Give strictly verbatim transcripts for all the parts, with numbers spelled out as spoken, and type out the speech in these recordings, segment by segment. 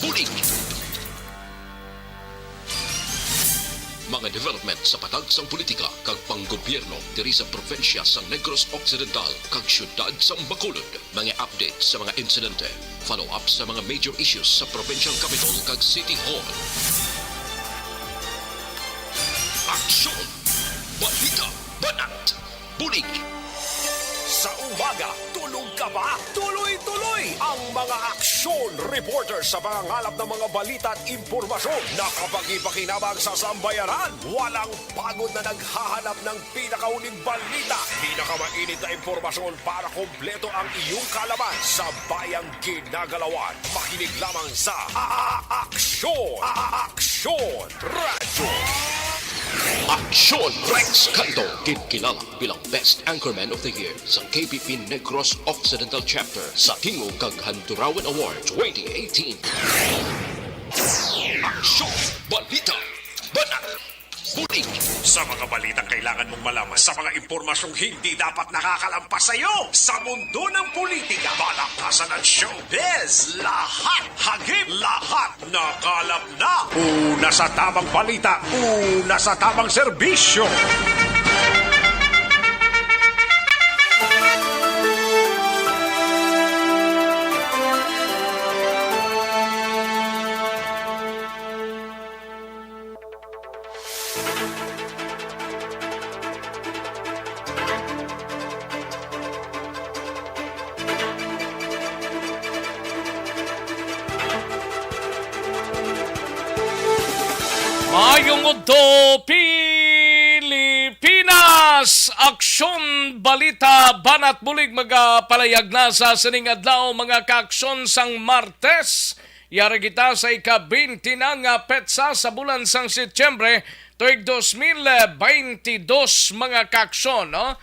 Bulig! Mga development sa patag sang politika kag panggobyerno diri sa probinsya sang Negros Occidental kag siyudad sang Bacolod. Mga update sa mga insidente, follow-up sa mga major issues sa provincial capital kag city hall. Aksyon! Balita! Banat! Bulig! Sa umaga, tulog ka ba? Tuloy-tuloy ang mga aksyon reporter sa pangangalap ng mga balita at impormasyon na kapakipakinabang sa sambayanan. Walang pagod na naghahanap ng pinakahuling balita, pinakamainit na impormasyon para kompleto ang iyong kaalaman sa bayang ginagalawan. Makinig lamang sa A-, A-, Aksyon! A-, A-, Aksyon! Radyo! Aksyon! Rex Canto, ginkilala bilang Best Anchorman of the Year sa K P P Negros Occidental Chapter sa Tingog kag Handurawan Award twenty eighteen. Aksyon! Balita! Banat! Bulig! Sa mga balitang kailangan mong malaman, sa mga impormasyong hindi dapat nakakalampas sa iyo, sa mundo ng politika, palakasan at showbiz, lahat hagip, lahat nakalap na. Una sa tamang balita, una sa tamang serbisyo. Maayong udto, Pilipinas! Aksyon, balita, banat bulig magapalayag na sa sining adlaw, mga kaaksyon, sang Martes. Yari kita sa ika-twenty na nga petsa sa bulan sang Setyembre, tuig dos mil beintidos, mga kaaksyon, no?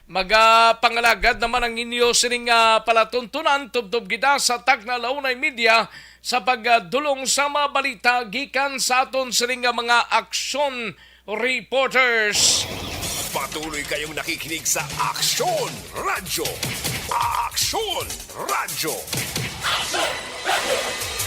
Magapangalagad naman ang inyo sining, ah, palatuntunan, tubtob kita sa Tagna Launay Media sa pagdulong sa mga balita gikan sa aton sining nga mga aksyon reporters. Patuloy kayong nakikinig sa Aksyon Radyo. Aksyon Radyo.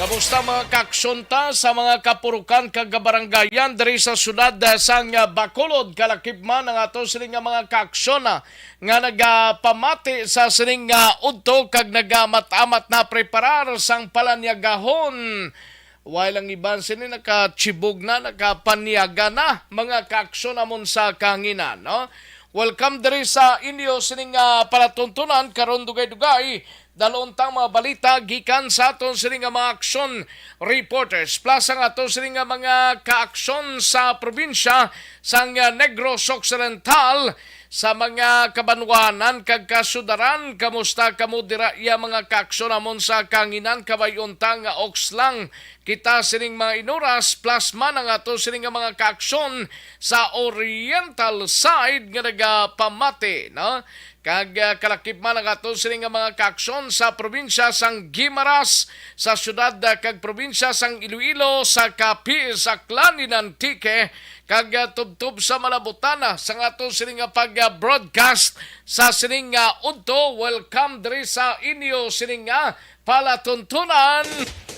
Kamusta, mga kaaksyon, ta sa mga kapurukan kag kabarangayan diri sa siyudad, ah, sang, ah, Bacolod? Kalakip man ang ato sini nga mga kaaksyon, ah, nga nagapamati sa sining nga udto kag nagamat-amat na preparar sang palanyagahon. While ang iban sini nakachibog na, nakapanyaga na, mga kaaksyon namon sa kahanginan, no? Welcome diri sa inyo sining, ah, palatuntunan karon, dugay-dugay. Dalon tang mga balita gikan sa aton sini nga mga aksyon reporters, plus ang aton sini nga mga kaaksyon sa probinsya sang, ah, Negros Occidental, sa mga kabanwanan kag kasudaran. Kamusta kamo dira, iya mga kaaksyon namon sa kahanginan? Kabay-on ta nga oks lang kita sining mga inuras, plus man ang ato sini nga mga kaaksyon sa oriental side nga nagapamati, no? Kag, ah, kalakip man ang ato sini nga mga kaaksyon sa probinsya sang Guimaras, sa siyudad, ah, kag probinsya sang Iloilo, sa Capiz, Aklan, in Antique, kag, ah, tubtob sa Malabutana, sa ato sini nga pag-, ah, broadcast sa sining nga udto. Welcome diri sa inyo sining nga palatuntunan.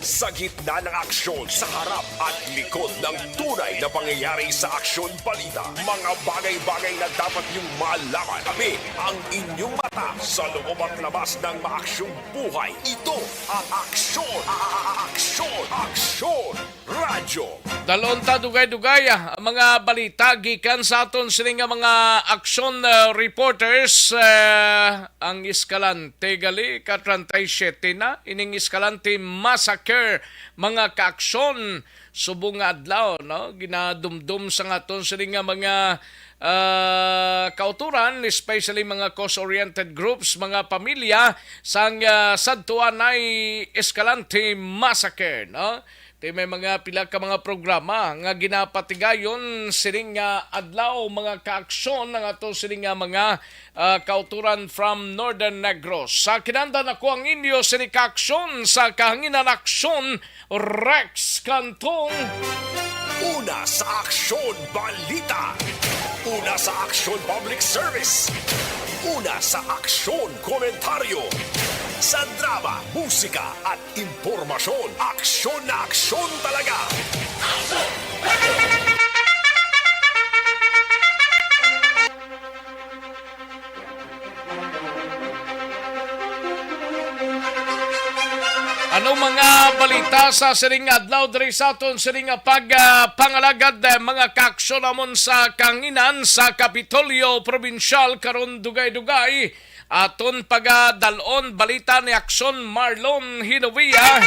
Sa gitna ng aksyon, sa harap at likod ng tunay na pangyayari sa Aksyon Balita, mga bagay-bagay na dapat niyong malaman. Kami ang inyong mata sa loob at labas ng maaksyong buhay. Ito ang Aksyon, a-, a-, a-, Aksyon, Aksyon Radyo. Dalon ta dugay-dugay, ah, ang mga balita gikan sa aton sini nga mga aksyon, ah, reporters, ah, ang Escalante gali ka treinta y siete na, ining Escalante Massacre, mga kaaksyon, subong nga adlaw, no? Ginadumdom sa aton sini nga mga, ah, kauturan, especially mga cause-oriented groups, mga pamilya sang, ah, sadtuanay Escalante Massacre, no? Ti may mga pila ka mga programa nga ginapatigayon sining nga adlaw, mga kaaksyon, nga ato sining nga mga, ah, kauturan from Northern Negros. Sa kinahanglan, ako ang inyo sini kaaksyon sa kahanginan, Aksyon Rex Cantong. Una sa Aksyon Balita. Una sa Aksyon Public Service. Una sa Aksyon Komentaryo. Sa drama. Pa, musika at impormasyon. Aksyon na aksyon talaga. Ano mga balita sa sining adlaw diri sa aton sining pag, ah, pangalagad, eh, mga kaaksyon namon sa kanginan sa Kapitolyo Probinsyal karon dugay-dugay? Aton pagadalon balita ni Aksyon Marlon Hinovia.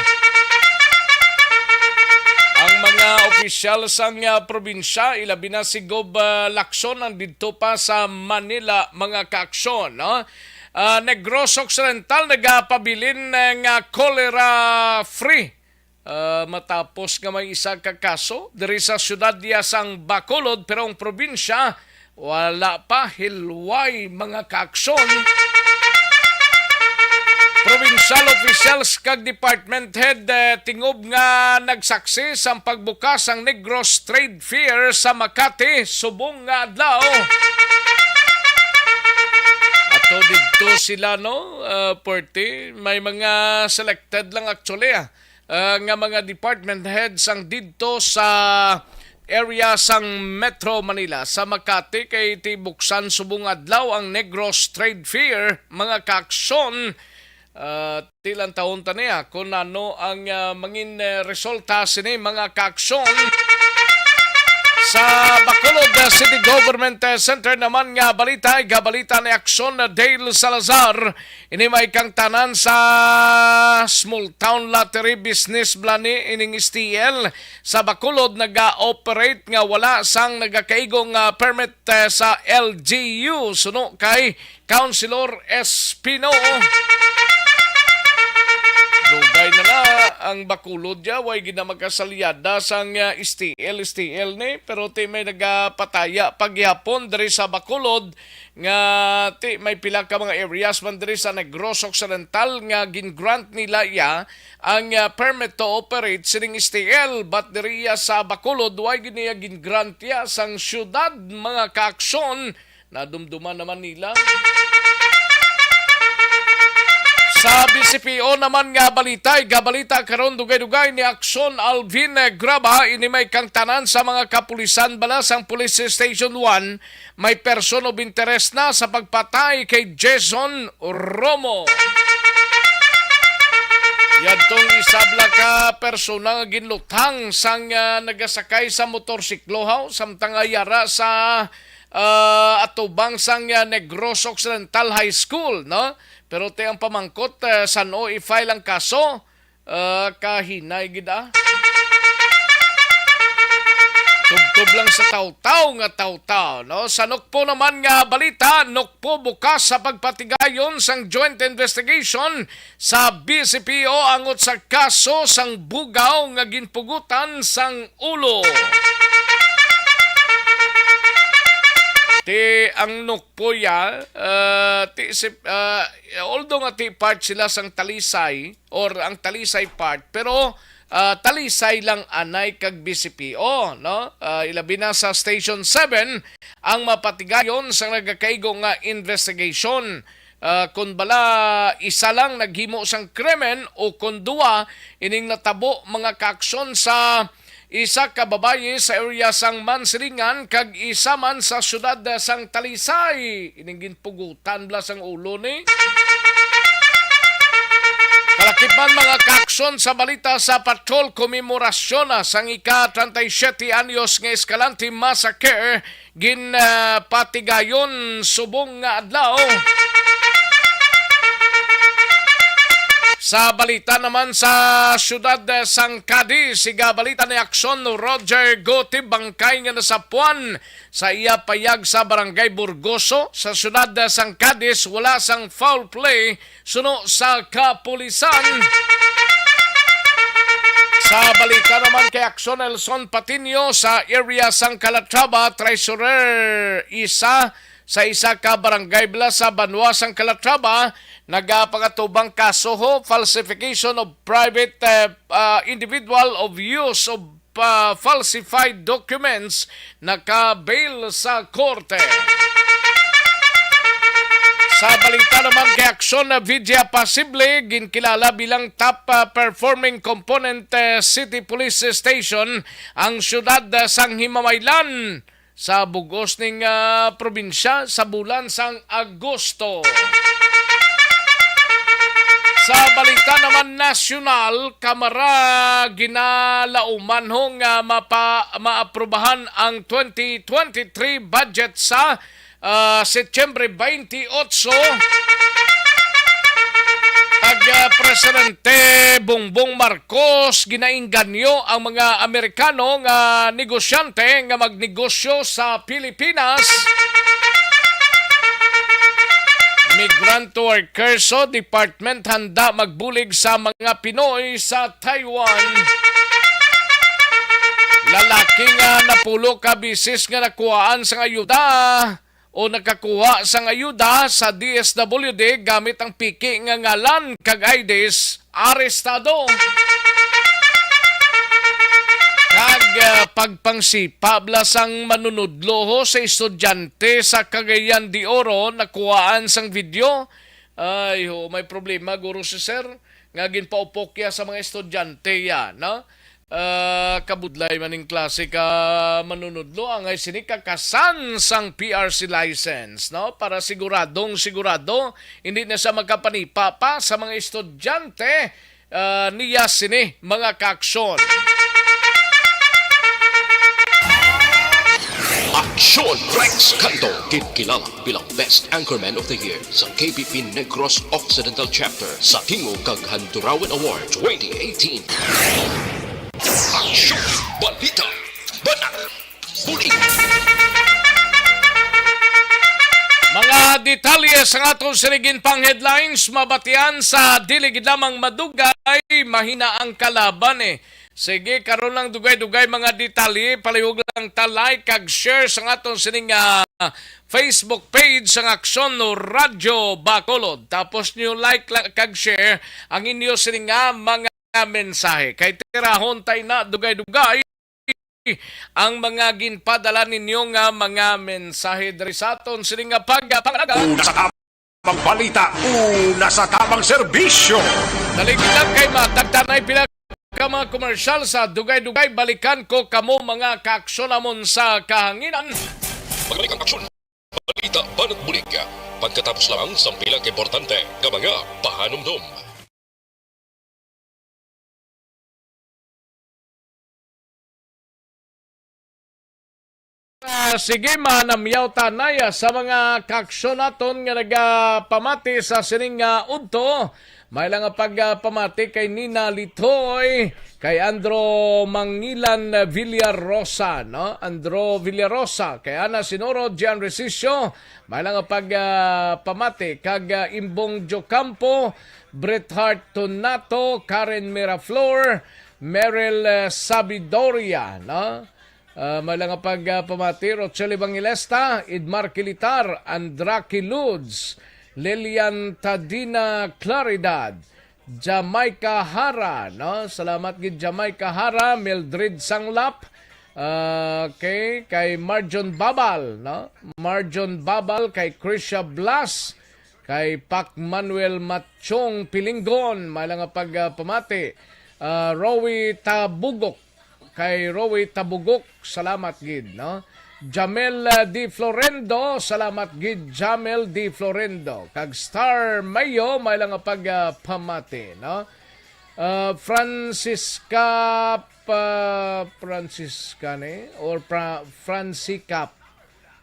Ang mga opisyal sang, ah, probinsya, ilabi na si Gob, ah, Lacson, ang didto pa sa Manila, mga kaaksyon, no? Ah, Negros Occidental nagapabilin, eh, nga cholera free. Ah, matapos nga may isa ka kaso diri sa siyudad niya sang Bacolod, pero ang probinsya wala pa hilway, mga kaaksyon. Provincial officials kag department head, eh, tingob nga nagsaksi sang pagbukas sang Negros Trade Fair sa Makati subong nga adlaw. Ato didto sila, no? Ah, forty, may mga selected lang actually, ah, ah, nga mga department heads ang didto sa area sang Metro Manila, sa Makati, kay ti buksan subong adlaw ang Negros Trade Fair, mga kaaksyon. Ah, ti lang taon ta niya kung ano ang, ah, mangin, eh, resulta sini, mga kaaksyon. Sa Bacolod, ah, City Government, eh, Center naman nga balita, igabalita ni Aksyon, ah, Dale Salazar. Ini may kangtanan sa Small Town Lottery Business Plan ni ining S T L sa Bacolod, naga-operate nga wala sang nagakaigo nga permit, eh, sa L G U, suno kay Councilor Espino. Dugay na na ang Bacolod ya, way gid na magkasalyada sang, ah, S T L, S T L ni, pero ti may nagapataya pa gihapon diri sa Bacolod nga ti may pila ka mga areas man diri sa Negros Occidental nga gin-grant nila iya ang, ah, permit to operate sining S T L, but diri iya sa Bacolod, way gid niya gin-grant iya sang syudad, mga kaaksyon. Nadumduman naman nila. Sa B C P O naman nga balita, igabalita karon dugay-dugay ni Aksyon Alvin Graba, ini may kangtanan sa mga kapulisan bala sang Police Station one, may person of interest na sa pagpatay kay Jason Romo. Yadtong isa bala ka persona nga ginluthang sang, ah, nagasakay sa motorsiklo, haw, samtang nga yara sa, ah, atubang sang, ah, Negros Occidental High School, no? Pero ti ang pamangkot, ah, san-o i-file ang kaso, ah, kahinay gid, ah. Tubtob lang sa tawtaw nga tawtaw, no? Sa Nokpo naman nga balita, Nokpo bukas sa pagpatigayon sang joint investigation sa B C P O angot sa kaso sang bugaw nga ginpugutan sang ulo. Ti ang Nokpo ya, ah, ti si, ah, although nga ti part sila sang Talisay, or ang Talisay part, pero, ah, Talisay lang anay kag B C P O, no? Ah, ilabi na sa Station seven ang mapatigayon sa nagakaigo nga investigation. Ah, kon bala isa lang naghimo sang krimen o kon duwa ining natabo, mga kaaksyon, sa isa ka babayi sa area sang Mansilingan kag isa man sa siyudad sang Talisay. Ining ginpugutan bala sang ulo ni. Kalakip man, mga kaaksyon, sa balita sa patrol, komemorasyon na sang ika treinta y siete anyos nga Escalante Massacre gin, ah, patigayon subong nga adlaw. Sa balita naman sa siyudad, eh, sang Cadiz, siga balita ni Aksyon Roger Goti, bangkay nga nasapuan sa iya payag sa Barangay Burgoso sa siyudad, eh, sang Cadiz, wala sang foul play suno sa kapulisan. Sa balita naman kay Aksyon Nelson Patiño, sa area sang Calatrava, treasurer isa sa isa ka barangay bala sa banwa sang Calatrava, nagapangatubang kaso ho, falsification of private, eh, ah, individual of use of, ah, falsified documents, naka-bail sa korte. Sa balita naman kay Aksyon, ah, Vidya Pasible ginkilala bilang top, ah, performing component, ah, City Police Station ang siyudad, ah, sang Himamaylan sa bug-os ning, ah, probinsya sa bulan sang Agosto. Sa balita naman nasyonal, Kamara ginalauman ho nga mapa-, maaprubahan ang twenty twenty-three budget sa ah, Setyembre twenty-eight, ag, ah, Presidente Bongbong Marcos ginainganyo ang mga Amerikano nga negosyante nga magnegosyo sa Pilipinas. Migrant workers o department handa magbulig sa mga Pinoy sa Taiwan. Lalaki nga napulo ka bisis nga nakuhaan sang ayuda o nakakuha sang ayuda sa D S W D gamit ang peke nga ngalan kag I Ds, arestado. Kag, ah, pagpangsipa bala sang manunudlo ho sa estudyante sa Cagayan de Oro, nakuhaan sang video. Ay, ho, may problema, guro, si sir, nga ginpaupokya sa mga estudyante ya, no? Ah, kabudlay man ning klase ka manunudlo, angay sini kakasan sang P R C license, no? Para siguradong sigurado, hindi na siya magkapanipa pa sa mga estudyante, ah, niya sini, mga kaaksyon. Aksyon Rex Canto, ginkilala bilang Best Anchorman of the Year sa K P P Negros Occidental Chapter sa Tingog kag Handurawan Award twenty eighteen. Aksyon, balita, banat, bulig. Mga detalye sa aton sinigin pang headlines, mabatian sa dili gid lamang madugay, mahina ang kalaban, eh. Sige, karon lang dugay-dugay mga detalye. Palihog lang ta like kag share sa aton sining, ah, Facebook page sang Aksyon Radyo Bacolod. Tapos niyo like lang kag share ang inyo sining nga mga mensahe. Kay tirahon tay na dugay-dugay ang mga ginpadala ninyo nga mga mensahe diri sa aton sining nga pagpangalaga. Una sa tamang balita, una sa tamang serbisyo. Dali lang kay matagtanay pila ka mga komersyal sa dugay-dugay. Balikan ko kamo, mga kaaksyon namon sa kahanginan. Magbalik ang aksyon. Balita, banat, bulig. Pagkatapos lamang sang pila ka importante nga mga pahanumdom. Ah, sige, manamyaw tanay, ah, sa mga kaaksyon naton nga nagapamati sa sining, ah, udto. May lang nga pagpamati kay Nina Litoy, kay Andro Mangilan Villarosa, no? Andro Villarosa, kay Ana Sinoro, Gian Resicio, may lang nga pagpamati kag, ah, Imbong Jocampo, Bret Hart Tonato, Karen Miraflor, Meryl, eh, Sabidoria, no? Ah, may lang nga pag, ah, pamati, Rochelle Evangelista, Idmar Kilitar, Andraki Lourdes, Lilian Tadina Claridad, Jamaica Hara, no? Salamat gid, Jamaica Hara, Mildred Sanglap, ah, okay, kay Marjon Babal, no? Marjon Babal, kay Krisha Blas, kay Pac Manuel Matchong Pilingon, may lang nga pag, ah, pamati. Ah, Rowie Tabugok, kay Rowie Tabugok, salamat gid, no? Jamel, ah, Di Florendo, salamat gid, Jamel Di Florendo. Kag Star Mayo, may lang nga pag, ah, pamati, no? Ah, Francisca, pa, Francisca ni, or Fra-, Francica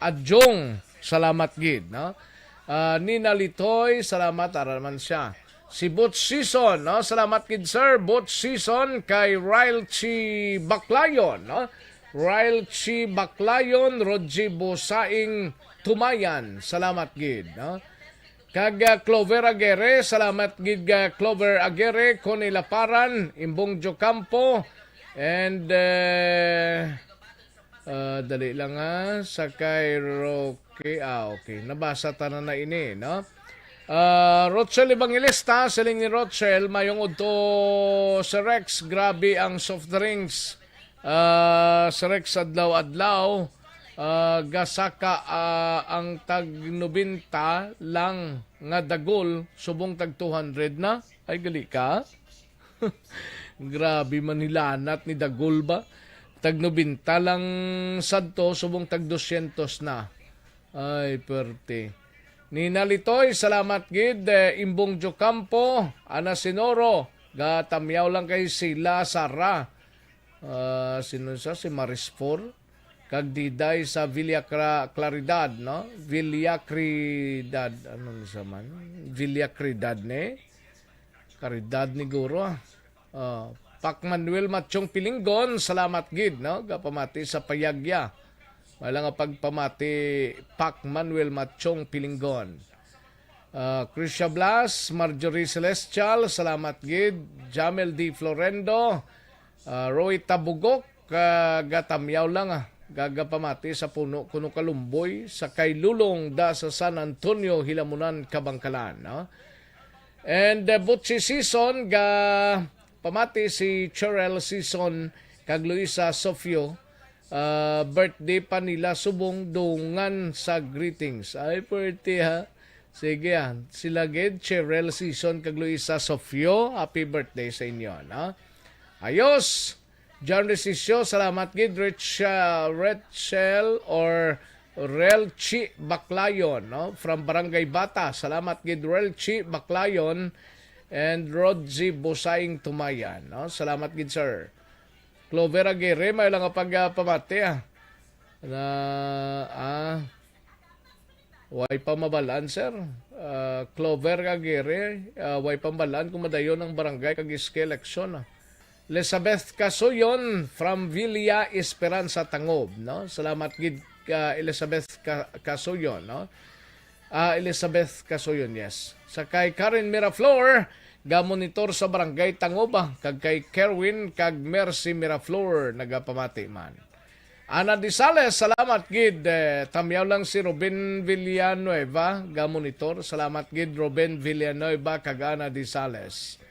Adjong, salamat gid, no? Ah, Nina Litoy, salamat, ara man siya. Si Butch Season, no? Salamat gid, sir. Butch Season, kay Ryle Chi Baclayon, no? Ryle Chi Baclayon, Rodji Busaing Tumayan, salamat gid, no? Kag, ah, Clover Aguirre, salamat gid, ah, Clover Aguirre, Connie Laparan, Imbong Jocampo, and, eh, Ah, dali lang, ha. Sa kay Rocky. Ah, okay. Nabasa ta na na ini, no? Ah, Rochelle Evangelista, siling ni Rochelle, mayong udto, Sir Rex, grabe ang soft drinks. Ah, Sir Rex, adlaw-adlaw. Ah, gasaka, ah, ang tag nobenta lang nga dagol, subong tag two hundred na. Ay, gali ka. Grabe man hilanat ni dagol ba? Tag nobenta lang sadto, subong tag dosyentos na. Ay, perte. Nina Litoy, salamat gid. Eh, Imbong Jocampo, Ana Sinoro, gatamyaw lang kay sila, Sara. Ah, sino sa si Maris Por? Kag Diday sa Villa Cra-, Claridad, no? Villa Cridad, ano ni sa man? Villa Cridad ni? Caridad ni guro, ah. Ah, Pac Manuel Machong Pilinggon, salamat gid, no? Gapamati sa payagya. Wala nga pagpamati, Pac Manuel Machong Pilinggon. Ah, Krisha Blas, Marjorie Celestial, salamat gid. Jamel D Florendo, ah, Roy Tabugok, ah, gatamyaw lang, ah, gagapamati sa puno kuno kalumboy sa kay Lulong da sa San Antonio, Hilamunan, Kabangkalan, no? And, uh, Butchie Season, ga pamati si Cherelle Season kag Luisa Sofio. Uh, birthday pa nila subong dungan sa greetings. Ay, birthday ha. Sige, ah. Sila gid, Cherelle Season kag Luisa Sofio. Happy birthday sa inyo, no? Ayos. John Resisio, salamat gid. Rich, ah, Rachel or Relchi Baclayon, no? From Barangay Bata. Salamat gid, Relchi Baclayon and Rodzi Busaing Tumayan, no? Salamat gid, sir. Clover Aguirre, may lang nga pagpamati, ah. Na, ah, way pa mabalaan, sir. Ah, Clover Aguirre, ah, way pa mabalaan kung madayon ang barangay kag iski eleksyon, ah. Elizabeth Casuyon from Villa Esperanza, Tangob, no? Salamat gid ka Elizabeth Ca-, Casuyon, no? Ah, Elizabeth Casuyon, yes. Sa kay Karen Miraflor, gamonitor sa Barangay Tangob, ah, kag kay Kerwin kag Mercy Miraflor, nagapamati man. Ana Disales, salamat gid. Eh, tamyaw lang si Ruben Villanueva, gamonitor. Salamat gid, Ruben Villanueva kag Ana Disales.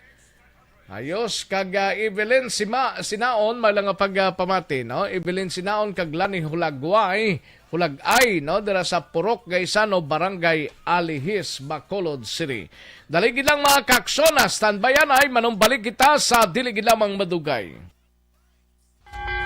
Ayos, kag, ah, Evelyn Sima-, Sinaon, may lang nga pagpamati, no? Evelyn Sinaon kag Lani Hulagway, Hulagay, no? Dira sa Purok Gaisano, Barangay Alihis, Bacolod City. Dali gid lang, mga kaksona, standby anay, manumbalik kita sa dili gid lamang madugay.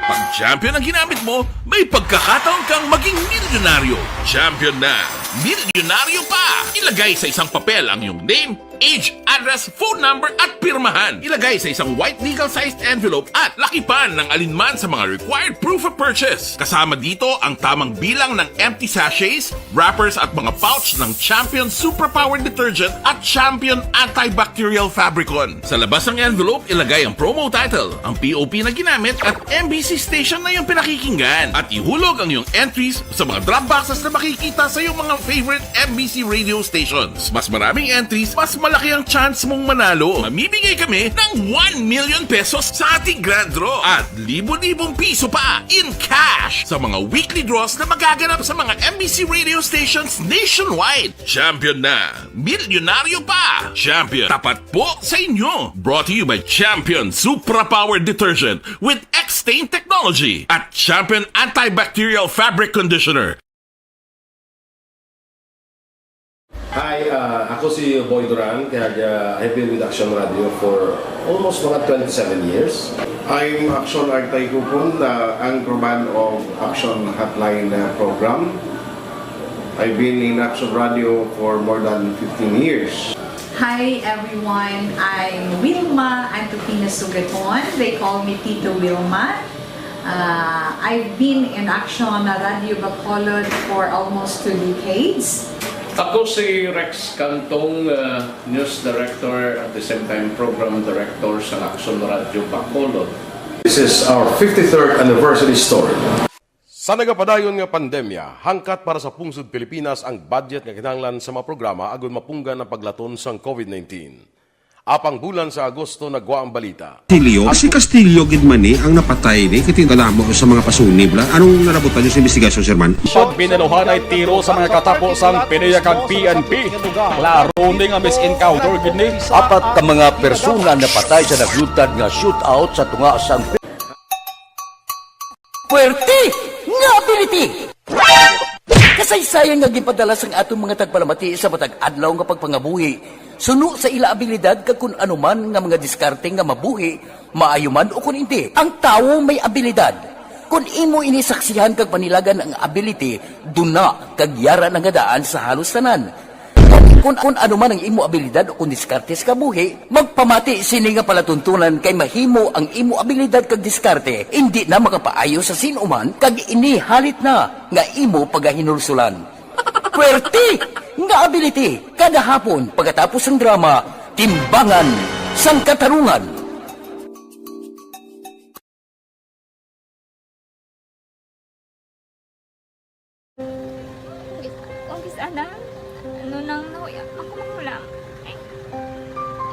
Pag champion ang ginamit mo, may pagkakataon kang maging milyonaryo. Champion na, milyonaryo pa! Ilagay sa isang papel ang iyong name, age, address, phone number, at pirmahan. Ilagay sa isang white legal-sized envelope at lakipan ng alinman sa mga required proof of purchase. Kasama dito ang tamang bilang ng empty sachets, wrappers, at mga pouch ng Champion Superpower Detergent at Champion Antibacterial Fabricon. Sa labas ng envelope, ilagay ang promo title, ang P O P na ginamit, at M B C station na iyong pinakikinggan. At ihulog ang iyong entries sa mga drop boxes na makikita sa iyong mga favorite M B C radio stations. Mas maraming entries, mas malaki ang chance mong manalo. Mamimigay kami ng one million pesos sa ating grand draw at libo-libong piso pa in cash sa mga weekly draws na magaganap sa mga M B C radio stations nationwide. Champion na! Milyonaryo pa! Champion, tapat po sa inyo! Brought to you by Champion Supra Power Detergent with X-Stain Technology at Champion Antibacterial Fabric Conditioner. Hi, uh, ako si Boy Duran, kag, uh, I've been with Action Radio for almost mga twenty-seven years. I'm Action Artay Kupon, the anchorman of Action Hotline, uh, program. I've been in Action Radio for more than fifteen years. Hi everyone, I'm Wilma Antokina Sugaton. They call me Tito Wilma. Uh, I've been in Action Radio Bacolod for almost two decades. Ako si Rex Cantong, uh, News Director at the same time Program Director sa Action Radio Bacolod. This is our fifty-third anniversary story. Sa nagapadayon nga pandemya, hangkat para sa pungsod Pilipinas ang budget nga kinahanglan sa mga programa agud mapunggan ang paglaton sang COVID nineteen. Apang bulan sa Agosto nagwa ang balita. Castillo, si Castillo gid man ni ang napatay ni, kay kadamo sa mga pasunib la. Anong nalabutan niyo sa investigasyon, Sir Man? Pag binaluhan ay tiro sa mga katapo sang PDEA kag P N P. Klaro ni nga mis-encounter gid ni. Apat ka mga persona napatay sa naglutad nga shootout sa tunga sang Puwerte! Nga ability! Kasaysayan nga ginpadala sang aton mga tagpalamati sa matag adlaw nga pagpangabuhi, suno sa ila abilidad kag kun ano man nga mga diskarte nga mabuhi, maayo man o kun indi. Ang tawo may abilidad. Kun imo ini saksihan kag panilagan ang ability, duna kag yara na nga daan sa halos tanan. Kun, kun ano man ang imo abilidad o kun diskarte sa kabuhi, magpamati sini nga palatuntunan kay mahimo ang imo abilidad kag diskarte indi na makapaayo sa sin-uman kag ini halit na nga imo pagahinulsulan. Pwerte nga ability kada hapon pagkatapos sang drama, Timbangan sang Katarungan. Kung kis-, kung kis-, ana, ano nang nahuya, ako magulang. Ay,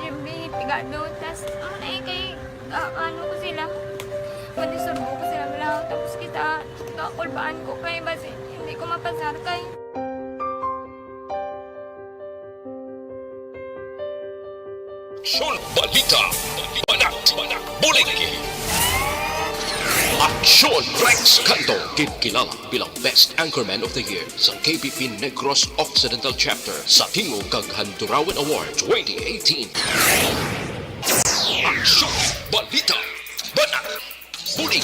yung may pigado, tas, ano na eh, kay, ah, ano ko sila, pwede surbo ko sila, bala, tapos kita, kakulbaan ko kay, basi, hindi ko mapasar kay. Aksyon, balita, banat, bulig. Aksyon, Rex Canto, ginkilala bilang Best Anchorman of the Year sa K B P Negros Occidental Chapter sa Tingog kag Handurawan Award twenty eighteen. Aksyon, balita, banat, bulig.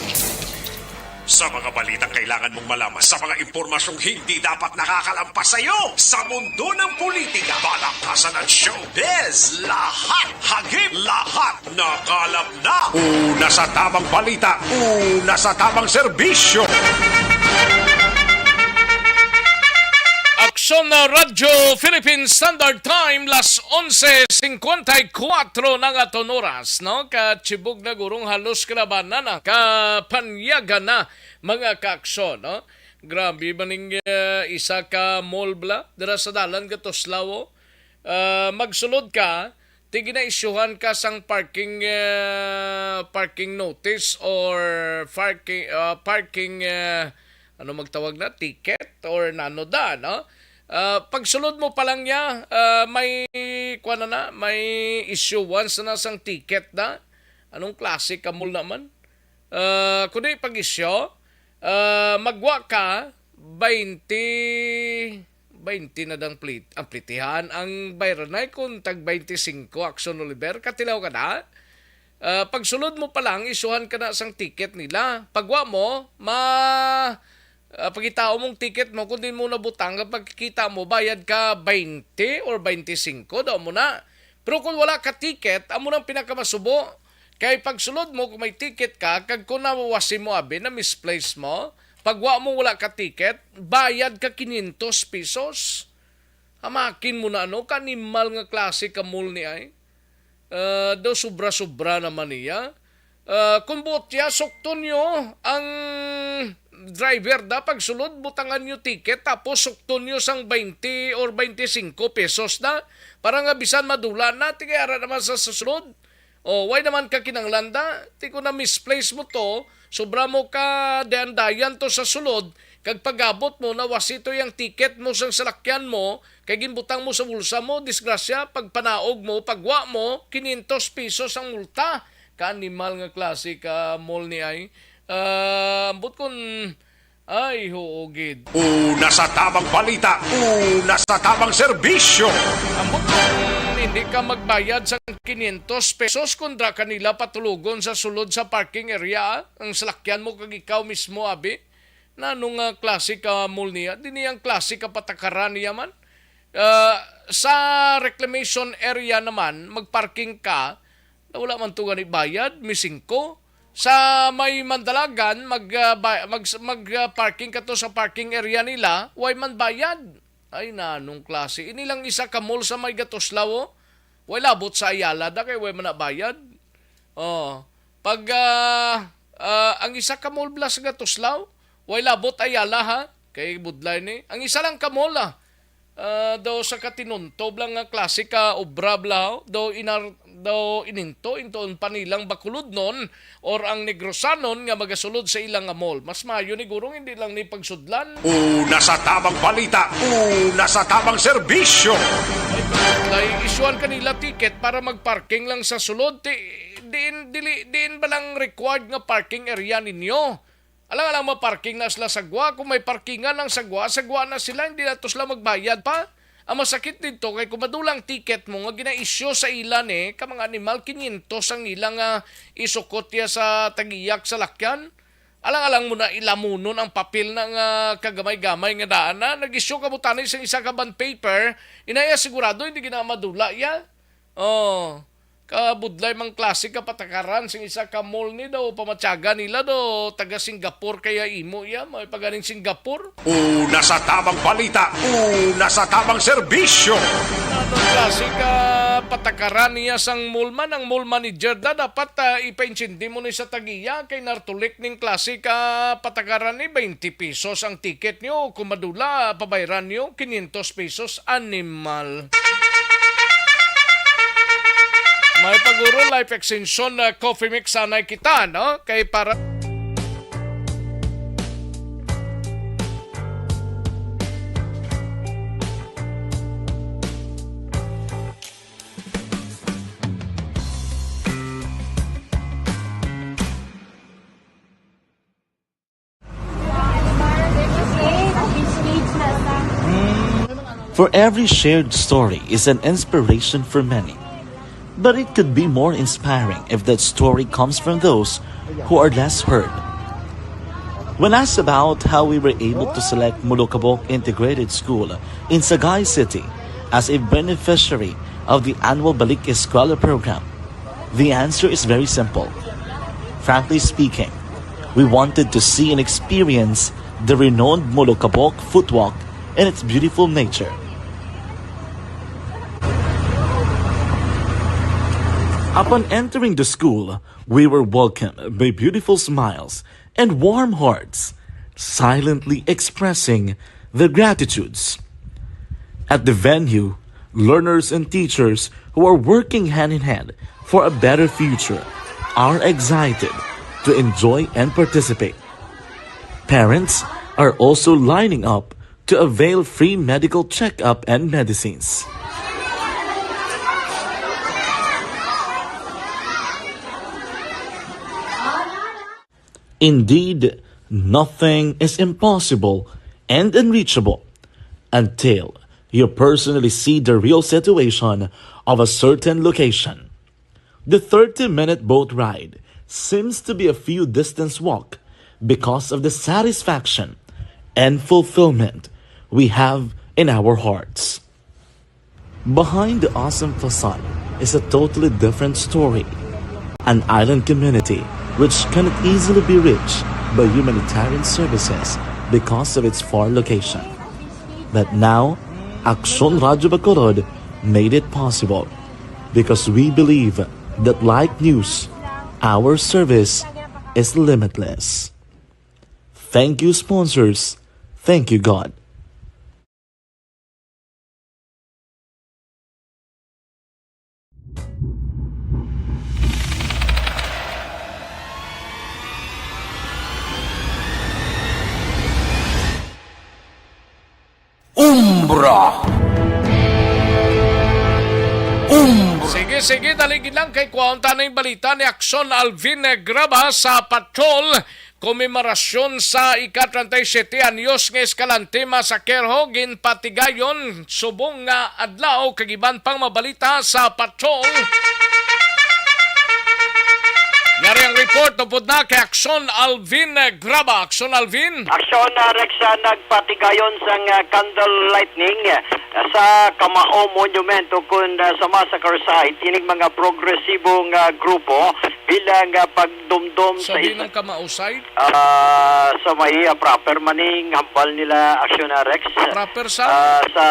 Sa mga balitang kailangan mong malaman, sa mga impormasyong hindi dapat nakakalampas sa iyo, sa mundo ng politika, palakasan at showbiz, lahat hagip, lahat nakalap na. Una sa tamang balita, una sa tamang serbisyo. Aksyon na Radyo Philippine Standard Time, las onse cincuenta y cuatro na nga aton oras, no? Kachibog na gurong halos kalabanan na, kapanyagan na, mga kaaksyon, no? Grabe man ning, eh, isa ka mall bala, dira sa dalan ka Tuslao. Ah, magsulod ka, ti ginaisyuhan ka sang parking, eh, parking notice or parking, ah, parking, eh, ano magtawag na, ticket or nano da, no? Ah, pagsulod mo pa lang niya, ah, may, kuwan na na, may issuance na sang ticket na. Anong klase ka mall naman? Ah, kundi pag-issue, ah, magwa ka, baynte, baynte na dang plit-, ang plitihan, ang bayranay kung tag baynte singko, Aksyon Oliver, katilaw ka na? Ah, pagsulod mo pa lang, isuhan ka na sang ticket nila. Pagwa mo, ma-, ah, pagkitao mong ticket mo, kung di mo nabutang, pagkita mo, bayad ka baynte or baynte singko, daw mo na. Pero kung wala ka ticket, amo nang pinakamasubo. Kay pagsulod mo, kung may ticket ka, kag kung nawawasi mo, abi, na misplace mo, pagwa mo, wala ka ticket, bayad ka quinientos pesos. Hamakin mo na, ano, ka animal nga klase ka mall ni ay. Ah, daw sobra-sobra naman niya. Ah, kung buot niya, sukton nyo ang driver da pagsulod, butangan nyo ticket, tapos sukton nyo sang baynte or baynte singko pesos na, para nga bisan madula na, ti kay ara naman sa susulod. O, way naman ka kinanglan da, ti kung na-misplace mo to, sobra mo ka dayan-dayan to sa sulod, kag pag-abot mo, nawasi to yang ticket mo sang salakyan mo, kay ginbutang mo sa bulsa mo, disgrasya, pagpanaog mo, pagwa mo, quinientos pesos ang multa. Ka animal nga klase ka mall ni ay. Ah, ambot kun, ay, huo gid. Una sa tamang balita, una sa tamang serbisyo. Ambot kun hindi ka magbayad sang quinientos pesos, kundra kanila patulogon sa sulod sa parking area ang salakyan mo kag ikaw mismo, abi. Nano nga klase ka mall niya? Di niya ang klase ka patakaran niya man. Ah, sa reclamation area naman, magparking ka, na wala man to gani bayad, misingko. Sa may Mandalagan, mag, ah, ba-, mag, mag, ah, parking ka to sa parking area nila, way man bayad. Ay, nanong klase. Ini lang isa ka mall sa may Gatuslaw, oh. Way labot sa Ayala, da kay way man na bayad. Oh. Pag, ah, ah, ang isa ka mall bala sa Gatuslaw, way labot Ayala, ha? Kay budlay ni. Ang isa lang ka mall, ah. Ah, daw sa katinuntob lang nga klase ka obra bala, oh. Daw inar-, daw ininto, inton pa nilang Bacolodnon or ang Negrosanon nga magasulod sa ila nga mall. Mas maayo ni gurong hindi lang ni pagsudlan. Una sa tamang balita, una sa tamang serbisyo. Ay, isyuhan kanila ticket para magparking lang sa sulod. Ti-, diin, dili, diin ba lang required nga parking area ninyo? Alang-alang maparking na sila sa gwa. Kung may parkingan ang sa gwa, sa gwa na sila, hindi na to sila magbayad pa. Ang masakit dito kay kung madula ang ticket mo nga gina-issue sa ila ni, ka mga animal, kinyentos ang ila nga isukot niya sa tag-iya sa lakyan. Alang-alang mo na ilamunon ang papel na nga kagamay-gamay nga daan na. Nag-issue ka mo tani sa isa ka bond paper, inaya sigurado hindi gina madula ya. Oh, kabudlay mang klase ka patakaran sing isa ka mall ni daw, pamatyagan nila daw, taga Singapore kaya imo iya, may paganing Singapore. Una sa tamang balita, una sa tamang serbisyo. Anong klase ka patakaran niya sang mall man? Ang mall manager da dapat, ah, ipaintindi mo ni sa tagiya kay nartulik ning klase ka patakaran ni, twenty pesos ang ticket nyo. Kung madula, pabayran nyo quinientos pesos, animal. May paguro life extension na coffee mix sanay kita, no? Kay para For every shared story is an inspiration for many. But it could be more inspiring if that story comes from those who are less heard. When asked about how we were able to select Molokabok Integrated School in Sagay City as a beneficiary of the annual Balik Eskwela program, the answer is very simple. Frankly speaking, we wanted to see and experience the renowned Molokabok footwalk and its beautiful nature. Upon entering the school, we were welcomed by beautiful smiles and warm hearts, silently expressing their gratitudes. At the venue, learners and teachers who are working hand in hand for a better future are excited to enjoy and participate. Parents are also lining up to avail free medical checkup and medicines. Indeed, nothing is impossible and unreachable until you personally see the real situation of a certain location. The thirty-minute boat ride seems to be a few distance walk because of the satisfaction and fulfillment we have in our hearts. Behind the awesome facade is a totally different story. An island community which cannot easily be reached by humanitarian services because of its far location. But now, Aksyon Radyo Bacolod made it possible because we believe that like news, our service is limitless. Thank you, sponsors. Thank you, God. Umbra. Umbra. Sige, sige, dali gid lang kay kuhaon ta na yung balita ni Aksyon Alvin Graba sa Patrol. Komemoracion sa ika-treinta y siete anyos nga Escalante Massacre ho, ginpatigayon subong nga adlaw kag iban pang mabalita sa Patrol. Yari ang report upod na kay Aksyon Alvin Graba. Aksyon Alvin. Aksyon, ah, Rex, ah, nagpatigayon sang, ah, candle lighting, ah, sa Kamao Monument ukon, ah, sa massacre site ining mga progresibong, ah, grupo bilang, ah, pagdumdom sa Sabi isa ng Kamao site? Ah, sa may, ah, proper maning hambal nila, Aksyon, ah, Rex. Proper sa? Ah, sa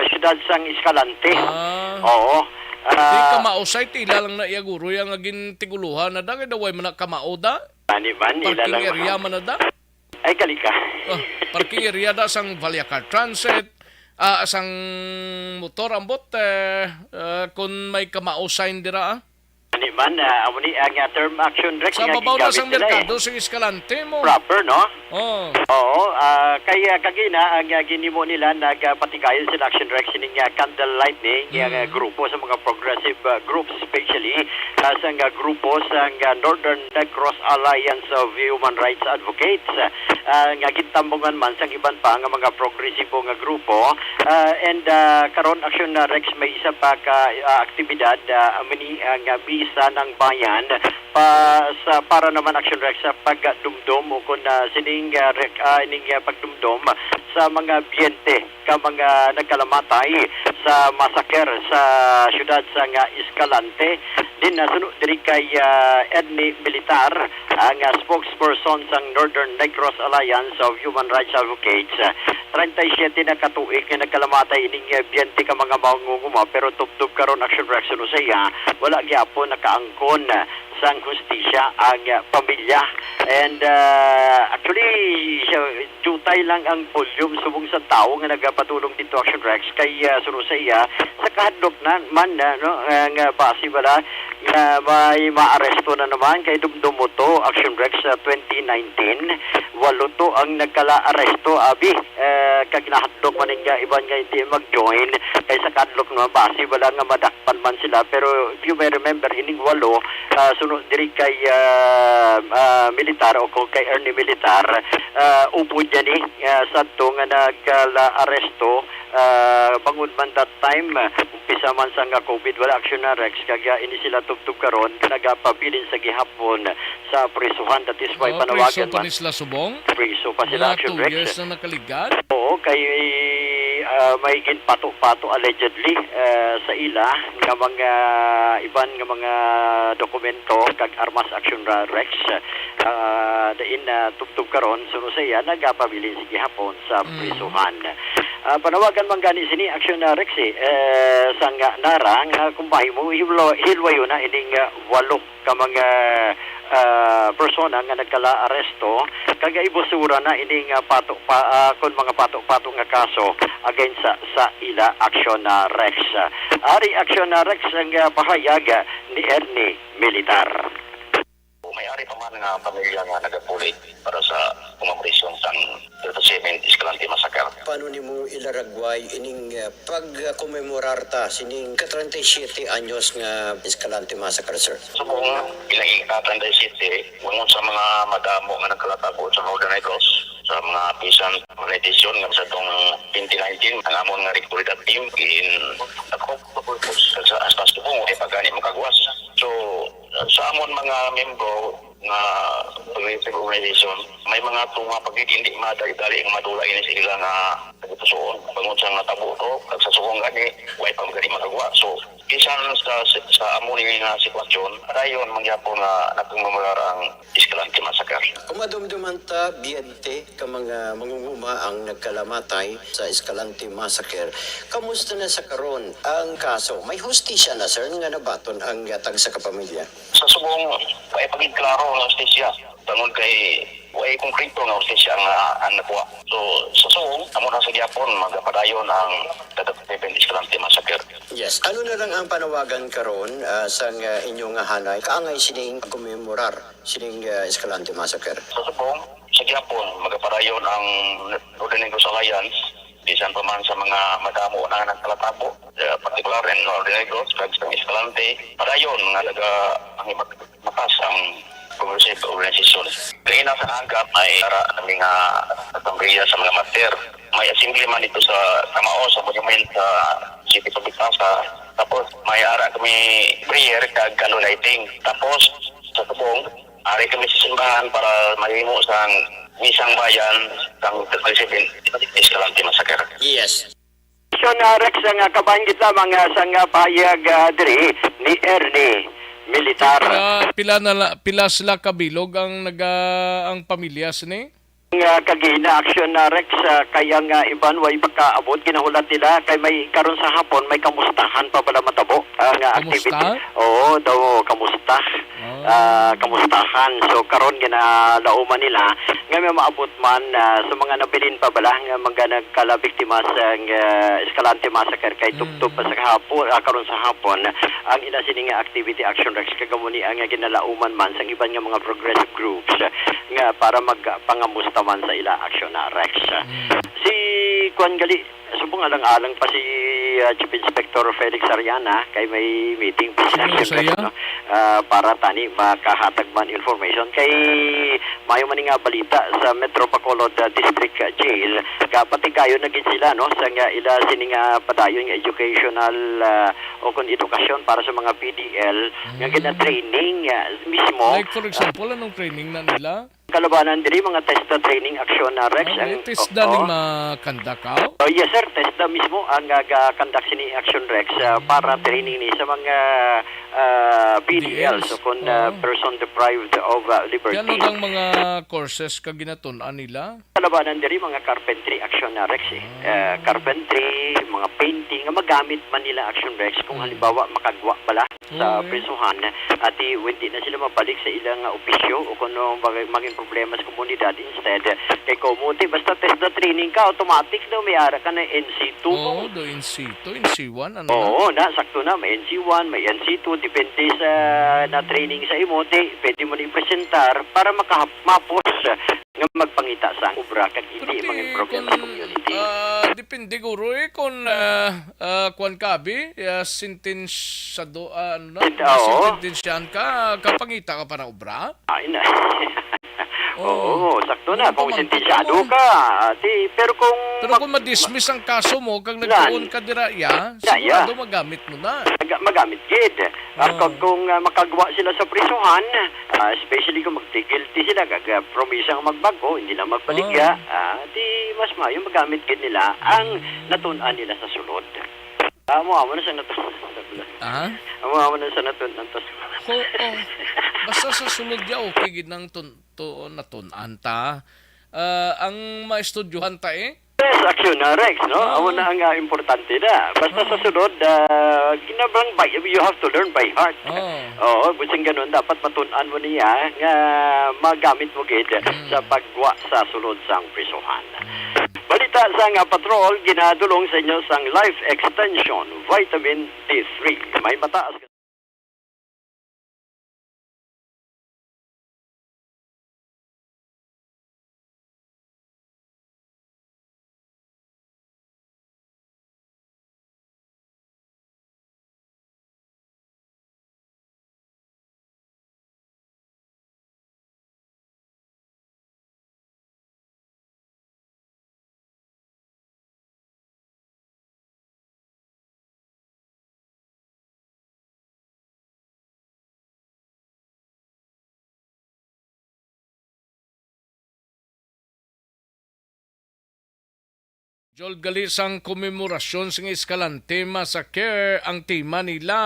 siyudad sang Escalante. Ah. Oo. Di Ah, Kamao site, ila lang na iya guro yang nga gintigulohan na da, kay daway man na Kamao da. Ani man, ila Parking lang area man. Man na da. Ay, gali ka. Ah, parking area da sang Vallecar Transit, ah, sang motor ambot, eh, ah, kung may Kamao sign dira, ah. Di man, ah, amo ni ang, ah, term, Action Rex, Sa nga babaw na gigamit sang nila, eh. Merkado, sa Escalante mo. Proper, no? Oh. Oo, ah, kay, ah, kagina, ang, ah, ginhimo nila, nagpatigayon sila, Action Rex, sining, ah, candlelight ni, nga, ah, Mm. grupo sa mga progressive, ah, groups, especially, ah, sa nga grupo sa nga Northern Negros Alliance of Human Rights Advocates, ah, nga gintambungan man sang iban pa nga mga progresibo nga grupo. Ah, and, ah, karon, Action, ah, Rex, may isa pa ka, ah, aktibidad, ah, amo ni, ah, nga Misa ng Bayan pa, sa, para naman, Action Rex, sa pagdumdom o kun, ah, sining, ah, rek-, ah, ining, ah, pagdumdom sa mga biyente ka mga nagkalamatay sa massacre sa siyudad sa nga Escalante. Din nasuno diri kay, ah, Ernie Militar, ang, ah, spokesperson sang Northern Negros Alliance of Human Rights Advocates. Treinta y siete na ka tuig nga nagkalamatay ining, ah, biyente ka mga mangunguma, pero tubtob karon, Action Rex, suno sa iya, wala gyapon nakaangkon sang hustisya ang, ah, pamilya. And, ah, actually, siya, jutay lang ang volume subong sa tawo nga nagapadulong dito, Action Rex, kay, ah, suno sa iya, sa kahadlok na man, ah, no, ah, nga basi bala nga may maaresto na naman kay dumdum mo to, Action Rex, sa twenty nineteen, walo to ang nagkala-aresto, abi, eh, kag nahadlok man nga iban nga hindi mag-join, kay sa kahadlok naman basi bala nga madak pan man sila, pero if you may remember, ining walo, ah, suno diri kay, ah, ah, Militar o kung kay Ernie Militar, ah, upod niya ni, ah, sadto nga nagkala-aresto, ah, bangod man that time, ah, umpisa man sa nga COVID, wala, Action Rex, kag, ah, ini sila tubtob karon, nagapabilin sa gihapon sa prisuhan. That is why Oh, panawagan priso pa man. Ni sila subong? Priso pa sila, Mga Action two Rex. Years na nakaligad? Oo, kay, ah, may ginpato-pato allegedly, ah, sa ila nga mga iban nga mga dokumento kag armas, Action Rex. Ah, diin, ah, tubtob karon, suno sa iya, nagapabilin sa gihapon sa Mm. prisuhan. Ah, panawagan man gani sini, Action Rex, eh, sang NARA nga kung mahimo, hilwa-, hilwayo na ining, ah, walo ka mga, ah, persona nga nagkala-aresto, kag ibusura na ini nga pato, pa, ah, kon mga pato-pato nga kaso against sa, sa ila, Action Rex. Ari, Action Rex, ang, ah, pahayag, ah, ni Ernie Militar. May ari pa man nga pamilya nga nagapulit para sa commemoration sang thirty-seven Escalante Massacre. Paano nimo ilaragway ining, ah, pag-komemorar ta sining ka treinta y siete anyos nga Escalante Massacre, sir? Subong ilang ika treinta y siete, bangod sa mga madamo nga nagkalatago sa Northern Negros, sa mga bisan organization nga sa tong twenty nineteen, ang amon nga Recorded Team, in, sa, hasta subong, wala pa gani makagawas. So, sa amon mga miyembro, nga progressive organization, may mga tunga pa gid hindi madali-dali nga madula ini sa ila nga tagipusoon. Bangod sa nga tabo to, kag sa subong gani, way pa gani makagwa. So, bisan sa, sa amo ni nga sitwasyon, padayon man gyapon nga nagkomemorar ang Escalante Massacre. Kung madumduman ta, biyente ka mga mangunguma ang nagkalamatay sa Escalante Massacre. Kamusta na sa karon ang kaso? May hustisya na, sir, nga nabaton ang, ah, tagsa ka pamilya? Sa subong, way pa gid klaro nga hustisya. Tungod kay way konkreto nga hustisya nga, ang nakuha. So, sa subong, amo na sa gyapon, magapadayon ang Dadapipen Escalante Massacre. Yes. Ano na lang ang panawagan karon, ah, sang, ah, inyo nga halay kaangay sining komemorar sining, ah, Escalante Massacre? Sa subong, sa gyapon, magapadayon ang Northern Negros Alliance, bisan pa man sa mga madamo na nagkalatapo, eh, partikular in Northern Negros, kag sa Escalante, padayon nga nagapanghimatas ang progressive organization. Kaina sa aga, may ara kami nga asambleya sa mga martir. May assembly man dito sa Tamao, sa monument sa City Public Plaza. Tapos, may ara kami prayer kag candle lighting. Tapos, sa subong, ari kami sa simbahan para mahimo sang misang bayan sang thirty-seven Escalante Massacre. Yes. Action, ah, Rex, ang, ah, kabahin gid lamang, ah, sang, ah, pahayag, ah, diri ni Ernie Militar. Pila, pila na la-, pila sila kabilog ang naga-, ang pamilya sini? Nga kagina action na Rex, ah, kay ang, ah, iban way pagkaabot, ginahulat nila kay may karon sa hapon may kamustahan pa bala matabo ang, ah, activity. Kamusta? Oo, daw kamusta. Ah. Ah, kamustahan. So karon ginalauman nila nga may maabot man, ah, sa mga nabilin pa bala nga mga nagkala biktima sa, ah, Escalante massacre kay Mm. tubtob pa sa kahapon, ah, karon sa hapon ang ila sini nga activity action Rex kag amo ni ang ginalauman man sa iban nga mga progressive groups nga para magpangamusta man sa ila aksyon na Rex. Mm. Si kuan gali, subong alang-alang pa si, ah, Chief Inspector Felix Sariana kay may meeting pa sa Sino Action Rex, saya? no? Ah, para tani makahatag man information kay mayo man nga balita sa Metro Bacolod, ah, District Jail. Kapatigayon na gid sila, no, sa nga ila sini nga padayon nga educational, ah, o kun edukasyon para sa mga P D L nga Mm. gina-training, ah, mismo. Like, for example, anong training na nila? Kalabanan diri, mga TESDA training action na Rex. Ah, ang, may TESDA oo. ning ma-conduct, ah? Oh, yes, sir. TESDA mismo ang, ah, ga-conduct sini action Rex, ah, para training ni sa mga, ah, P D L, P D L, so kung, ah, oh. person deprived of, ah, liberty. Yan ang mga courses ka ginatun-an nila? Kalabanan diri, mga carpentry action na Rex, eh. Ah. Ah, carpentry, mga painting, nga magamit man nila action Rex kung Mm. halimbawa makagwa bala sa Oo, eh. prisuhan, ati, hindi na sila mabalik sa ilang, ah, opisyo o kung ano, mag-, maging problema sa komunidad. Instead, kay kumuti, basta TESDA training ka, automatic daw may ara ka na N C two mo. Oo, do N C two, N C one, ano na? Oo, na, sakto na, may N C one, may N C two, depende sa na training sa imo, di, pwede mo ni presentar para makahap-, mapos nga magpangita sang obra kag hindi Pero ti, maging problema sa kung, community. ah, depende, guro, eh, kung, ah, ah, kwan ka, abi, ah, sentensyado, ah, ano na, Sent-, oo. sentensyahan ka, kapangita ka para obra? Ay, na. Oo. Oo, sakto na. Kung Kung sentensyado ka, ah, di, pero kung Pero mag-, kung ma-dismiss ang kaso mo, kag Nan. nagtuon ka dira, ya, Na, ya. sigurado magamit mo na. Maga-, magamit gid. Ah, Oo. kag kung, ah, makagwa sila sa prisuhan, ah, especially kung magti-guilty sila, kag, ah, promisa nga magbag-o, hindi na magbaligya, Oo. ah, di mas maayo magamit gid nila ang Mm. natun-an nila sa sulod. Amo, amo na sa natun-, Ah? amo, amo na sa natun-an to. Oo. Basta sa sulod ya, okay gid nang tun-, to, natun-an ta. Ah, ang maestudyohan ta, eh. Yes, action na, Rex, no? Oo. Amo na ang, ah, importante na. Basta sa Oo. sulod, ah, ginabang by, you have to learn by heart. Oo. Oo, busin ganun, dapat matun-an mo niya nga magamit mo gid Mm. sa pagwa sa sulod sang prisuhan. Mm. Balita sang, ah, patrol, ginadulong sa inyo sang Life Extension Vitamin D three. May mataas Jol, gali sang komemorasyon sing Escalante Massacre, ang tema nila,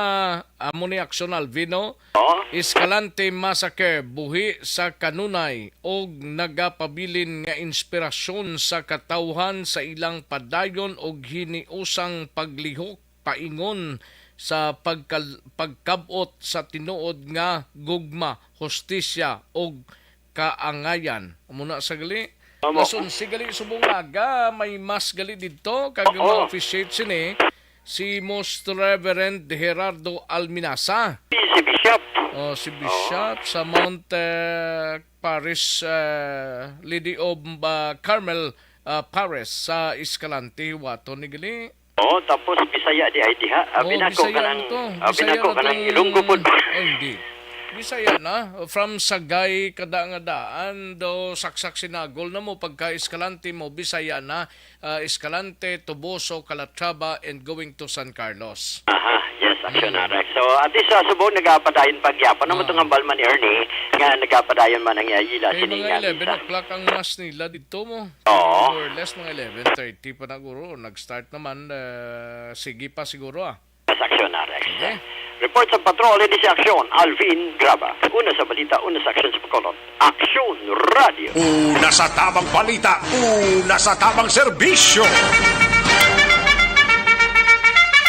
amo ni Action Alvin, no? Oh. Escalante Massacre, buhi sa kanunay, og nagapabilin nga inspirasyon sa katawhan sa ilang padayon og hiniusang paglihok paingon sa pagkal-, pagkab-ot sa tinuod nga gugma, hustisya, ug kaangayan. Amo na sa gali. Amo. Alas onse gali subong aga, may mass gali didto, kag Oo. ma-officiate sini si Most Reverend Gerardo Alminaza. Si, si Bishop. Oh, si Oo. Bishop sa Mount, eh, Parish, eh, Lady of, ah, Carmel, ah, Parish sa Escalante, Huaton ni gali. Oh, tapos Bisaya di ay diha. Abi Oh, nako Bisaya kanang, to. abi Bisaya nako na kanang tong Ilonggo pod. Oh, hindi. Bisaya na. From Sagay, kada nga daan, do saksak sinagol na mo, pagka Escalante mo, Bisaya na. Ah, Escalante, Toboso, Calatrava, and going to San Carlos. Aha, yes, action Mm. na, Rex. So, at least sa Subo, nagapadayon pa gyapon. Ano mo Ah. tong hambal man ni Ernie, nga nagapadayon man ang iyayila, Kay sini mga nga eleven misa. o'clock ang mass nila dito mo. Oo. More or less, mga eleven thirty pa na, guro. Nag-start naman, eh, sige pa siguro, ah. Sa aksyon na, Rex. Sige. Report sa patrol, ini si Aksyon, Alvin Graba. Una sa balita, una sa aksyon sa Bacolod. Aksyon, Radyo. Una sa tamang balita, una sa tamang serbisyo.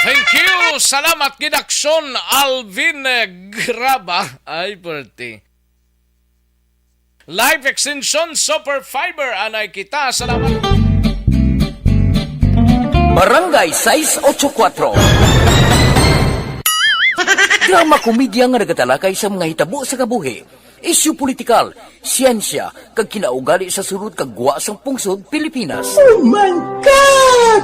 Thank you. Salamat gid, Aksyon Alvin, eh, Graba. Ay, perte. Life Extension Super Fiber, anay kita. Salamat. Barangay sais ocho kuwatro. Drama komedya nga nagatalakay sa mga hitabo sa kabuhi, isyu politikal, siyensya, kag kinaugali sa sulod kag gwa sang pungsod Pilipinas. Oh my God!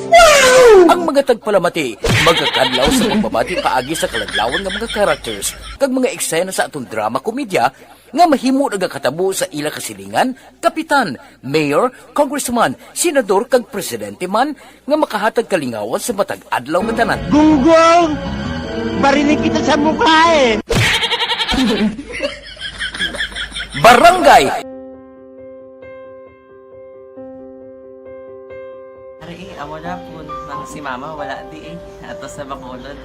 Wow! Ang mga tagpalamati magakadlaw sa pagbabati paagi sa kaladlawan nga mga characters kag mga eksena sa aton drama komedya nga mahimo nagakatabo sa ila kasilingan, kapitan, mayor, congressman, senador, kag presidente man nga makahatag kalingawan sa matag adlaw nga tanan. Gunggong! Barinig kita sa mukha eh! Barangay! Ari eh, amo na po nang si mama wala di eh. Ato sa Bacolod.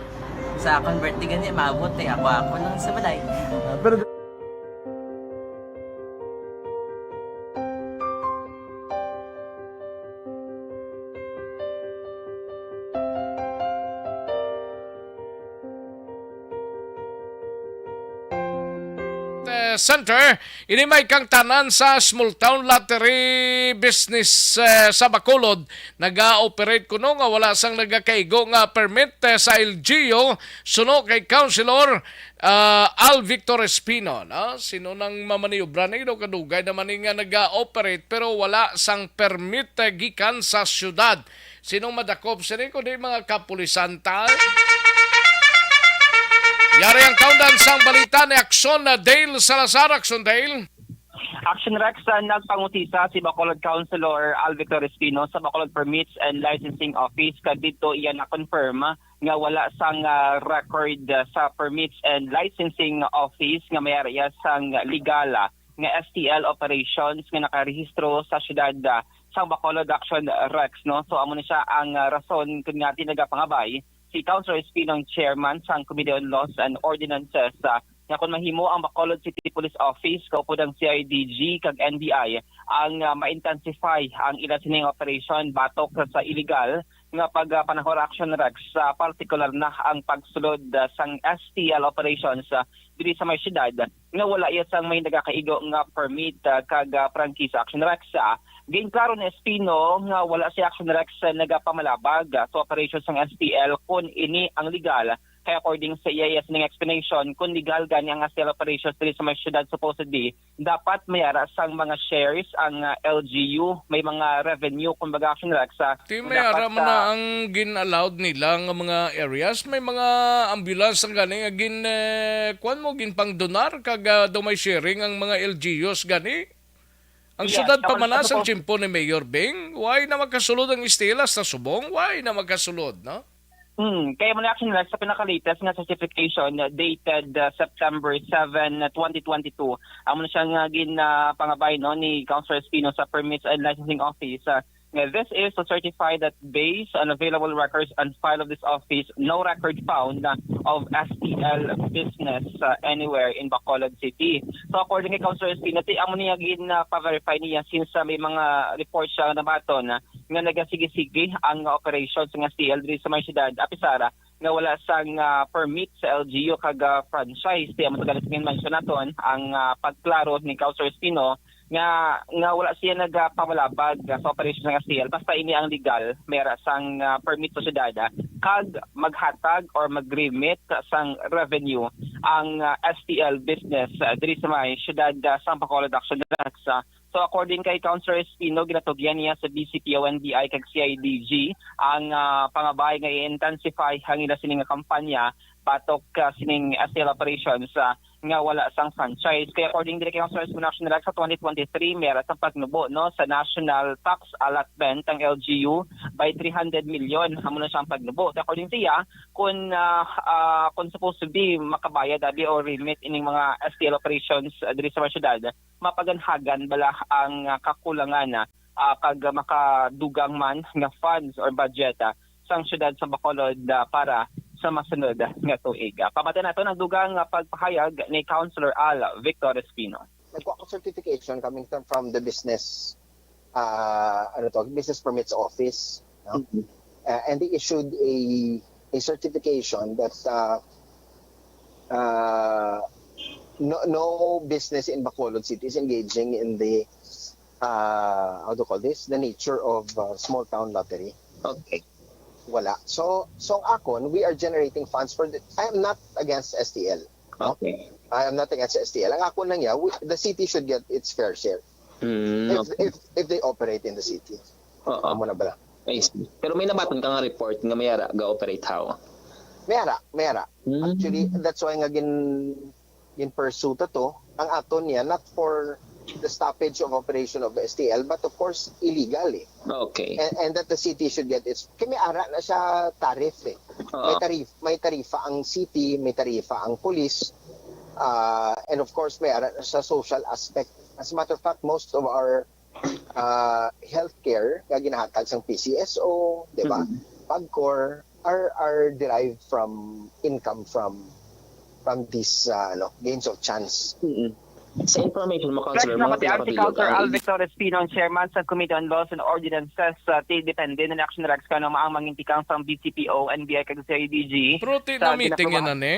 Sa akon birthday gani, maabot eh. Ako, ako lang sa balay. Ah, pero eh, Center, ini may kangtanan sa Small Town Lottery Business, eh, sa Bacolod. Naga-operate kuno nga wala sang nagakaigo nga permit, eh, sa L G U, suno kay Councilor, ah, Al Victor Espino, no? Sino nang mamaniobra ni, no? Kadugay naman ni nga naga-operate pero wala sang permit, eh, gikan sa syudad. Sinong madakop sini kundi mga kapulisan ta? Yari ang kaundan sang balita ni Aksyon na Dale Salazar. Aksyon, Dale. Action Rex, uh, nagpangutisa si Bacolod Councilor Al Victor Espino sa Bacolod Permits and Licensing Office, kag didto iya na-confirm nga wala sang, uh, record, uh, sa Permits and Licensing Office nga may area sang legal, uh, nga S T L operations nga nakarehistro sa siyudad, uh, sang Bacolod. Action Rex, no? So, amo na siya ang, uh, rason kun ngaa nagapangabay si Councilor Espino, ang chairman sang Committee on Laws and Ordinances, ah, nga kon mahimo ang Bacolod City Police Office kaupod ang C I D G kag N B I ang, ah, ma-intensify ang ila sining operation batok sa illegal nga pag, ah, panahor. Action Rex, sa partikular na ang pagsulod, ah, sang S T L operations, ah, diri sa may siyudad nga wala iya sang may nagakaigo nga permit, ah, kag, ah, prangkisa. Action Rex, ah, ginklaro ni Espino nga wala si Action Rex, ah, nagapamalabag, ah, sa operation sang S T L kon ini ang legal. Kay according sa iya, iya sining explanation, kon legal gani ang S T L operations diri sa may siyudad, supposedly dapat may ara sang mga shares ang, ah, L G U, may mga revenue, kumbaga. Action Rex, ah, Ti may dapat, ara man na ah, ang gin-allowed nila nga mga areas, may mga ambulance ang gani nga gin, eh, kuwan mo, ginpangdonar kag, ah, daw may sharing ang mga L G Us gani. Ang Yes, syudad pa ako man na sa supposed tiyempo ni Mayor Bing, why na magkasulod ang S T L hasta subong? Why na magkasulod, no? Hmm, kaya mo na, actually, sa pinaka-latest nga certification, uh, dated, uh, September seven, uh, twenty twenty-two, amo na siya nga gin, uh, pangabay, no, ni Councilor Espino sa Permits and Licensing Office, uh, nga this is to certify that based on available records on file of this office, no record found, uh, of S T L business, uh, anywhere in Bacolod City. So, according kay Councilor Espino, ti amo niya gin, uh, pa-verify niya since, uh, may mga reports siya na baton, uh, nga nagasigi-sige ang operation sa S T L diri sa may siyudad, apisara nga wala sang, ah, permit sa L G U kag, ah, franchise. Ti amo to gani sa mention naton ang, ah, pagklaro ni Councilor Espino nga, nga wala siya nagapamalabag, ah, sa operation sa S T L basta ini ang legal, may ara sang, ah, permit sa syudad, ah, kag maghatag or mag-remit sang revenue ang, ah, S T L business, ah, diri sa may syudad, ah, sa Bacolod. Action Rex, ah, So, according kay Councilor Espino, ginatugyan niya sa B C P O, N B I kag C I D G ang, ah, pangabay nga i-intensify ang ila sini nga kampanya batok, ah, sining S T L operations, ah, nga wala sang franchise. Kay according diri kay Councilor Espino, Action Rex, sa twenty twenty-three, may ara sang pagnubo, no, sa national tax allotment ang L G U by three hundred million. Amo na siyang pagnubo. Kay according siya, kung, ah, ah, kung supposed to be makabayad abi o remit ining mga S T L operations, ah, diri sa mga syudad, mapaganhagan bala ang, ah, kakulangan, ah, kag makadugang man nga funds or budget, ah, sang siyudad sa Bacolod, ah, para sa masunod nga tuig. Ah, pamati naton ang dugang nga pagpahayag ni Councilor Al Victor Espino. Nagkuha certification coming from, from the business, uh, ano to, business permits office, no? Uh, and they issued a a certification that uh, uh, no, no business in Bacolod City is engaging in the uh, how do you call this? The nature of uh, small town lottery. Okay. Wala. So, so ang akon, we are generating funds for the, I am not against S T L. Okay. I am not against S T L. Ang akon lang niya, we, the city should get its fair share Mm, if okay. if if they operate in the city. Oo. Amo na bala. I see. Pero may nabaton ka nga report nga may ara ga-operate how? May ara, may ara. Mm. Actually, that's why nga gin gin pursue ta to. Ang aton niya, not for the stoppage of operation of S T L, but of course illegal eh. Okay. And, and that the city should get its, kay may ara na siya tariff eh. May Oo. tarif may tarifa ang city, may tarifa ang police. Uh, and of course may ara na siya social aspect. As a matter of fact, most of our uh, healthcare nga ginahatag sang P C S O, di ba? Mhm. PAGCOR are are derived from income from from these uh, ano, gains of chance. Mm-mm. Sa information mo, Flex Councilor, na mga pati ang si pinakabilog Councilor ang Al Victor Espino, ang Chairman sa Committee on Laws and Ordinances sa T depende na Action Rex kano ang mangintikang sang B C P O, N B I kag C I D G. Pero ti Sa na meeting ginagawa- yan na ni?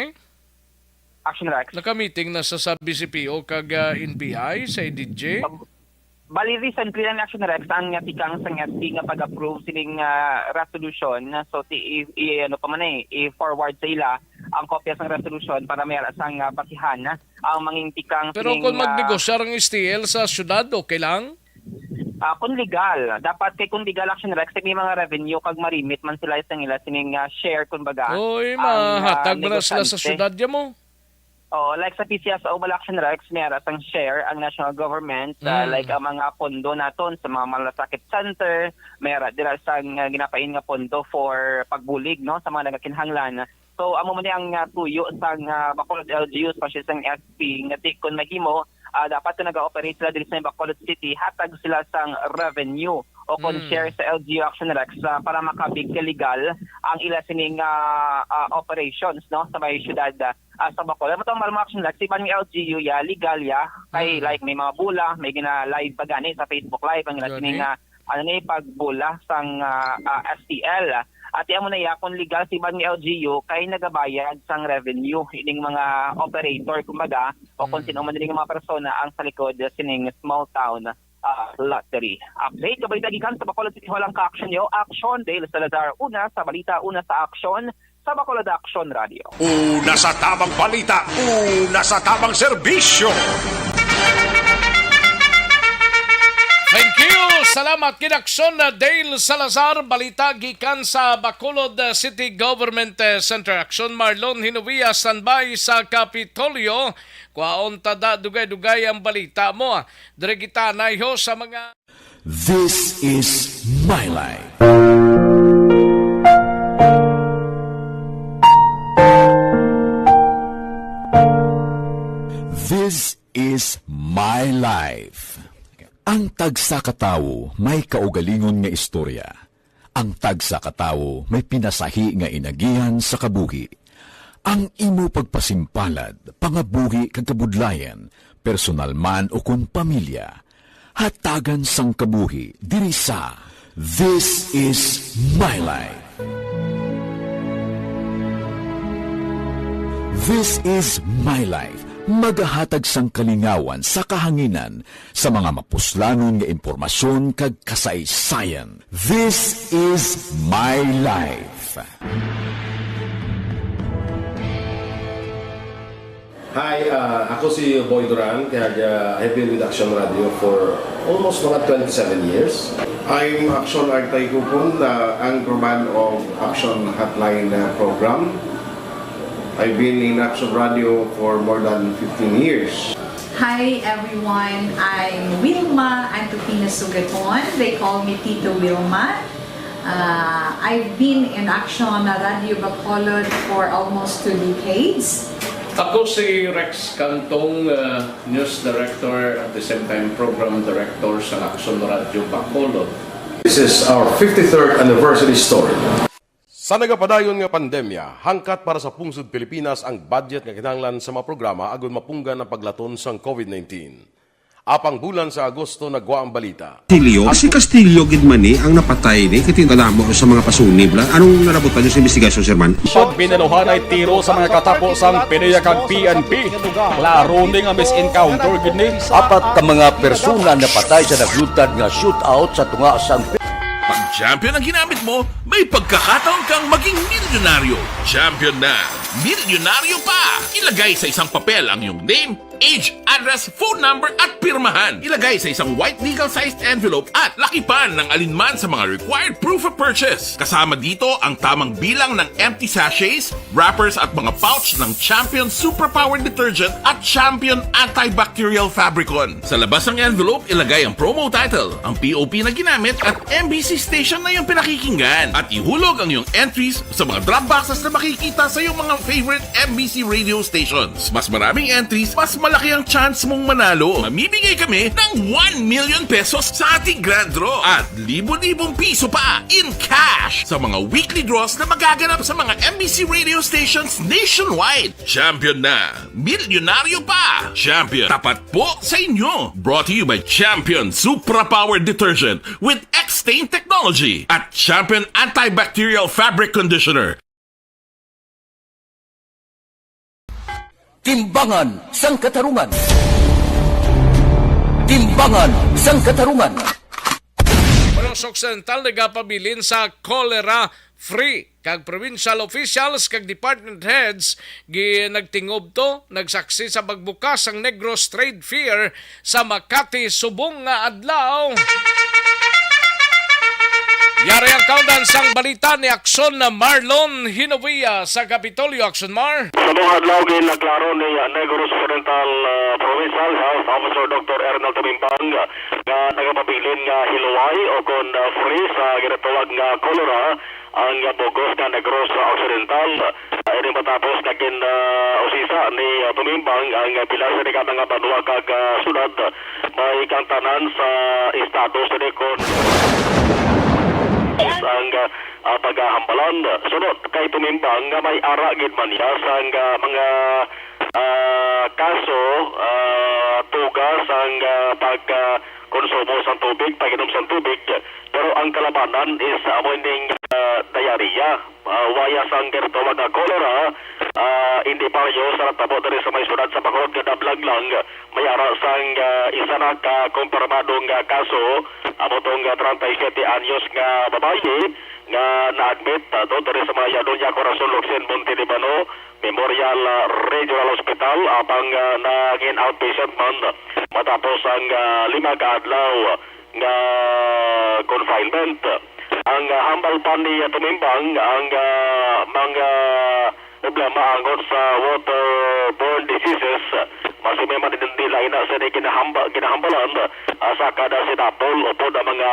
Action Rex. Naka-meeting na sa, sa B C P O kag ah, N B I, sa I D G. Bali, recently lang, Action Rex, ang nga tikang sa S P nga pag-approve sining ah, resolution. So, ti, i, i- ano pa man eh, i-forward sa ila ang kopya sang resolution para may sang uh, bakihan ang manging tikang Pero sining, kung ah, magnegosyar ang S T L sa syudad, okay lang? Ah, kung legal, dapat kay kung legal, Action Rex, may mga revenue kag marimit man sila sa ila sining ah, share, kumbaga. Oy, ang, ah, mahatag mo na sila sa negosyante. Syudad ya mo. Oh, like sa P C S O, wala, Action Rex, may ara sang share ang national government, ah, Mm. like ang mga pondo naton sa mga malasakit center, may ara dira sang ah, ginapain nga pondo for pagbulig, no, sa mga nagakinahanglan. So, amo man ni ang ah, tuyo sang ah, Bacolod L G U, especially sang S P, nga ti kun mahimo, ah, dapat kung nag-ooperate sila diri sa Bacolod City, hatag sila sang revenue o kung Mm. share sa L G U, Action Rex, ah, para makabig ka legal ang ila sining ah, ah, operations, no, sa may syudad ah, ah, sa Bacolod. Matong mal mo, Action Rex, iban nga L G U ya, legal ya, kay Mm. like may mga bula, may gina-live pa gani sa Facebook Live ang ila Gani. sining ah, ano ni, pagbula sang ah, ah, S T L. At amo na ya, kung legal si iban nga L G U kay nagabayad sang revenue ining mga operator, kumbaga, o kung Mm. sino man diri nga mga persona ang sa likod sining small town ah, lottery. Update, kabalita gikan sa Bacolod City Hall ang ka-action niyo. Action, Dale Salazar, una sa balita, una sa aksyon, sa Bacolod Action Radio. Una sa tamang balita, una sa tamang serbisyo. Thank you. Salamat kid Aksyon na Dale Salazar. Balita gikan sa Bacolod uh, City Government uh, Center. Aksyon Marlon Hinovia, standby sa Kapitolyo. Kuhaon ta da dugay-dugay ang balita mo. Dire kita naiho sa mga This is My Life. This is My Life. Ang tagsa ka tawo may kaugalingon nga istorya. Ang tagsa ka tawo may pinasahi nga inagihan sa kabuhi. Ang imo pagpasimpalad, pangabuhi kag kabudlayan, personal man o kon pamilya, hatagan sang kabuhi diri sa This is My Life. This is My Life, magahatag sang kalingawan sa kahanginan sa mga mapuslanon nga impormasyon kag kasaysayan. This is My Life. Hi, ah, ako si Boy Duran, kag ah, I've been with Action Radio for almost mga twenty-seven years. I'm Action Artay Kupon, the anchorman of Action Hotline ah, program. I've been in Action Radio for more than fifteen years. Hi everyone, I'm Wilma Antupina Sugaton. They call me Tito Wilma. Uh, I've been in Action Radio Bacolod for almost two decades. Ako si Rex Cantong, uh, News Director, at the same time Program Director sa Action Radio Bacolod. This is our fifty-third anniversary story. Sa nagapadayon nga pandemya, hangkat para sa pungsod Pilipinas ang budget nga kinahanglan sa mga programa agud mapunggan ang paglaton sang COVID nineteen. Apang bulan sa Agosto nagwa ang balita. Castillo? Si Castillo gid man ni ang napatay ni, kay tingala mo sa mga pasunib lang. Anong nalabutan niyo sa investigasyon, Sir Man? Pag binaluhan ay tiro sa mga katapo sang PDEA kag P N P. Klaro ni nga mis-encounter gid ni. Apat ka mga persona napatay sa naglutad nga shootout sa tunga sang Pag champion ang ginamit mo, may pagkakataon kang maging milyonaryo. Champion na, milyonaryo pa! Ilagay sa isang papel ang iyong name, age, address, phone number, at pirmahan. Ilagay sa isang white legal-sized envelope at lakipan ng alinman sa mga required proof of purchase. Kasama dito ang tamang bilang ng empty sachets, wrappers, at mga pouch ng Champion Superpower Detergent at Champion Antibacterial Fabricon. Sa labas ng envelope, ilagay ang promo title, ang P O P na ginamit, at M B C station na iyong pinakikinggan. At ihulog ang iyong entries sa mga drop boxes na makikita sa iyong mga favorite M B C radio stations. Mas maraming entries, mas malaki ang chance mong manalo. Mamimigay kami ng one million pesos sa ating grand draw at libo-libong piso pa in cash sa mga weekly draws na magaganap sa mga M B C radio stations nationwide. Champion na! Milyonaryo pa! Champion, tapat po sa inyo! Brought to you by Champion Supra Power Detergent with X-Stain Technology at Champion Antibacterial Fabric Conditioner. Timbangan sang Katarungan. Timbangan sang Katarungan. Negros Occidental nagapabilin sa cholera free, kag provincial officials kag department heads gi-, nagtingub to, nagsaksi sa pagbukas sang Negros Trade Fair sa Makati subong nga adlaw. Yari ang kaundan sang balita ni Akson Marlon Hinovia sa Kapitolyo. Akson Mar. Sa mga adlaw, ginaklaro ni Negros Occidental, ah, Provincial Health Officer Doctor Ernal Tumimbang nga nagapabilin nga hiluway o kon, ah, free sa ginatawag nga cholera ang, ah, bug-os nga Negros Occidental. Ah, ini matapos nga gin, ah, usisa ni, ah, Tumimbang ang, ah, pila sini ka mga banwa kag, ah, syudad may kang tanan sa estado sini kon ang, ah, pagahambalan. Sunod kay Tumimbang nga may ara gid man niya sang, ah, mga, ah, kaso, ah, tuga sang, ah, pag, ah, konsumo sang tubig, pag-inom sang tubig. Pero ang kalabanan is amo ning, ah, diarrhea. Ah, waya sang ginatawag nga cholera, ah, hindi pareho sa natabo diri sa may syudad sa Bacolod nga nablag lang. May ara sang, ah, isa na ka kumpirmado nga kaso, amo tong, ah, treinta y siete anyos nga babayi nga na-admit, ah, to, diri sa may Doña Corazon Locsin Monte Libano Memorial, ah, Regional Hospital, apang, ah, nangin outpatient man matapos ang, ah, lima ka adlaw nga confinement. Ang, ah, hambal pa ni Tumimbang, ang, ah, mga problema angot sa waterborne diseases, mas may man din nila ina sa di ginahamba-, ginahambalan, ah, sa kada sinapol upod ang mga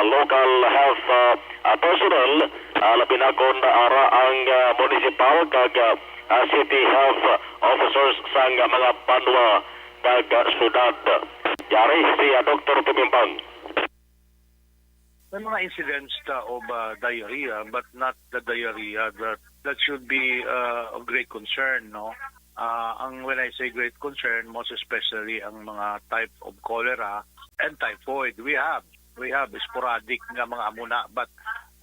local health, ah, ah, personnel, ah, labi na kon ara ang, ah, municipal kag, ah, ah, city health officers sang mga banwa kag, ah, syudad. Yari si, ah, Doktor Tumimbang. May mga incidents ta of, uh, diarrhea, but not the diarrhea that, that should be, uh, of great concern, no? Uh, ang, when I say great concern, most especially ang mga type of cholera and typhoid. We have, we have sporadic nga mga amo na, but,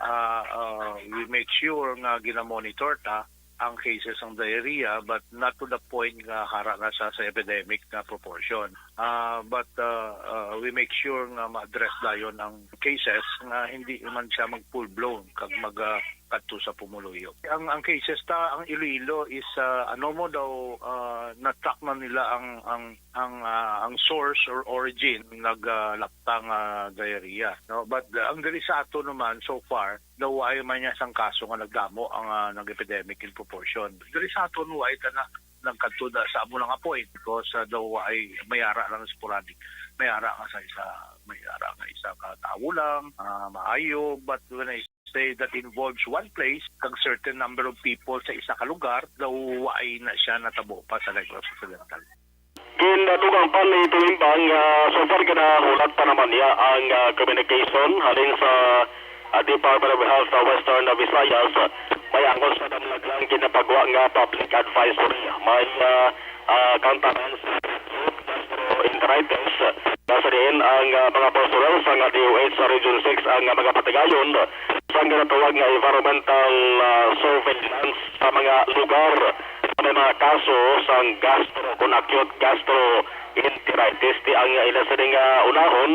uh, uh, we make sure nga ginamonitor ta ang cases sang diarrhea, but not to the point nga hara na sa, sa epidemic nga proportion. Ah, but, ah, ah, we make sure nga ma-address dayon ang cases nga hindi man siya mag full blown kag mag, ah, kadto sa pumuluyo. Ang, ang cases ta, ang Iloilo is, ah, ano mo daw, ah, na-track na nila ang, ang, ang, ah, ang source or origin nag, ah, lapta nga diarrhea, no? But, ah, ang diri sa ato naman, so far, daw waay man niya sang kaso nga nagdamo ang, ah, nag-epidemic in proportion. Diri sa aton, waay ta na nagkadto na sa amo nga point because, ah, daw waay, may ara lang sporadic. May ara nga sa isa, may ara nga isa ka tawo lang, ah, maayo. But when I say that involves one place, kag certain number of people sa isa ka lugar, daw waay na siya natabo pa sa Negros Occidental. Gindugang pa ni Tumimbang nga so far ginahulat pa naman niya ang, ah, communication halin sa, ah, Department of Health sa Western Visayas. May angkon sa damlag lang ginapagwa nga public advisory. May, ah, ah, kantanan sa Gastro gastroenteritis, nga sa diin ang, ah, mga personnel sang D O H sa Region six ang, ah, magapatigayon sang ginatawag nga environmental, ah, surveillance sa mga lugar sa may mga kaso sang gastro, kon acute gastroenteritis. Ti ang ila sini nga unahon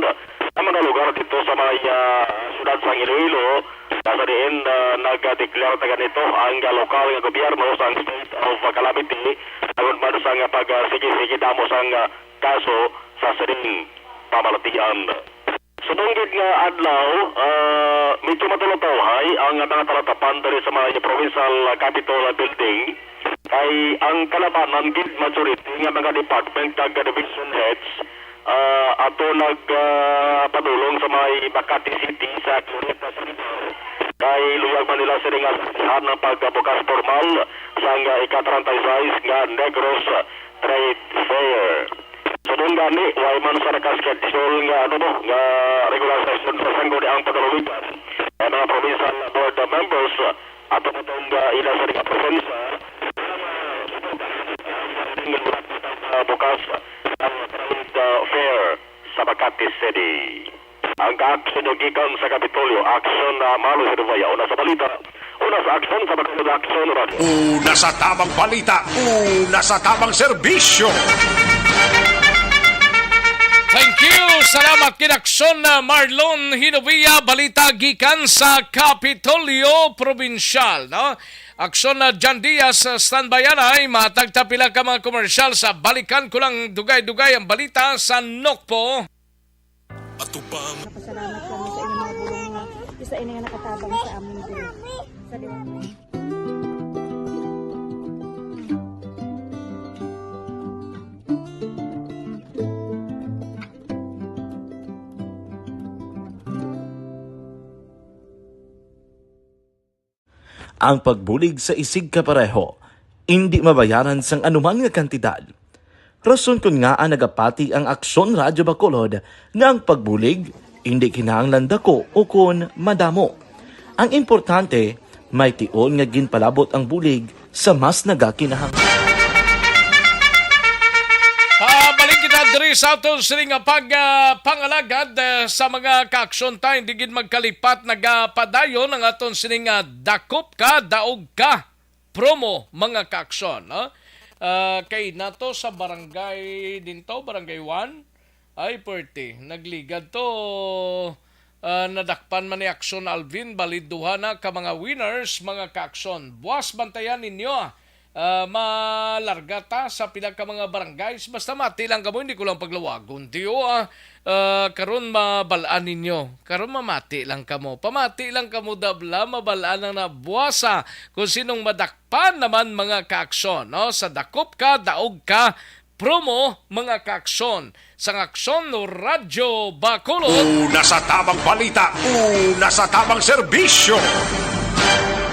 ang mga lugar dito sa may, ah, siyudad sang Iloilo, nga sa diin, ah, nag-declare ta ganito ang, ah, lokal nga gobyerno sang state of calamity tungod man sang, ah, pag, ah, sige-sige damo sang, ah, kaso sa sining pamalatian. Subong gid nga adlaw, ah, medyo matulutawhay ang mga talatapan diri sa mga provincial, ah, capitol building, kay ang kalabanan gid majority nga mga department kag division heads, ah, ato nag, ah, padulong sa may Makati City sa Cuneta City, kay luyag man nila sini nga saksihan ang pagbukas formal sang ika-treinta y seis nga Negros Trade Fair. Subong gani, way man sa naka-schedule nga, ano mo, nga regular session sa Sangguniang Panlalawigan, ang mga provincial board members, ato na tong, ah, ila sa nakapresensya, ah, bukas ang trade, ah, fair sa Makati City. Ang kaaksyon gikan sa Kapitolyo, aksyon na Malo sa Dubaya. Una sa balita, una sa aksyon sa Bacolod Aksyon Radio. Una sa tamang balita, una sa tamang serbisyo. Thank you. Salamat kinaksyon na Marlon Hinovia. Balita gikan sa Kapitolyo Probinsyal, no? Aksyon na John Diaz, standby anay. Matag ta pila ka mga komersyal sa balikan ko lang dugay-dugay ang balita sa Nokpo. Atubang. Nagpasalamat kami sa inyong mga bulong nga isa ini nga nakatabang sa amin diri. Sa liwanag. Ang pagbulig sa isigkapareho indi mabayaran sang anuman nga kantidad. Rason kon ngaa nagapati ang Aksyon Radyo Bacolod nga ang pagbulig indi kinahanglan dako ukon madamo. Ang importante, may tion nga ginpalabot ang bulig sa mas nagakinahanglan. Pabalik kita diri sa aton sini nga pag, ah, pangalagad, ah, sa mga kaaksyon ta, hindi gid magkalipat nagapadayon ang aton sini nga dakop ka, daog ka promo, mga kaaksyon, no? Ah, kay nato sa barangay dinto, Barangay one, ay, pwerte. Nagligad to. Ah, nadakpan man ni Aksyon Alvin, bali duha na ka mga winners, mga kaaksyon. Buwas bantayan ninyo, ah. Ah, malarga ta sa pila ka mga barangays. Basta mati lang kamo, hindi ko lang paglawagon. Tiyo, ah, ah, karon mabal-an ninyo. Karon mamati lang kamo. Pamati lang kamo, dabla, mabal-an lang na buwasa kung sinong madakpan naman, mga kaaksyon, no? Sa dakop ka, daog ka, promo, mga kaaksyon, sang Aksyon Radyo Bacolod. Una sa tamang balita, una sa tamang serbisyo.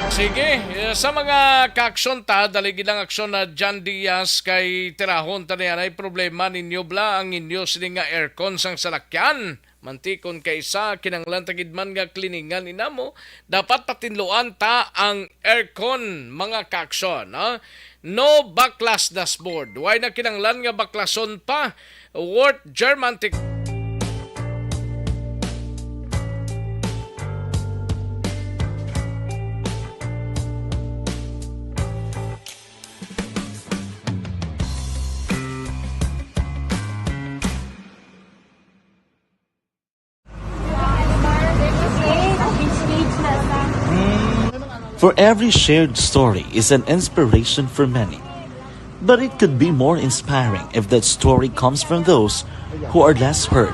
Sige, eh, sa mga kaaksyon ta, dali gid ang aksyon na John Diaz kay tirahon ta niya, nay problema ninyo bala ang inyo sini nga aircon sang salakyan. Mantikon kay sa kinanglan ta gid man nga kliningan inamo, dapat patinluan ta ang aircon, mga kaaksyon, ha? No baklas dashboard. Way na kinanglan nga baklason pa. Worth German tik- For every shared story is an inspiration for many. But it could be more inspiring if that story comes from those who are less heard.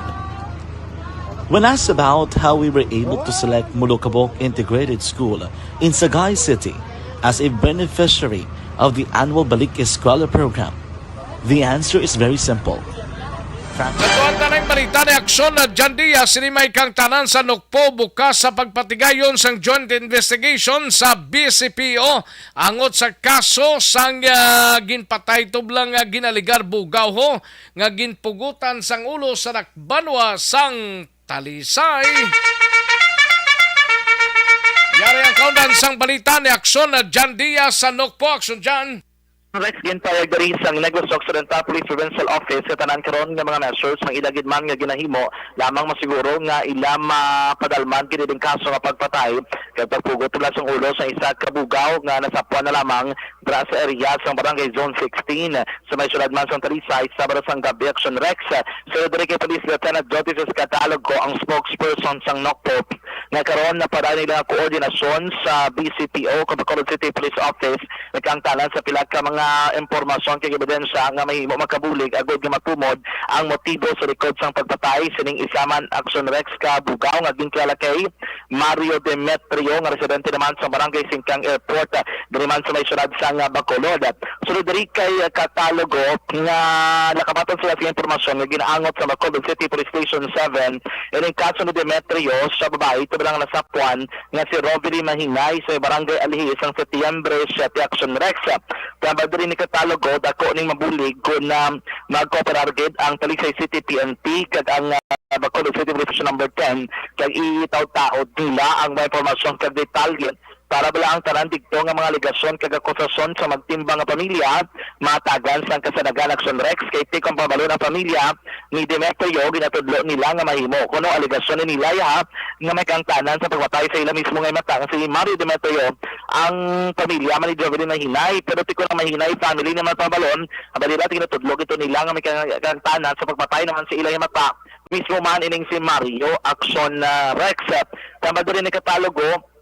When asked about how we were able to select Mulukabok Integrated School in Sagay City as a beneficiary of the annual Balik Eskwela program, the answer is very simple. Sa tuwan ta ng balita ni Aksyon na John Diaz, sini may kang tanan sa Nukpo bukas sa pagpatigayon sang joint investigation sa B C P O angot sa kaso sang, ah, ginpatay tublang nga ginaligar bugaw ho nga ginpugutan sang ulo sa dakbanwa sang Talisay. Yari ang kaundan sang balita ni Aksyon na John Diaz sa Nukpo. Aksyon John. Rex, ginpahayag diri sang Negros Occidental Police Provincial Office nga tanan karon nga mga measures ang ila gid man nga ginahimo lamang masiguro nga ila mapadalman gid ining kaso nga pagpatay kag pagpugot lang sang ulo sa isa ka bugaw nga nasapwan na lamang dira sa area sang Barangay Zone sixteen sa may syudad man sang Talisay, Sabado sang gabi, Action Rex. Sunod diri kay Police Lieutenant Jody Catalogo, ang spokesperson sang NOCPOP, nga karon napadayon nila ang koordinasyon sa B C P O kag Bacolod City Police Office, nagkaangtanan sa pila ka mga impormasyon kag ebidensya nga mahimo makabulig agud nga matumod ang motibo sa likod sang pagpatay sining isa man, Action Rex, ka bugaw nga ginkilala kay Mario Demetrio, nga residente naman sa Barangay Singkang Airport, ah, diri man sa may syudad sang, ah, Bacolod. Sulod diri kay, ah, Catalogo, nga nakabaton sila sa impormasyon nga ginaangot sa Bacolod City Police Station seven ining kaso ni Demetrio sa babayi tubang nasapwan nga si Rovelyn Mahinay sa Barangay Alihis sang Setyembre siyete, Action Rex. Tambal diri ni Catalogo, dako ning mabulig kon, ah, magkooperar gid ang Talisay City P N P kag ang, ah, Bacolod City Police Station Number ten, kag itaod-taod nila ang mga impormasyon kag detalye para bala ang tanan digto nga mga alegasyon kag akusasyon sa magtimbang nga pamilya matagan sang kasanagan, Action Rex, kay tikang pabalo ang pamilya ni Demetrio, ginatudlo nila nga mahimo kuno alegasyon ni nila ya nga may kaangtanan sa pagpatay sa ila mismo nga mata nga si Mario Demetrio ang pamilya man ni Jovelyn Mahinay, pero tikon ang Mahinay family naman pabalon, ang balira ginatudlo gito nila nga may kang-, kaangtanan sa pagpatay naman sa ila mata mismo man ining si Mario, Action, ah, Rex. Tambal diri ni Catalogo,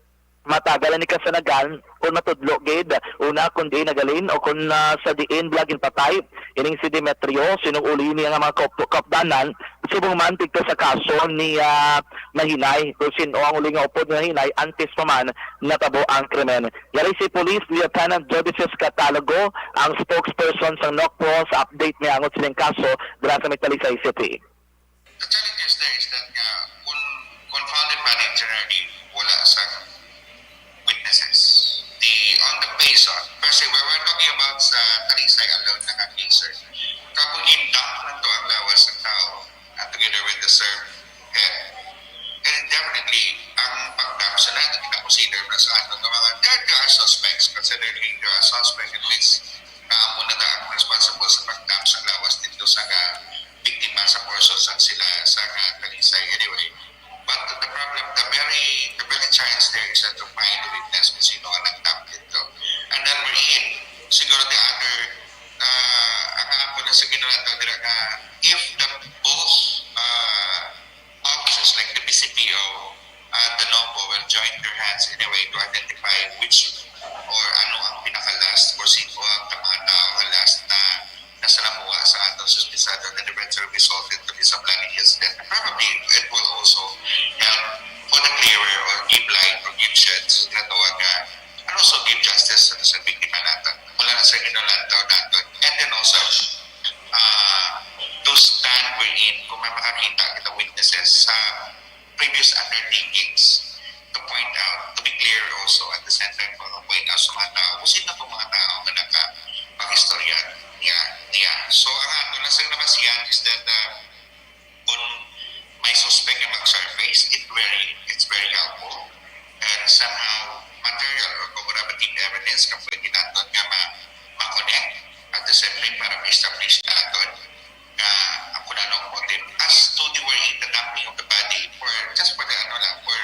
matagal ni kasanagan kung matudlo gid una kung diin nagalin o kung, ah, sa diin bala ginpatay ining si Demetrio, sinong uli niya nga mga kaup-, kaupdanan, subong man didto sa kaso ni, ah, Mahinay, kung sin-o ang uli nga upod nga Mahinay antes pa man natabo ang krimen. Yari si Police Lieutenant Jodices Catalogo, ang spokesperson sang NOCPO, sa update may angot sining kaso dira sa may Talisay City. The challenges there is that nga kung confounded man in generally wala sa witnesses. The, on the face of, kasi we were talking about sa Talisay alone na nga case, sir. Kapag in-dump na to ang lawas ng tao, uh, together with the served head, and definitely, ang pag-dump sa natin, kinakonsider na sa ato ng mga, there, there are suspects, considering there are suspects in this, na amo na ang responsible sa pag-dump sa lawas dito sa nga biktima sa portion sa sila sa nga Talisay. Anyway, but the problem, the very, the very challenge there is to find the witness kung sino ang nag-dump dito. And then we're in, siguro the other, uh, ang ako na sa ginulatan dira nga, if the both, uh, officers like the B C P O, uh, the NOCPO will join their hands in a way to identify which or ano ang pinaka-last or sino ang mga tao nga last na nasalamuha sa ato sa Espesado na eventually resulted to this untimely incident. Probably, it will also help for the clearer or give light or give shades na tawag nga, and also give justice sa, sa biktima natin. Mula na sa ginulantaw natin. And then also, uh, to stand wherein kung may makakita kita witnesses sa previous undertakings, to point out, to be clear also at the same time, para point out sa mga tao kung sino po mga tao nga nakapag-istorya niya, niya. So, ang ato lang sa nabasihan is that, uh, kung may suspect nga mag-surface, it very, it's very helpful. And somehow, material or corroborative evidence nga pwede naton nga ma-, ma-connect at the same time para ma-establish naton nga ang kung anong motive. As to the way the dumping of the body for, just for the ano lang, for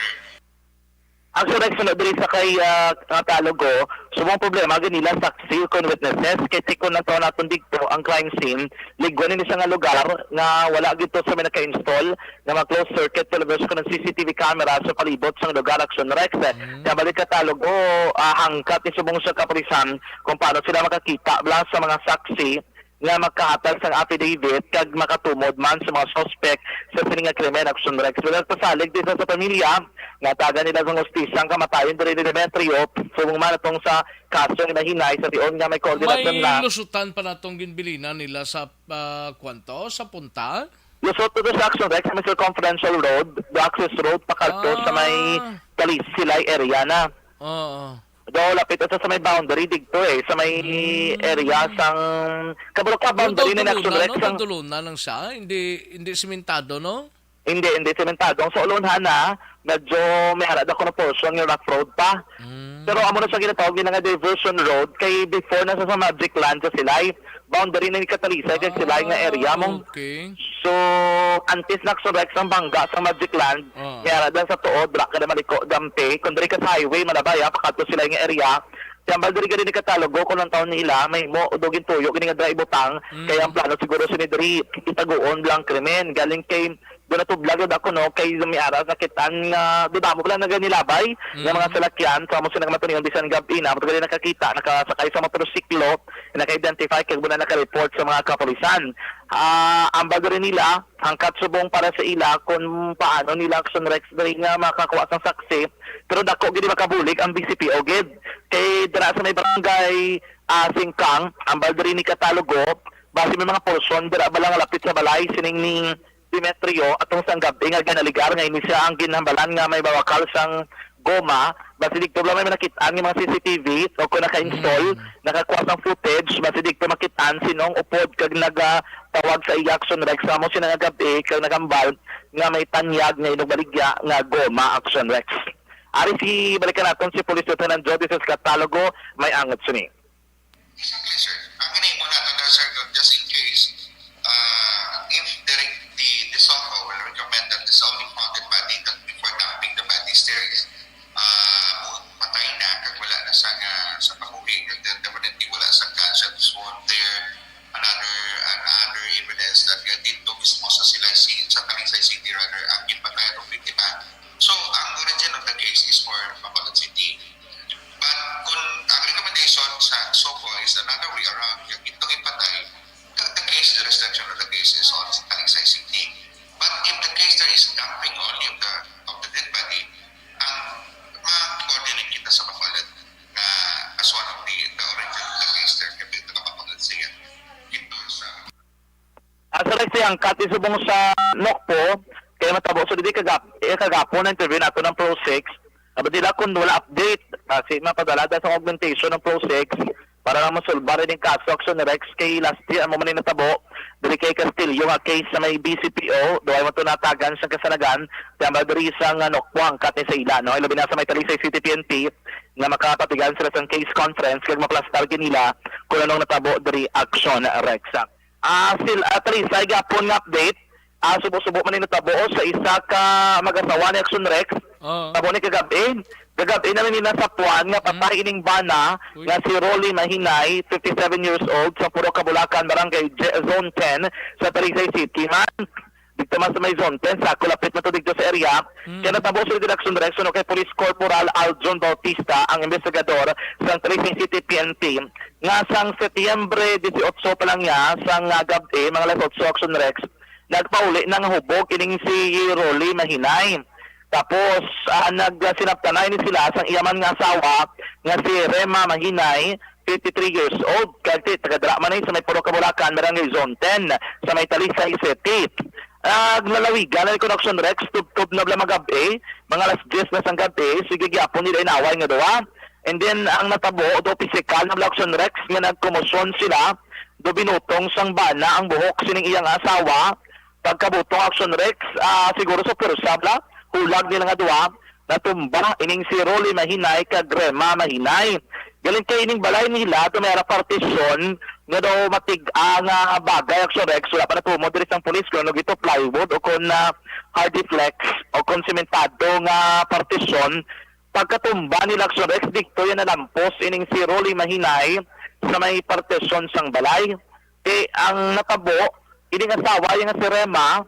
Actually, sunod diri sa kay, ah, Catalogo, subong problema gid nila saksi o kon witnesses, kay tikon lang to naton digto ang crime scene, ligwan ini sa nga lugar nga wala gid to sa may naka-install nga mga closed circuit television kon C C T V camera sa palibot sang lugar, Action Rex. Mm. Kaya balik Catalogo, ah, hangkat ni subong sa kapulisan kung paano sila makakita bala sa mga saksi nga makahatag sang affidavit kag makatumod man sa mga suspect sa sini nga krimen, Action Rex. Pero nagpasalig din sa pamilya nga taga nila sang hustisya ang kamatayon diri ni Demetrio, subong man atong sa kaso nga nahinay sa tion nga may koordinasyon May na. Lusutan pa natong ginbilinan nila sa, ah, kwanto, sa punta? Lusot to sa Action Rex, may circumferential road, the access road, pakalto sa may Ah. Talisilay area na. Oo. Do, lapit ito sa may boundary digto eh, sa may Hmm. area sang, kabalo ka, Pero boundary daw ni Action tulunan, Rex no? Daw sang tulunan lang siya, hindi, hindi simentado, no? Hindi, hindi simentado. Ang sa ulunhan na, medyo may ara daw kuno portion nga rough road pa. Hmm. Pero amo na siya ginatawag nila nga diversion road, kay before na sa, sa Magic Land sa Silay. Boundary na ni Catalisay kag Silay nga area mo. Okay. So, antes na Action Rex ang bangga sa Magic Land, Ah. may ara dan sa tuod, dra ka na maliko, gampi. Kung diri ka sa highway, malabay, ha, pakadto Silay nga area. Kaya ambal diri gani ni Catalogo, kung ang taon nila, may mo, do gintuyo, gini nga dra ibutang, kaya ang plano siguro sini diri, itaguon lang krimen. Galing kay, do natublag yun ako, no, kay may ara sa kitaan nga, do damo pala naganilabay, nga mga salakyan, sa mo sila nga matuningan bisan gabi na, matag nakakita, nakasakay sa motorsiklo, naka-identify, kag muna naka-report sa mga kapulisan. Ah, ambal diri nila, hangkat subong para sa ila kung paano nila Action Rex diri nga makakuha sang saksi, pero dako gid makabulig ang B C P O gid. Kay dira sa may barangay ah, Singkang, ambal diri ni Catalogo, basi may mga portion dira bala nga lapit sa balay sining ni Demetrio atong sang gabi nga ginaligar nga ini siya ang ginhambalan nga may bawakal sang goma, basi didto lang may nakit-an nga mga C C T V o kung naka-install, nakakuha sang footage, basi didto makit-an sinong upod kag nagatawag sa iya Action Rex sa amo sina nga gabi kag nagambal nga may tanyag nga inugbaligya nga goma Action Rex. Ari si balikan naton si Police Lieutenant Jody Catalogo, may angot sini. Exactly, sir. Ang hinimo nato na, sir, just in case, uh, if the, the, the SOFA will recommend that the only found dead body, that before dumping the bodies there is, uh, patay na, kag wala na sa, nga, sa kabuhi, kag then definitely wala sa gunshot wound there, another, another evidence that nga dito mismo sa Silay City, sa Talisay City, rather, ang ginpatay o biktima. So, ang origin of the case is for Bacolod City. But kung ang recommendation sa SOFA is another way around, yung itong ipatay, the, the case, the restriction of the case is on Talisay City. But if the case there is dumping only of the, of the dead body, ang ma-coordinate kita sa Bacolod nga as one of the, the origin of the case there, kapit na Bacolod siya. Ito sa Asa lang siya ang kati subong sa Nokpo, kaya matabo sa dili kagap eh, kagapon na interview nato ng Pro six. Abot nila kung wala update, kasi mapadala da sa augmentation ng Pro six para lang masulbar ning kaso Action Rex kay last year amo man ni natabo diri kay Castillo nga case sa may B C P O, duway man to natagan sa kasanagan, tambal diri sa nga Nokpo ang kati sa ila, no? Ilabi na sa may Talisay City P N P nga makapatigan sila sa case conference kag maplastar gid nila kung anong natabo diri Action Rex. Ah, sil ah, Talisay, gapon nga update. Ah, subo-subo man ni natabo sa isa ka mag-asawa ni Action Rex. Oo. Tabo ni kagabi. Kagabi na ni nasapuan nga patay ining bana Uy. Nga si Rolly Mahinay, fifty-seven years old, sa Purok Kabulakan, Barangay J- Zone ten, sa Talisay City man. Dito man sa may Zone ten, sa kulapit na to dito sa area. Mm. Kaya natabo sa Action Rex, no, kay Police Corporal Aljon Bautista, ang investigador sa Talisay City P N P, nga sang Setyembre dieciocho pa lang niya, sang ah, gabi, mga alas otso Action Rex, nagpauli na nga hubog ining si Rolly Mahinay. Tapos, ah, nagsinabtanay ni sila sang iya man nga asawa nga si Rema Mahinay, fifty-three years old, kag ti tagadra man ni sa may Purok Kabulakan, Barangay Zone ten, sa may Talisay City. Naglalawigan na ni Action Rex, tubtob na bala magabi, mga alas diyes na sang gabi, sige gyapon nila inaway nga duha. And then, ang natabo, do pisikal na bala Action Rex nga nagkomosyon sila, do binutong sang bana ang buhok sining iyang asawa. Pagkabutong Action Rex, ah, siguro sa pwersa bala, hulag nila nga duha, natumba ining si Rolly Mahinay kag Rema Mahinay. Galing kay ining balay nila, to may ara partisyon, nga daw matig-a nga bagay Action Rex, wala pa natumod diri sang pulis kung ano gito, plywood o kung ah, hardiflex o kung sementado nga partisyon. Pagkatumba ni Action Rex, dikto yan nalampos ining si Rolly Mahinay sa may partisyon sang balay. Kay ang natabo, ining asawa yung si Rema,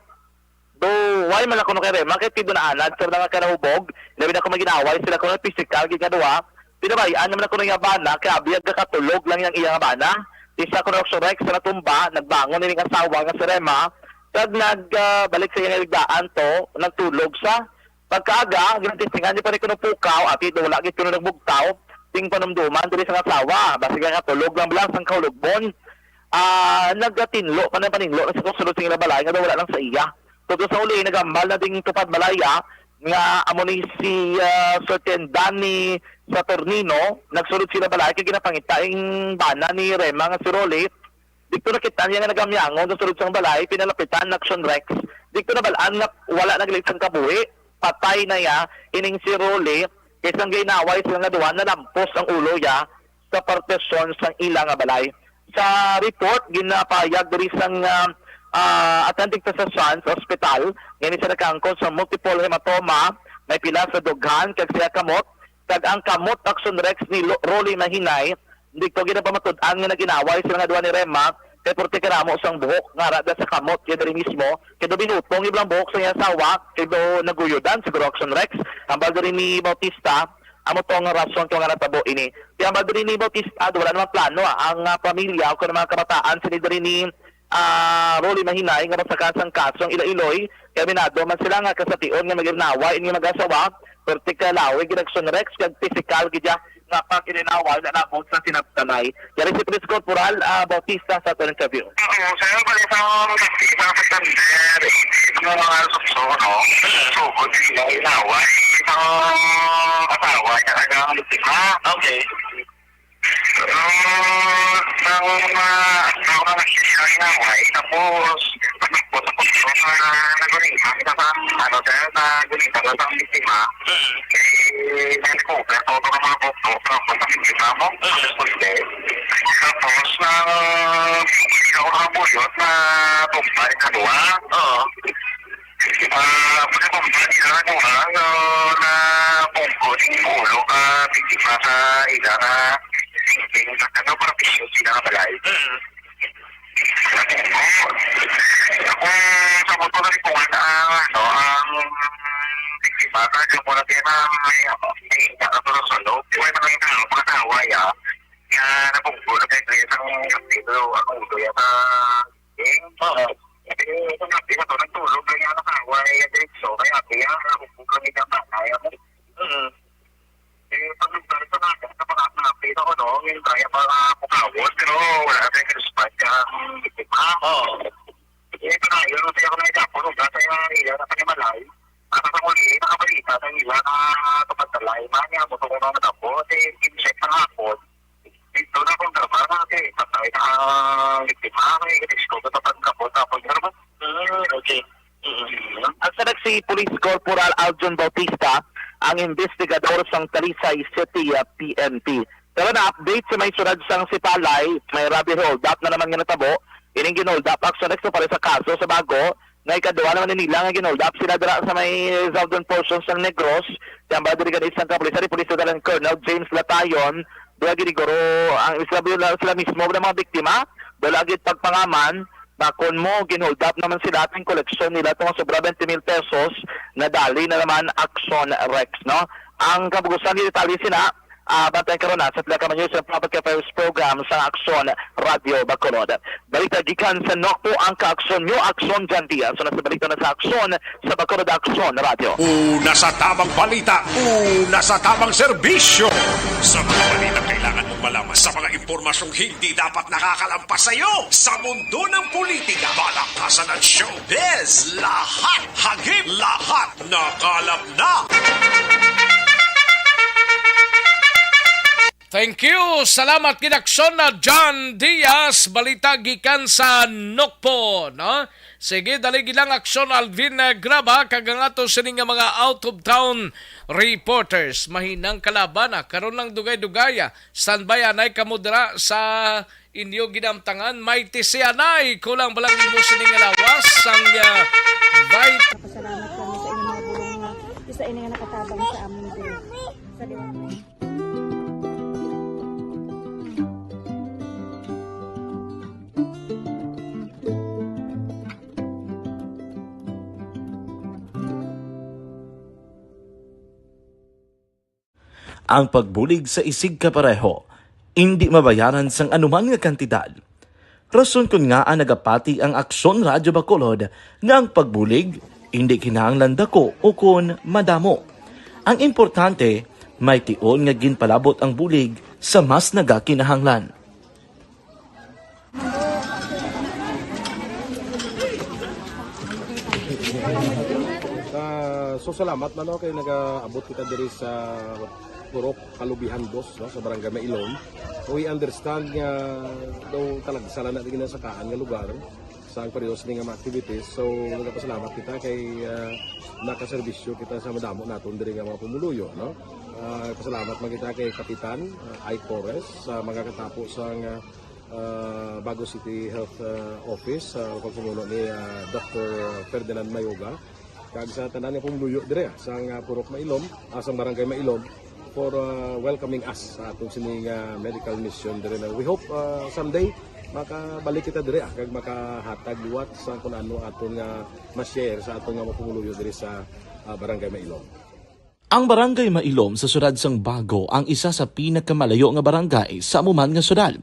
do why man ako no kay Rema, kay tido na anad sa mga kanahubog, labi na kung maginaway sila kung pisikal gid nga duha, pinabayaan naman ako nga bana, kay abi ang kakatulog lang yung iyang bana. Isa ko na Action Rex sa natumba, nagbangon ining asawa nga si Rema, kag nag ah, balik sa iyang iligdaan to, nagtulog sa Pagkaaga, ginatestingan ni Pare kuno pukaw, ati do wala gid kuno nagbugtaw, ting panumduman diri sa asawa, basi nga tulog lang bala sang kahulogbon. Ah, nagatinlo pa na paninlo na sa sulod sing ila balay nga daw wala lang sa iya. Tungod sa uli, nagambal na ding tupad balaya nga amo ni si ah, Certain Danny Saturnino, nagsulod sila balay kay ginapangita ing bana ni Rema nga si Rolly. Dito nakita niya nga nagamyangon sa sulod sang balay, pinalapitan na Action Rex. Dito nabalaan nga wala na gali sang kabuhi, patay na iya, ining si Rolly, Kay sang ginaway sila nga duha, nalampos ang ulo ya sa partition sang ila nga balay. Sa report, ginapahayag diri sang, ah, ah, attending physician sa ospital, nga ini siya nakaangkon sa multiple hematoma, may pila sa dughan kag siya kamot, kag ang kamot Action Rex ni Lo-, Rolly Mahinay, dito ginapamatud-an nga naginaway sila nga duha ni Rema, kay purti karamo sang buhok nga ara da sa kamot, kay diri mismo, kay do binutong ilang buhok sa iyang asawa, kay do naguyodan siguro Action Rex, hambal diri ni Bautista, amo to ang rason kung nga natabo ini. Kay hambal diri ni Bautista, wala namang plano, ah, ang, ah, pamilya o kung mga kabataan sini diri ni, ah, Rolly Mahinay nga masakan sang kasong ila-iloy, kay aminado man sila nga kasation nga mag-inaway ini mag-asawa, perti ka lawig gid Action Rex, kag pisikal gid ya nga pag-inaway na nabot sa sinabtanay. Yari si Police Corporal, ah, Bautista sa aton interview. Oo, sir, bali sa mga sa September, sa mga sukso, no? Sugod sila inaway sa asawa niya, kaya ang biktima. Okay. Ah, sa mga, sa mga sila inaway, tapos, tapos, tapos, na, nagulitan sa, ano, sir, nagulitan sa biktima. Mm. Eh, nag-cover, todo ng mga bukto, tapos ang biktima mo, Mm. tapos, eh, tapos, na, hindi ako nakabuyot na tumba, ikaduha. Oo. Ah, pagkatumba nila, ano, ah, na, na pungko, ulo, ah, biktima sa ila na, singking, sa, ano, para pisyo sila nga balay. Mm. Ako, sa motor na lipungan ang, ano, ang biktima, kaya mo na kaya na may, may, ano, pero sa loob, di ba, yung mga tao, mga tao, ay, ah, nga nabunggo na kayo, kaya sa mga, pero ang ulo, yan, ah, eh, Oo. Eh, sa gabi na to, nagtulog, kaya nakaway, diretso, kaya, kaya, nabunggo kami ng bata, yan. Mm. Eh, pag nagdala sa mga, sa mga, mga pila ko, no, yung kaya pa nga mukawon, pero wala na tayong response ka. Ah, oo. Eh, panayon, kaya ako nahihirapan, no, sa mga ila na panimalay. At sa muli, nakabalita sa ila na kapatalay, man niya, gusto ko na matapos, eh, in-check na hapon. Dito na kung trabaho, eh, patay na ang biktima, eh, gusto ko sa pagkapos, tapos, pero, Mm, okay. Mm. Ang sarag si Police Corporal Aljon Bautista, ang investigador sang Talisay City, ah, P N P. Pero na-update sa may sulod sang Sipalay, may robbery hold-up na naman nga natabo. Ining gin-hold-up, Action Rex, para sa kaso sa bago nga ikaduha naman nila nga gin-hold-up sila dira sa may southern portion sang Negros. Kaya ba diri gani isang kapulisan ni Police Lieutenant Colonel James Latayon, dira gini guro ang isla, sila mismo nga mga biktima, wala gid pagpangaman, bakon mo, gin-hold up naman sila, ating koleksyon nila itong sobra twenty mil pesos, nadali na naman Action Rex, no? Ang kabugusan ni detalye sina, ah, bantay karon na sa pila ka man sa Public Affairs Program sa Action Radio Bacolod. Balita gikan sa Nokpo ang kaaksyon nyo, Action Jan Diaz. So, nasa balita na sa Action, sa Bacolod Action Radio. Una sa tamang balita, una sa tamang serbisyo. Sa mga balita kailangan mong malaman, sa mga impormasyong hindi dapat nakakalampas sa iyo, sa mundo ng politika, palakasan at showbiz, lahat hagip, lahat nakalap na. Thank you. Salamat gid, Action na John Diaz. Balita gikan sa Nokpo, no? Sige, dali gilang Action Alvin, eh, Graba, kag ang ato sini nga mga out of town reporters. Mahinang kalaban, ah. Karon lang dugay-dugay, ah. Standby anay kamo dira sa inyo ginamtangan. May tisianay, kulang ba lang imo sini nga lawas sang, ah, bite. Pasalamat kami sa inyong mga bulong nga isa ini nga nakatabang sa amin diri. Sa liwanag. Ang pagbulig sa isigkapareho, indi mabayaran sang anuman nga kantidad. Rason kon ngaa nagapati ang Aksyon Radyo Bacolod nga ang pagbulig indi kinahanglan dako ukon madamo. Ang importante, may tion nga ginpalabot ang bulig sa mas nagakinahanglan. Ah, so, salamat na, no, kay nagaabot kita diri sa Purok Kalubihan Dos, no, sa Barangay Mailon. We understand nga daw talagsa lang na ginasakaan nga lugar. Sa ang pareho sini nga mga activities, so nagapasalamat kita kay, ah, nakaserbisyo kita sa madamo naton diri nga mga pumuluyo, no? Ah, pasalamat man kita kay Kapitan, ah, Ike Torres sa mga katapo sa nga, ah, Bago City Health, ah, Office sa pagpamuno ni, ah, Doctor Ferdinand Mayoga. Kag sa tanan nga pumuluyo diri, ah, sang, ah, Purok Mailom, ah, sang Barangay Mailom, for, ah, welcoming us sa atong sini nga medical mission diri na. We hope, ah, someday makabalik kita diri, ah, kag makahatag liwat sa kun ano aton nga ma-share sa aton nga mga pumuluyo diri sa, ah, Barangay Mailom. Ang Barangay Mailom sa siyudad sang Bago ang isa sa pinakamalayo nga barangay sa amo man nga siyudad.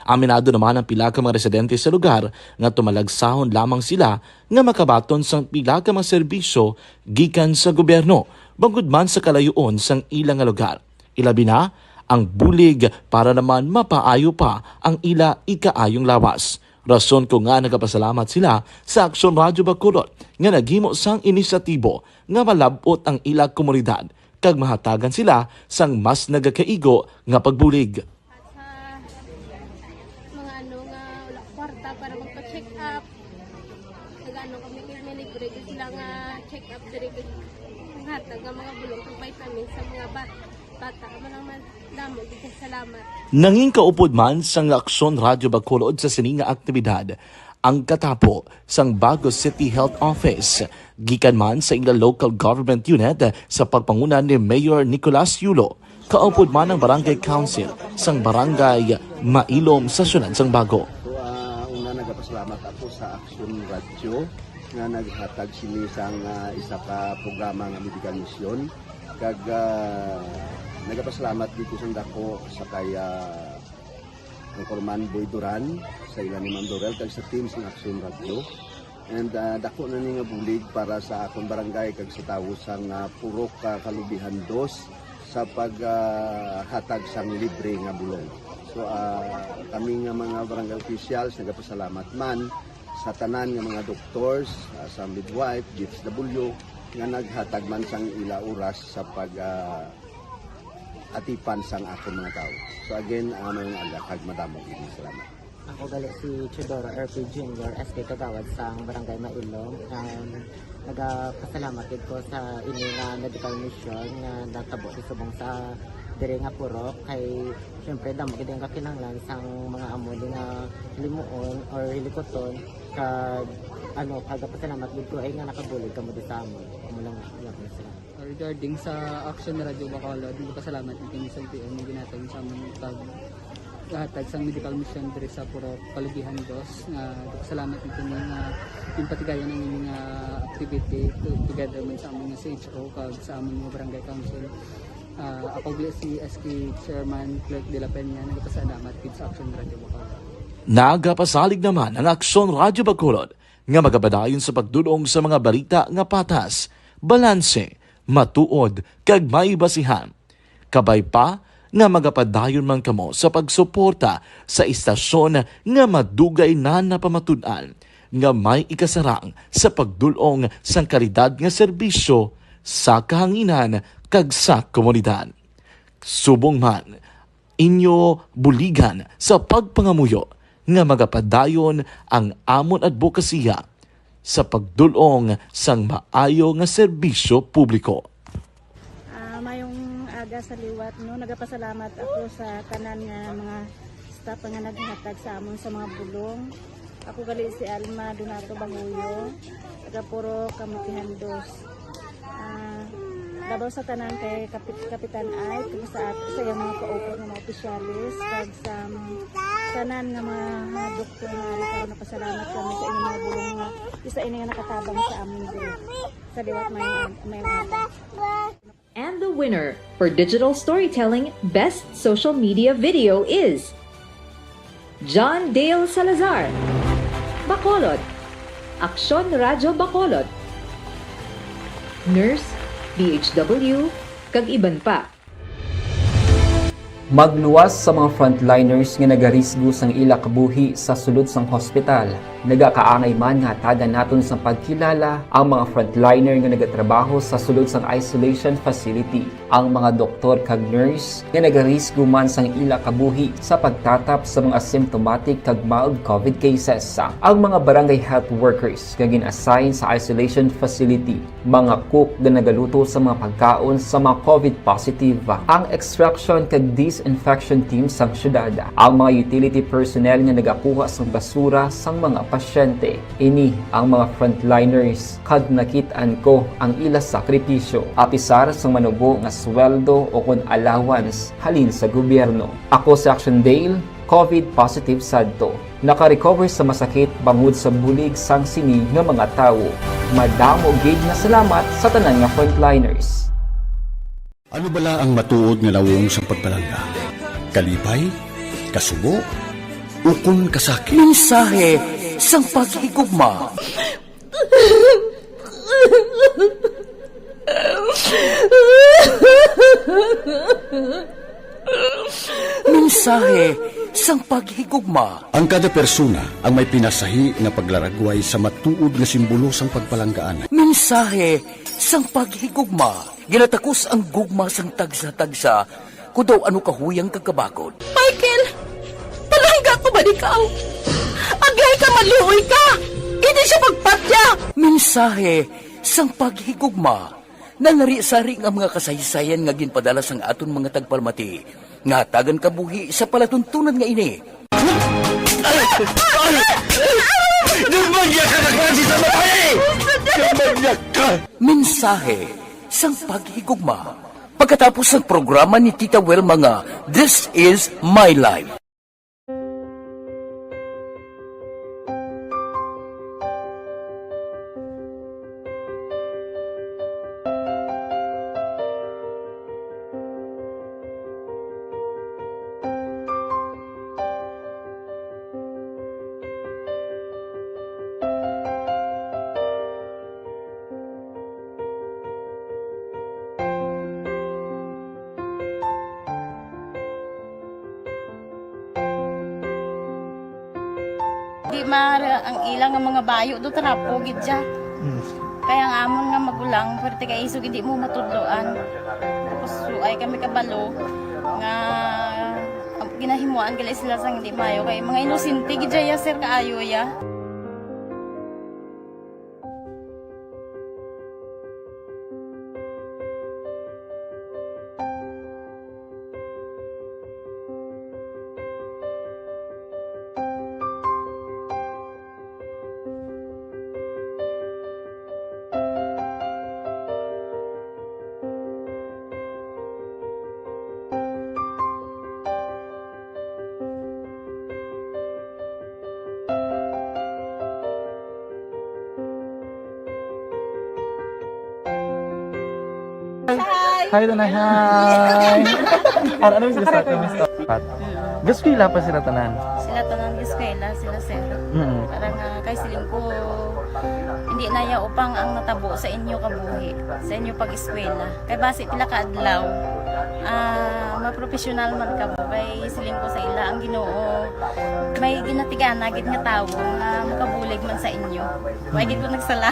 Aminado naman ang pila ka mga residente sa lugar nga tumalagsahon lamang sila nga makabaton sang pila ka mga serbisyo gikan sa gobyerno, bangod man sa kalayoon sang ila nga lugar. Ilabi na ang bulig para naman mapaayo pa ang ila ikaayong lawas. Rason ko nga nagapasalamat sila sa Aksyon Radyo Bacolod nga naghimo sang inisyatibo nga malab-ot ang ila komunidad kag mahatagan sila sang mas nagakaigo nga pagbulig. At sa mga ano nga wala kwarta para magpa-check up, nag-ano kami, may libre gyud sila nga check up diri, kag hatag nga mga bulong kag vitamins sa mga bat-, bata. Amo lang man, damo gyud kay salamat. Nangin kaupod man sang Aksyon Radyo Bacolod sa sini nga aktibidad ang katapo sang Bago City Health Office, gikan man sa ila local government unit sa pagpanguna ni Mayor Nicolas Yulo, kaupod man ang Barangay Council sang Barangay Mailom sa siyudad sang Bago. So, ah, una, nagapasalamat ako sa Aksyon Radyo nga naghatag sini sang, ah, isa ka programa nga medical mission. Kag, ah, nagapasalamat dito sang dako sa kay, ah, Anchorman Boy Duran, sa ila ni Ma'am Dorel, kag sa team sang Aksyon Radyo. And, ah, dako na ni nga bulig para sa akon barangay kag sa tawo sang, ah, Purok, ah, Kalubihan Dos sa pag, ah, hatag sang libre nga bulong. So, ah, kami nga mga barangay officials nagapasalamat man sa tanan nga mga doctors, ah, sa midwife, D S W, nga naghatag man sang ila oras sa pag, ah, atipan sang akon mga tawo. So again, ah, mayong aga kag madamo gid nga salamat. Ako gali si Teodoro R P Junior, S K Kagawad sang Barangay Mailom. Um, nagapasalamat gid ko sa ini nga medical mission nga natabo sa subong sa diri nga purok. Kay syempre, damo gid ang kakinahanglan sang mga amo ni nga hilimuon or hilikuton. Kag ano, kagapasalamat gid ko ay nga nakabulig kamo di sa amon. Amo lang, yun, salamat. Regarding sa Action Radio Bacolod, nagpasalamat ni kami sa L T O nga ginatag sa among paghatag sang medical mission diri sa Purok Kalubihan Dos. Nga nagpasalamat ni kami nga yung patigayon ang inyong, ah, activity to-, together man sa among C H O kag sa among mga barangay council. Ah, ako gali si S K Chairman Clerk de la Peña, nagpasalamat gid sa Action Radio Bacolod. Nagapasalig naman ang Action Radio Bacolod nga magapadayon sa pagdulong sa mga balita nga patas, balanse, matuod, kag may basihan. Kabay pa nga magapadayon man kamo sa pagsuporta sa istasyon nga madugay na napamatud-an nga may ikasarang sa pagdul-ong sang kalidad nga serbisyo sa kahanginan kag sa komunidad. Subong man, inyo buligan sa pagpangamuyo nga magapadayon ang amon adbokasiya sa pagdul-ong sang maayo nga serbisyo publiko. Ah, mayong aga sa liwat, no? Nagapasalamat ako sa tanan nga mga staff nga naghatag sa amon sa mga bulong. Ako gali si Alma Donato Banguyo, taga Purok Kamutihan Dos. Ah, labaw sa tanan kay Kapit-, Kapitan Ike, kag sa at-, sa iyang mga kaupod nga mga opisyales, kag sa mga tanan nga mga, mga doktor nga ari karon, napasalamat kami sa inyong mga bulong nga isa ini nga nakatabang sa amon diri. Sa liwat, mayong, mayong aga. And the winner for digital storytelling best social media video is John Dale Salazar, Bacolod, Aksyon Radyo Bacolod, Nurse, D H W, kag iban pa. Magluwas sa mga frontliners nga nagarisgo sang ila kabuhi sa sulod sang hospital. Nagakaangay man nga hatagan naton sang pagkilala ang mga frontliner nga nagatrabaho sa sulod sang isolation facility, ang mga doktor kag nurse nga nagarisgo man sang ila kabuhi sa pagtatap sa mga symptomatic kag mild covid cases, ang mga barangay health workers nga gin-assign sa isolation facility, mga cook nga nagaluto sa mga pagkaon sa mga covid positive, ang extraction kag disinfection team sang syudad, ang mga utility personnel nga nagakuha sang basura sang mga pasyente. Ini ang mga frontliners, kag nakit-an ko ang ila sakripisyo, apisar sang manubo nga sweldo o kon allowance halin sa gobyerno. Ako si Action Dale, covid positive sadto. Naka-recover sa masakit bangod sa bulig sang sini nga mga tawo. Madamo gid nga salamat sa tanan nga frontliners. Ano bala ang matuod nga nawong sang pagpalangga? Kalipay? Kasubo? Ukon kasakit? Mensahe sang paghigugma. Mensahe sang paghigugma. Ang kada persona ang may pinasahi nga paglaragway sa matuod nga simbolo sang pagpalanggaan. Mensahe sang paghigugma. Ginatakos ang gugma sang tagsa-tagsa, kon daw ano kahuyang kag kabakod. Michael, palangga ko ba ikaw? Agay ka, maluoy ka! Hindi siya pagpatya! Mensahe sang paghigugma. Nalari-sari nga mga kasaysayan nga ginpadala sang aton mga tagpalamati nga hatagan kabuhi sa palatuntunan nga ini. Ay! Ay! Ay! Dumagya ka na klase sa babae! Dumagya ka! Mensahe sang paghigugma. Pagkatapos sang programa ni Tita Wilma nga This Is My Life. Di mara ang ila nga mga bayo do trapo gid siya. Mm. Kaya ang amon nga magulang, pwerte kay isog hindi mo matudloan. Tapos suay kami kabalo nga ang ginahimuan gali sila sang hindi maayo kay mga inosente gid siya, sir, kaayo ya. Hi. Hi, Tanay. Hi. Ano, ano yung sila sa akin? Gaskwela pa sila tanan? Sila tanan gaskwela, sila, sir. Mm. Para nga kay siling ko, hindi na ya upang ang natabo sa inyo kabuhi, sa inyo pag-eskwela. Kay basi pila ka adlaw, ah, mapropesyonal man kamo. Kay siling ko sa ila, ang Ginoo may ginatigana gid nga tawo nga makabulig man sa inyo. Wa gid ko nagsala.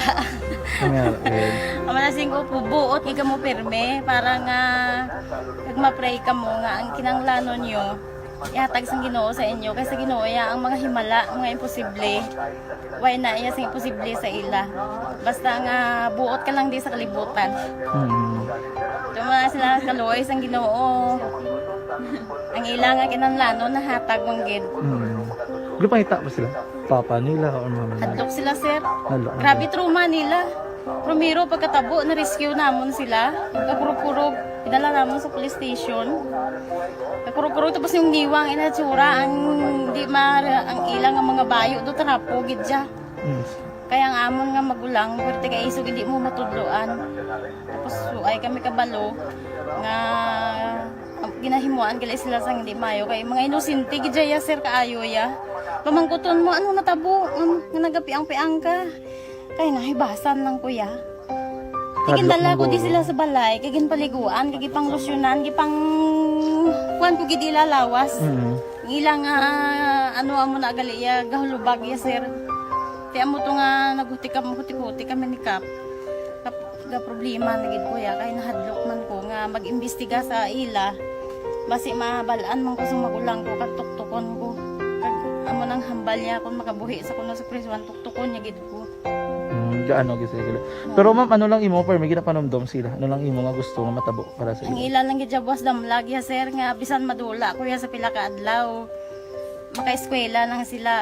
Nga, eh. Ang manasing ko, buot gid kamo pirme para nga kag ma-pray kamo nga ang kinahanglanon nyo ihatag sang Ginoo sa inyo, kay sa Ginoo ya ang mga himala, mga imposible. Way na iya sing imposible sa ila. Basta nga buot ka lang di sa kalibutan. Mm. Tuma sila kaluoy sang Ginoo. Ang ila nga kinahanglanon nahatag man gid. Mm. Gipangita ba sila? Papa nila or mama nila? Hadlok sila, sir. Hadlok. Grabe trauma nila. Primero, pagkatabo, na-rescue namon sila. Kakurog-kurog, idala namon sa police station. Kakurog-kurog, tapos yung niwang inatsura, ang di ma-, ang ilang ang mga bayo do, trapo gid siya. Mm. Kaya ang amon nga magulang, pwerte kay isog, hindi mo matudloan. Tapos, suay kami kabalo nga ginahimuan gali sila sang hindi maayo. Kay mga inosente gid ya, sir, kaayo ya. Pamangkuton mo, ano natabo? Um, nga nagapiang-piang ka? Kay nahibasan lang ko ya. Hadlok gindala ko di sila sa balay, kay ginpaliguan, kay gipanglusyonan, gipang kuan ko gid ila lawas. Mm. Ang ila nga, ano, amo na gali ya, gahulubag ya, sir. Ti amo to nga naghuti kam-, huti-huti kami ni Kap. Kap-, ga problema na gid, kuya, kay nahadlok man ko nga mag-imbestiga sa ila. Basi mabal-an man ko sa magulang ko kag tuktukon ko. Kag amo nang hambal niya kung makabuhi sa kuno sa prisuan, tuktukon niya gid ko. Hmm, gaano gid sila kila-, pero ma'am, ano lang imo, pero may ginapanumdom sila? Ano lang imo nga gusto nga matabo para sa ila? Ang ila lang gid siya buwas damlag ya, sir, nga bisan madula ko ya sa pila ka adlaw, makaeskwela lang sila,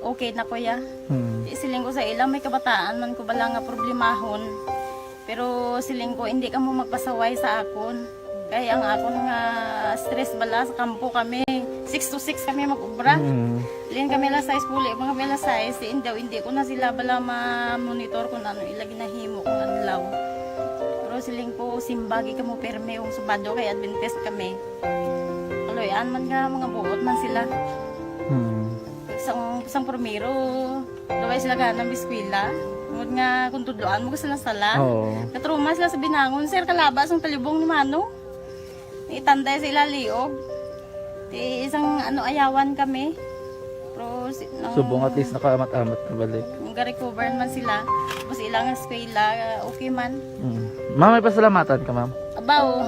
okay na ko ya. Hmm. Di, siling ko sa ila, may kabataan man ko bala nga problemahon. Pero siling ko, hindi kamo magpasaway sa akon. Kay ang akon nga stress bala sa kampo kami, six to six kami mag-obra. Mm. Lin kami alas sais, puli pa kami alas sais. Si Indaw, hindi ko na sila bala ma-monitor kung ano ila ginahimo kung adlaw. Pero siling ko, simbagi kamo pirme kung Sabado kay Adventist kami. Kaluy-an man nga mga buot man sila. Mm. Sang, sang primero, Daway sila gana mag-eskwela. Tungod nga kung tudloan mo sila sala. Oo. Natruma sila sa binangon, sir, kalaba sang talibong ni Mano. Itanday sa ila liog. Ti isang ano, ayawan kami. Pero si, nang Subong at least nakaamat-amat na balik. Nang ga-recover man sila. Tapos ilang eskwela, okay man. Mm. Ma'am, may pasalamatan ka, ma'am? Abaw.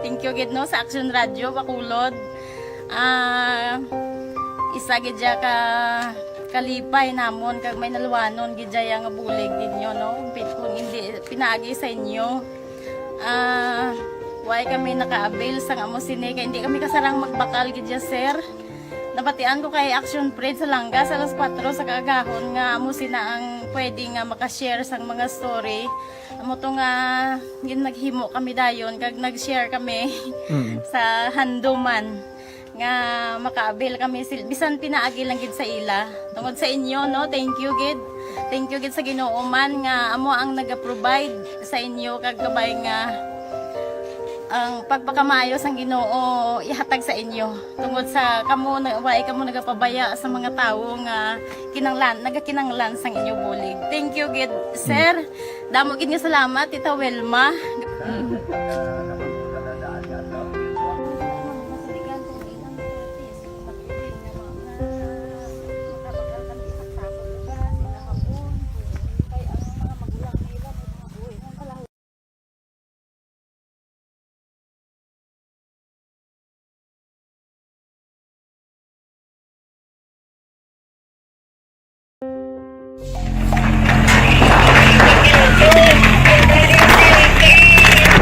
Thank you gid, no, sa Action Radio, Bacolod. Ah, isa gid siya ka kalipay namon kag may naluwanon gid siya nga bulig ninyo, no? Pi-, kung hindi pinaagi sa inyo, ah, why kami naka-avail sang amo sini, kay hindi kami kasarang magbakal gid siya, sir. Nabatian ko kay Action Fred sa Langga sa alas kuwatro sa kaagahon nga amo sina ang pwede nga maka-share sang mga story. Amo to nga gin-, naghimo kami dayon kag nag-share kami Mm. sa handuman nga maka-avail kami sil-, bisan pinaagi lang gid sa ila. Tungod sa inyo, no, thank you gid. Thank you gid sa Ginoo man nga amo ang naga-provide sa inyo kag kabay nga ang pagpakamaayo sang Ginoo ihatag sa inyo. Tungod sa kamo na, wala kamo nagapabaya sa mga tawo nga kinanglan, nagakinanglan sang inyo bulig. Thank you gid, sir. Damo gid nga salamat, Tita Wilma.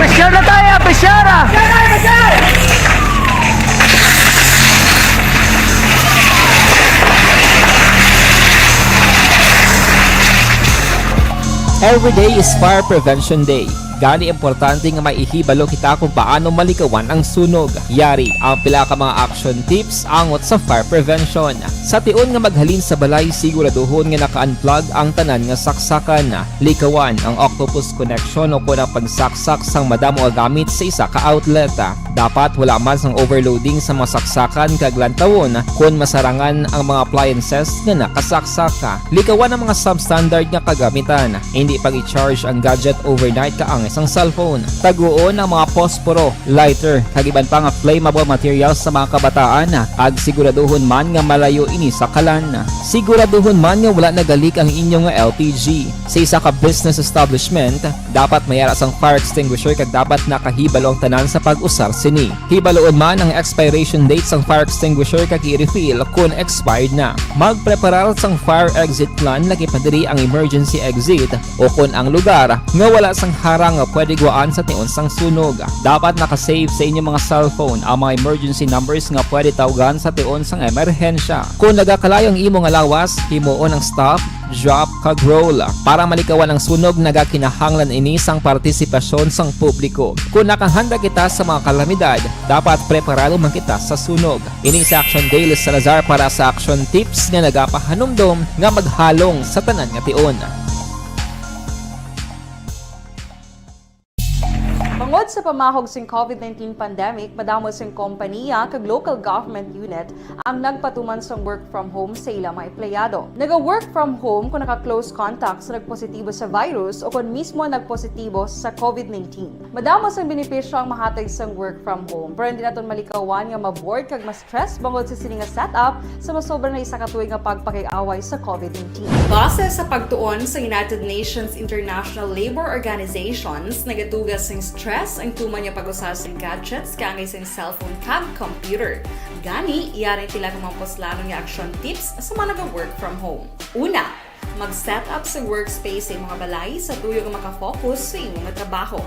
Pressure na tayo, pressure ah! Every day is Fire Prevention Day. Gani, importante nga may ihibalo kita kung paano malikawan ang sunog. Yari ang pila ka mga action tips angot sa fire prevention. Sa tion nga maghalin sa balay, siguraduhon nga naka-unplug ang tanan nga saksakan. Likawan ang octopus connection o kon ang pagsaksak sang madamo nga gamit sa isa ka outlet. Dapat wala man sang overloading sa mga saksakan kag lantawon kon masarangan ang mga appliances nga nakasaksak. Likawan ang mga substandard nga kagamitan. Indi pag-i-charge ang gadget overnight kaangay sang cellphone. Taguon ang mga posporo, lighter, kag iban pa nga flammable materials sa mga kabataan, kag siguraduhon man nga malayo ini sa kalan. Siguraduhon man nga wala naga-leak ang inyo nga L P G. Sa isa ka business establishment, dapat may ara sang fire extinguisher kag dapat nakahibalo ang tanan sa pag-usar sini. Hibaloon man ang expiration date sang fire extinguisher kag i-refill kon expired na. Magpreparar sang fire exit plan, lakip na diri ang emergency exit o kon ang lugar nga wala sang harang nga pwede guwaan sa tion sang sunog. Dapat naka-save sa inyo mga cellphone ang mga emergency numbers nga pwede tawgan sa tion sang emerhensya. Kon nagakalayo ang imo nga lawas, himuon ang stop, drop, kag roll. Para malikawan ang sunog, nagakinahanglan ini sang partisipasyon sang publiko. Kon nakahanda kita sa mga kalamidad, dapat preparado man kita sa sunog. Ini si Action Day, Salazar para sa Action Tips nga nagapahanumdom nga maghalong sa tanan nga tion. Bangod Sa pamahog sing COVID nineteen pandemic, madamo sing kompaniya kag local government unit ang nagpatuman sang work from home sa ilang mga empleyado. Naga-work from home kon naka-close contact sa nagpositibo sa virus o kon mismo nagpositibo sa COVID nineteen. Madamo sang benepisyo ang mahatag sang work from home, pero hindi naton malikawan nga ma-bored kag stress bangod sa sini nga setup sa masobra na isa ka tuig nga pagpakig-away sa COVID nineteen. Base sa pagtuon sa United Nations International Labour Organizations, nagatuga sing stress ang tuman nga pag-usa sing gadgets kaangay sing cellphone kag computer. Gani, yari ang pila ka mga puslanon nga action tips sa mga naga-work from home. Una, mag-set up sa workspace sa imong balay sa tuyo nga makafocus sa imong trabaho.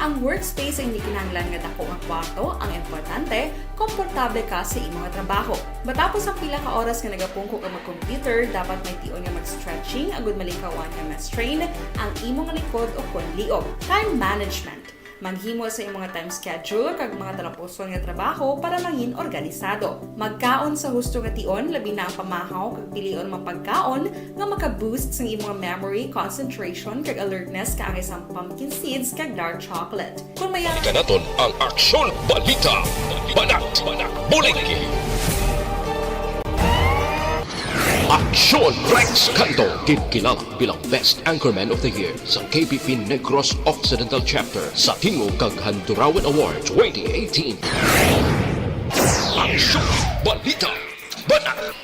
Ang workspace ay hindi kinahanglan nga dako nga kwarto ang importante, komportable ka sa imong trabaho. Matapos ang pila ka oras nga nagapungko ka mag-computer, dapat may tion nga mag-stretching agud malikawan nga ma-strain ang imong likod o kon liog. Time management. Maghimo sa imong time schedule kag mga talapuson nga trabaho para mangin organisado. Magkaon sa husto nga tion, labi na ang pamahaw kag pilion mga pagkaon nga maka-boost sang imong memory, concentration kag alertness kaangay sang pumpkin seeds kag dark chocolate. Kon may Balikan naton ang Aksyon Balita, Banat, Bulig. Aksyon Rex Canto, ginkilala bilang Best Anchorman of the Year sa K B P Negros Occidental Chapter sa Tingog kag Handurawan Award twenty eighteen. Aksyon Balita, Banat,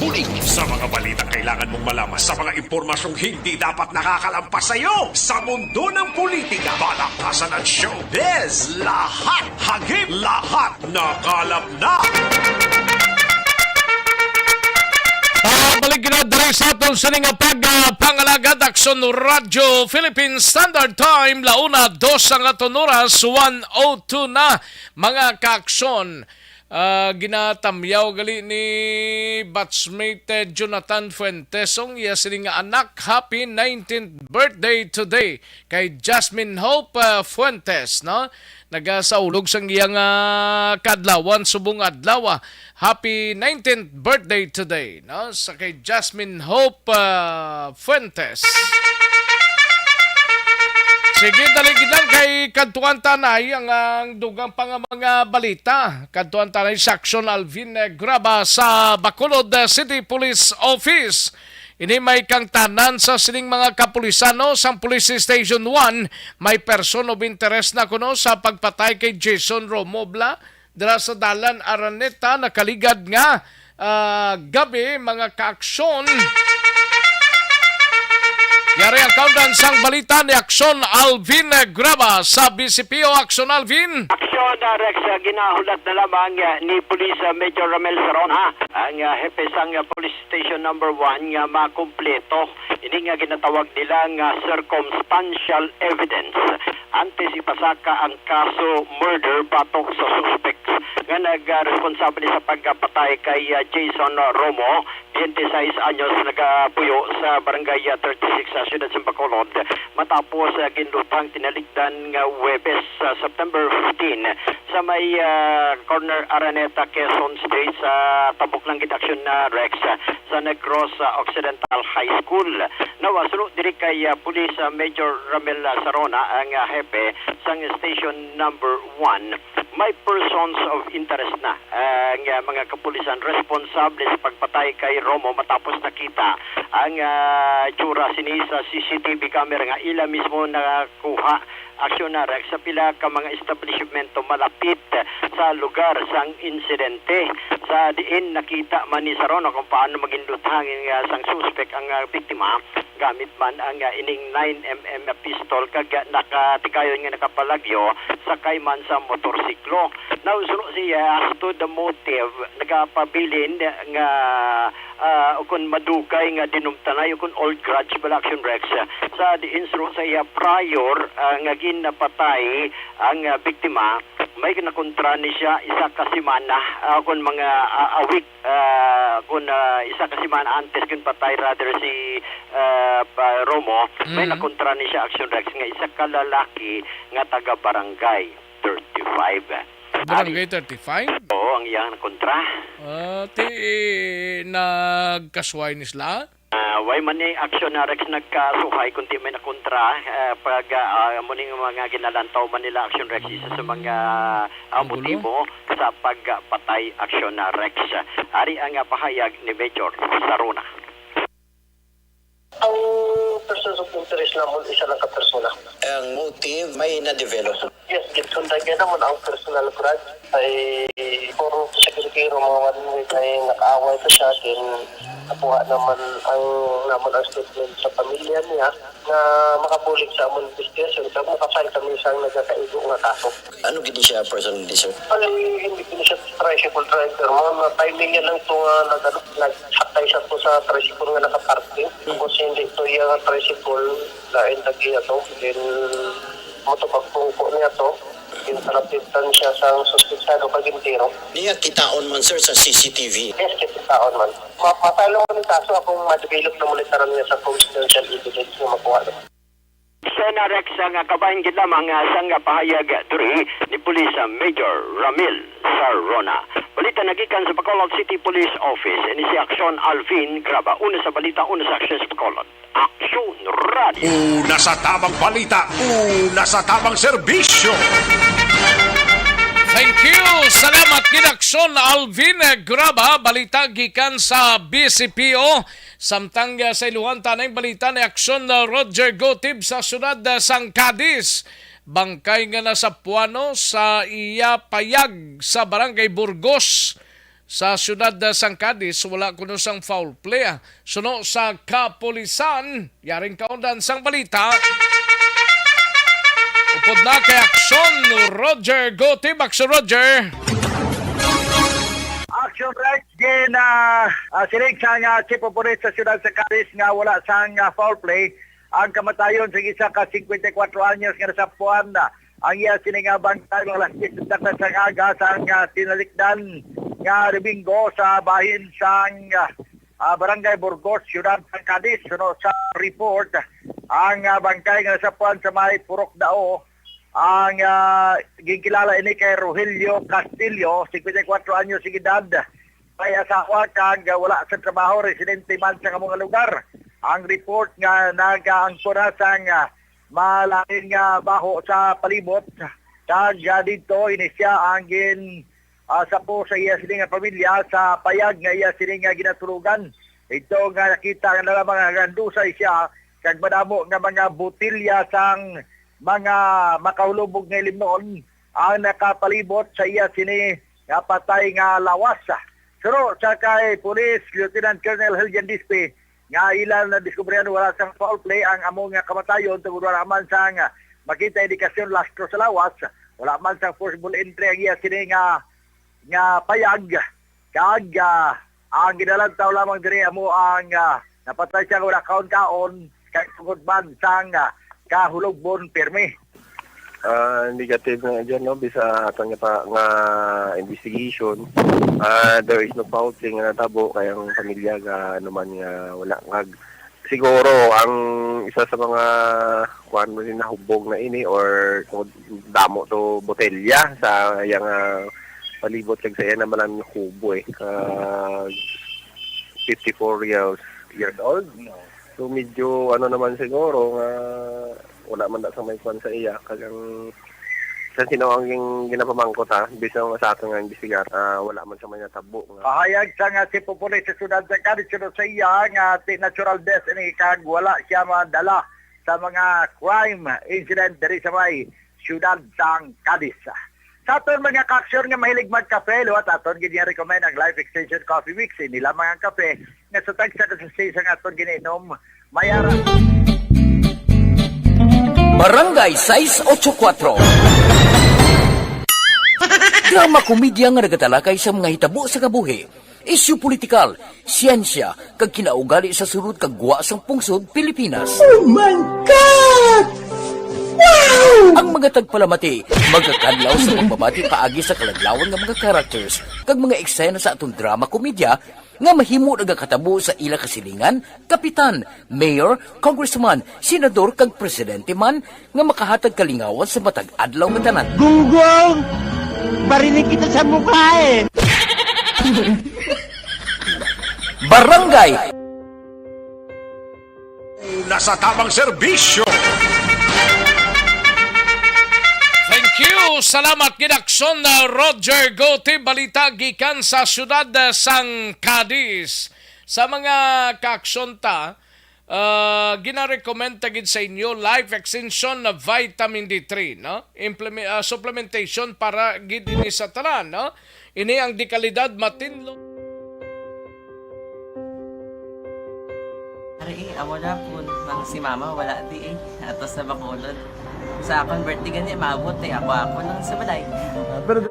Bulig. Sa mga balitang kailangan mong malaman, sa mga impormasyong hindi dapat nakakalampas sa iyo, sa mundo ng politika, palakasan at showbiz, lahat hagip, lahat nakalap na. Ah, balik na diri sa aton sini nga pag, ah, pangalagad, Aksyon Radyo Philippine Standard Time, launa dos ang aton oras, one oh two na, mga kaaksyon. Ah, ginatamyaw gali ni batchmate, eh, Jonathan Fuentes ang iya sini nga anak. Happy nineteenth birthday today kay Jasmine Hope, ah, Fuentes, no? Nagasaulog sang iyang, ah, kaadlawan subong adlaw, ah. Happy nineteenth birthday today, no? Sa kay Jasmine Hope, ah, Fuentes. Sige, dali gid lang kay kadtuan ta anay ang, ang dugang pa nga mga balita. Kadtuan ta anay si Aksyon Alvin, eh, Graba sa Bacolod, eh, City Police Office. Ini may kangtanan sa sining mga kapulisan, no, sang Police Station one, may person of interest na kuno sa pagpatay kay Jason Romo Bla dira sa Dalan Araneta, nakaligad nga, ah, gabi, mga kaaksyon. Yari ang kaundan sang balita ni Aksyon Alvin Graba sa B C P O. Aksyon, Alvin. Aksyon, ah, Rex, ah, ginahulat na lamang, ah, ni Police, ah, Major Ramel Sarona, ang, ah, hepe sang, ah, Police Station Number One nga makumpleto ini nga ginatawag nila nga circumstantial evidence antes ipasaka ang kaso murder batok sa suspek nga nagresponsable sa pagpatay kay, ah, Jason Romo, twenty-six anyos, nagapuyo sa Barangay, ah, thirty-six sa siyudad sa Bacolod, matapos, ah, ginluthang tinalikdan nga Huwebes, ah, September fifteen, sa may, ah, corner Araneta, Quezon Street, sa tabok lang gid aksyon na Rex, ah, sa Negros, ah, Occidental High School. Nawaslo diri kay, ah, Police, ah, Major Ramel, ah, Sarona, ang, ah, hepe sang Station Number One. May persons of interest na, ah, nga mga kapulisan responsable sa pagpatay kay Romo matapos nakita ang, ah, tsura sini sa C C T V camera nga ila mismo nakuha, aksyon na Rex, sa pila ka mga establishmento malapit sa lugar sang insidente, sa diin nakita man ni Sarona kung paano maging luthangin nga sang suspek ang, ah, biktima gamit man ang, ah, ining nine M M pistol kag, ah, nakatigayon nga nakapalagyo sakay man sa motorsiklo. Now, suno siya, as to the motive, nagapabilin nga, ah, ukon madugay nga dinumtanay, ukon old grudge bala, aksyon Rex, sa diin suno sa iya prior, ah, nga ginapatay ang, ah, biktima, may nakontra ni siya isa ka semana, ah, ukon mga, ah, a week, ah, kun, ah, isa ka semana antes kun patay rather si, ah, pa-, Romo, may Mm. nakontra ni siya, aksyon Rex, nga isa ka lalaki nga taga Barangay thirty-five. Barangay Ari- thirty-five? Oo, ang iyang nakontra. Ah, ti, nagkasuway ni sila? Ah, way man ni Action Rex nagkasuhay, kundi may nakontra, ah, pag, ah, amo ning mga ginalantaw man nila Action Rex isa sa mga, ah, Angulo? motibo sa pagpatay Action Rex. Ari ang, ah, pahayag ni Major Saruna. Ang persons of interest namon, isa lang ka persona. Ang motive may na-develop. Yes, gitsundan niya naman ang personal grudge. Ay, puro security, mga one week ay nakaaway to siya. Then, nakuha naman ang, naman ang statement sa pamilya niya na makabulig sa amon investigation. So, makafile kami isang nagkakaigo nga kaso. Ano gid siya personally, sir? Ay, hindi gid siya tricycle driver. Mga timing niya lang to nga nag-, ano, nagsakay siya po sa tricycle nga nakaparking. Tapos hindi to yung tricycle, lain lagi ato. Then, motobag pungko niya to. Yung kalapitan siya sa suspitsado kag entero. Niya kitaon man, sir, sa C C T V. Yes, kitaon man. Ma-, mapalo ko ni kaso akong ma-develop na monitoran niya sa circumstantial evidence nga makuha na. Sena Rex, nga kabahin gid lamang, ah, sang pahayag diri ni Police Major Ramil Sarona. Balita nagikan sa Bacolod City Police Office, ini si Action Alvin Graba. Una sa balita, una sa aksyon sa Bacolod. Action Radio. Una sa tabang balita, una sa tabang serbisyo. Thank you. Salamat gid, Action Alvin Graba. Balita gikan sa B C P O. Samtang, ah, sa iluhan ta ning balita ni Action, ah, Roger Gotib sa siyudad, ah, sang Cadiz. Bangkay nga nasapuan sa iya payag sa Barangay Burgos sa siyudad, ah, sang Cadiz. Wala kuno sang foul play, ah. Suno sa kapulisan, yaring kaundan sang balita. Upod na kay Action Roger Gotib. Action Roger. Action Rex, gin, ah, ah, siling sang, ah, Chief of Police sa siyudad sa Cadiz nga wala sang, ah, foul play ang kamatayon sa isa ka singkwenta y kuwatro anyos nga nasapuan, ah, ang iya sini nga bangkay mga alas diyes sa takna sang aga sang, ah, tinalikdan nga Domingo sa bahin sang, ah, ah, Barangay Burgos, siyudad sang Cadiz. Suno sa report, ang, ah, bangkay nga nasapuan sa may Purok Dao, ang, ah, ginkilala ini kay Rogelio Castillo, singkwenta y kuwatro anyos ang edad, may asawa kag, ah, wala sa trabaho, residente man sa amo nga lugar. Ang report nga nagaangkon na sang, ah, malain nga baho sa palibot, kag, ah, didto ini siya ang gin, ah, sapo sa iya sini nga pamilya sa payag nga iya sini nga ginatulogan. Ito nga nakita nga na lamang nga nagandusay siya kag madamo nga mga botelya sang mga makahulubog nga ilimnon ang nakapalibot sa iya sini nga patay nga lawas. Suno sa kay Police Lieutenant Colonel Helgen Dispe, nga ila nadiskubrihan wala sang foul play ang amo nga kamatayon tungod wala man sang makita indikasyon lastro sa lawas, wala man sang forcible entry ang iya sini nga, nga payag, kag, ah, ang ginalantaw lamang diri amo ang, ah, napatay siya nga wala kaon-kaon kay tungod man sang, ah, kahulogbon pirmi. Ah, negative nga dyan, no? Bisa ato nga pa, nga investigation, ah, there is no foul play nga natabo, kay ang pamilya ga, ano man, nga wala. Kag siguro, ang isa sa mga, kuwan mo din, nahubog na ini or tungod damo to botelya sa iyang, ah, palibot, kag sa iya naman ang kubo, eh. Kag fifty-four years, years old. So, medyo, ano naman siguro, nga wala man na sa may kwan sa iya, kag ang sa sino ang gin-, ginapamangkot, ha, bisan sa ato nga imbestigar, ah, wala man sa may natabo nga. Pahayag sa nga si Populi sa siyudad sa Cadiz, suno sa iya nga ti-, natural death ini kag wala siya madala sa mga crime incident diri sa may siyudad sang Cadiz. Sa aton mga kaaksyon nga mahilig magkape, liwat aton gid nga recommend ang Life Extension Coffee Mix. Ini lamang ang kape nga sa tagsa ka sachet sang aton giniinom, may ara. Barangay sais ocho kuwatro. Drama komedya nga nagatalakay sa mga hitabo sa kabuhi, isyu politikal, siyensya, kag kinaugali sa sulod kag gwa sang pungsod Pilipinas. Oh my God! Wow! Ang mga tagpalamati magakadlaw sa pagbabati paagi sa kaladlawan nga mga characters kag mga eksena sa aton drama komedya nga mahimo nagakatabo sa ila kasilingan, kapitan, mayor, congressman, senador, kag presidente man nga makahatag kalingawan sa matag adlaw nga tanan. Gunggong! Barinig kita sa mukha eh! Barangay sa tamang serbisyo. Thank you. Salamat gid, Akson, uh, Roger Gote. Balita gikan sa siyudad, uh, sang Cadiz. Sa mga kaaksyon ta, uh, ginarekomenda gid sa inyo Life Extension na Vitamin D three, no? Impleme-, uh, supplementation para gid ini sa tanan, no? Ini ang dekalidad, matinlo. Ari, eh, amo na po nang si mama, wala di eh. Ato sa Bacolod. Sa akong birthday gani, maabot eh. Ako, ako lang sa balay. Ah, pero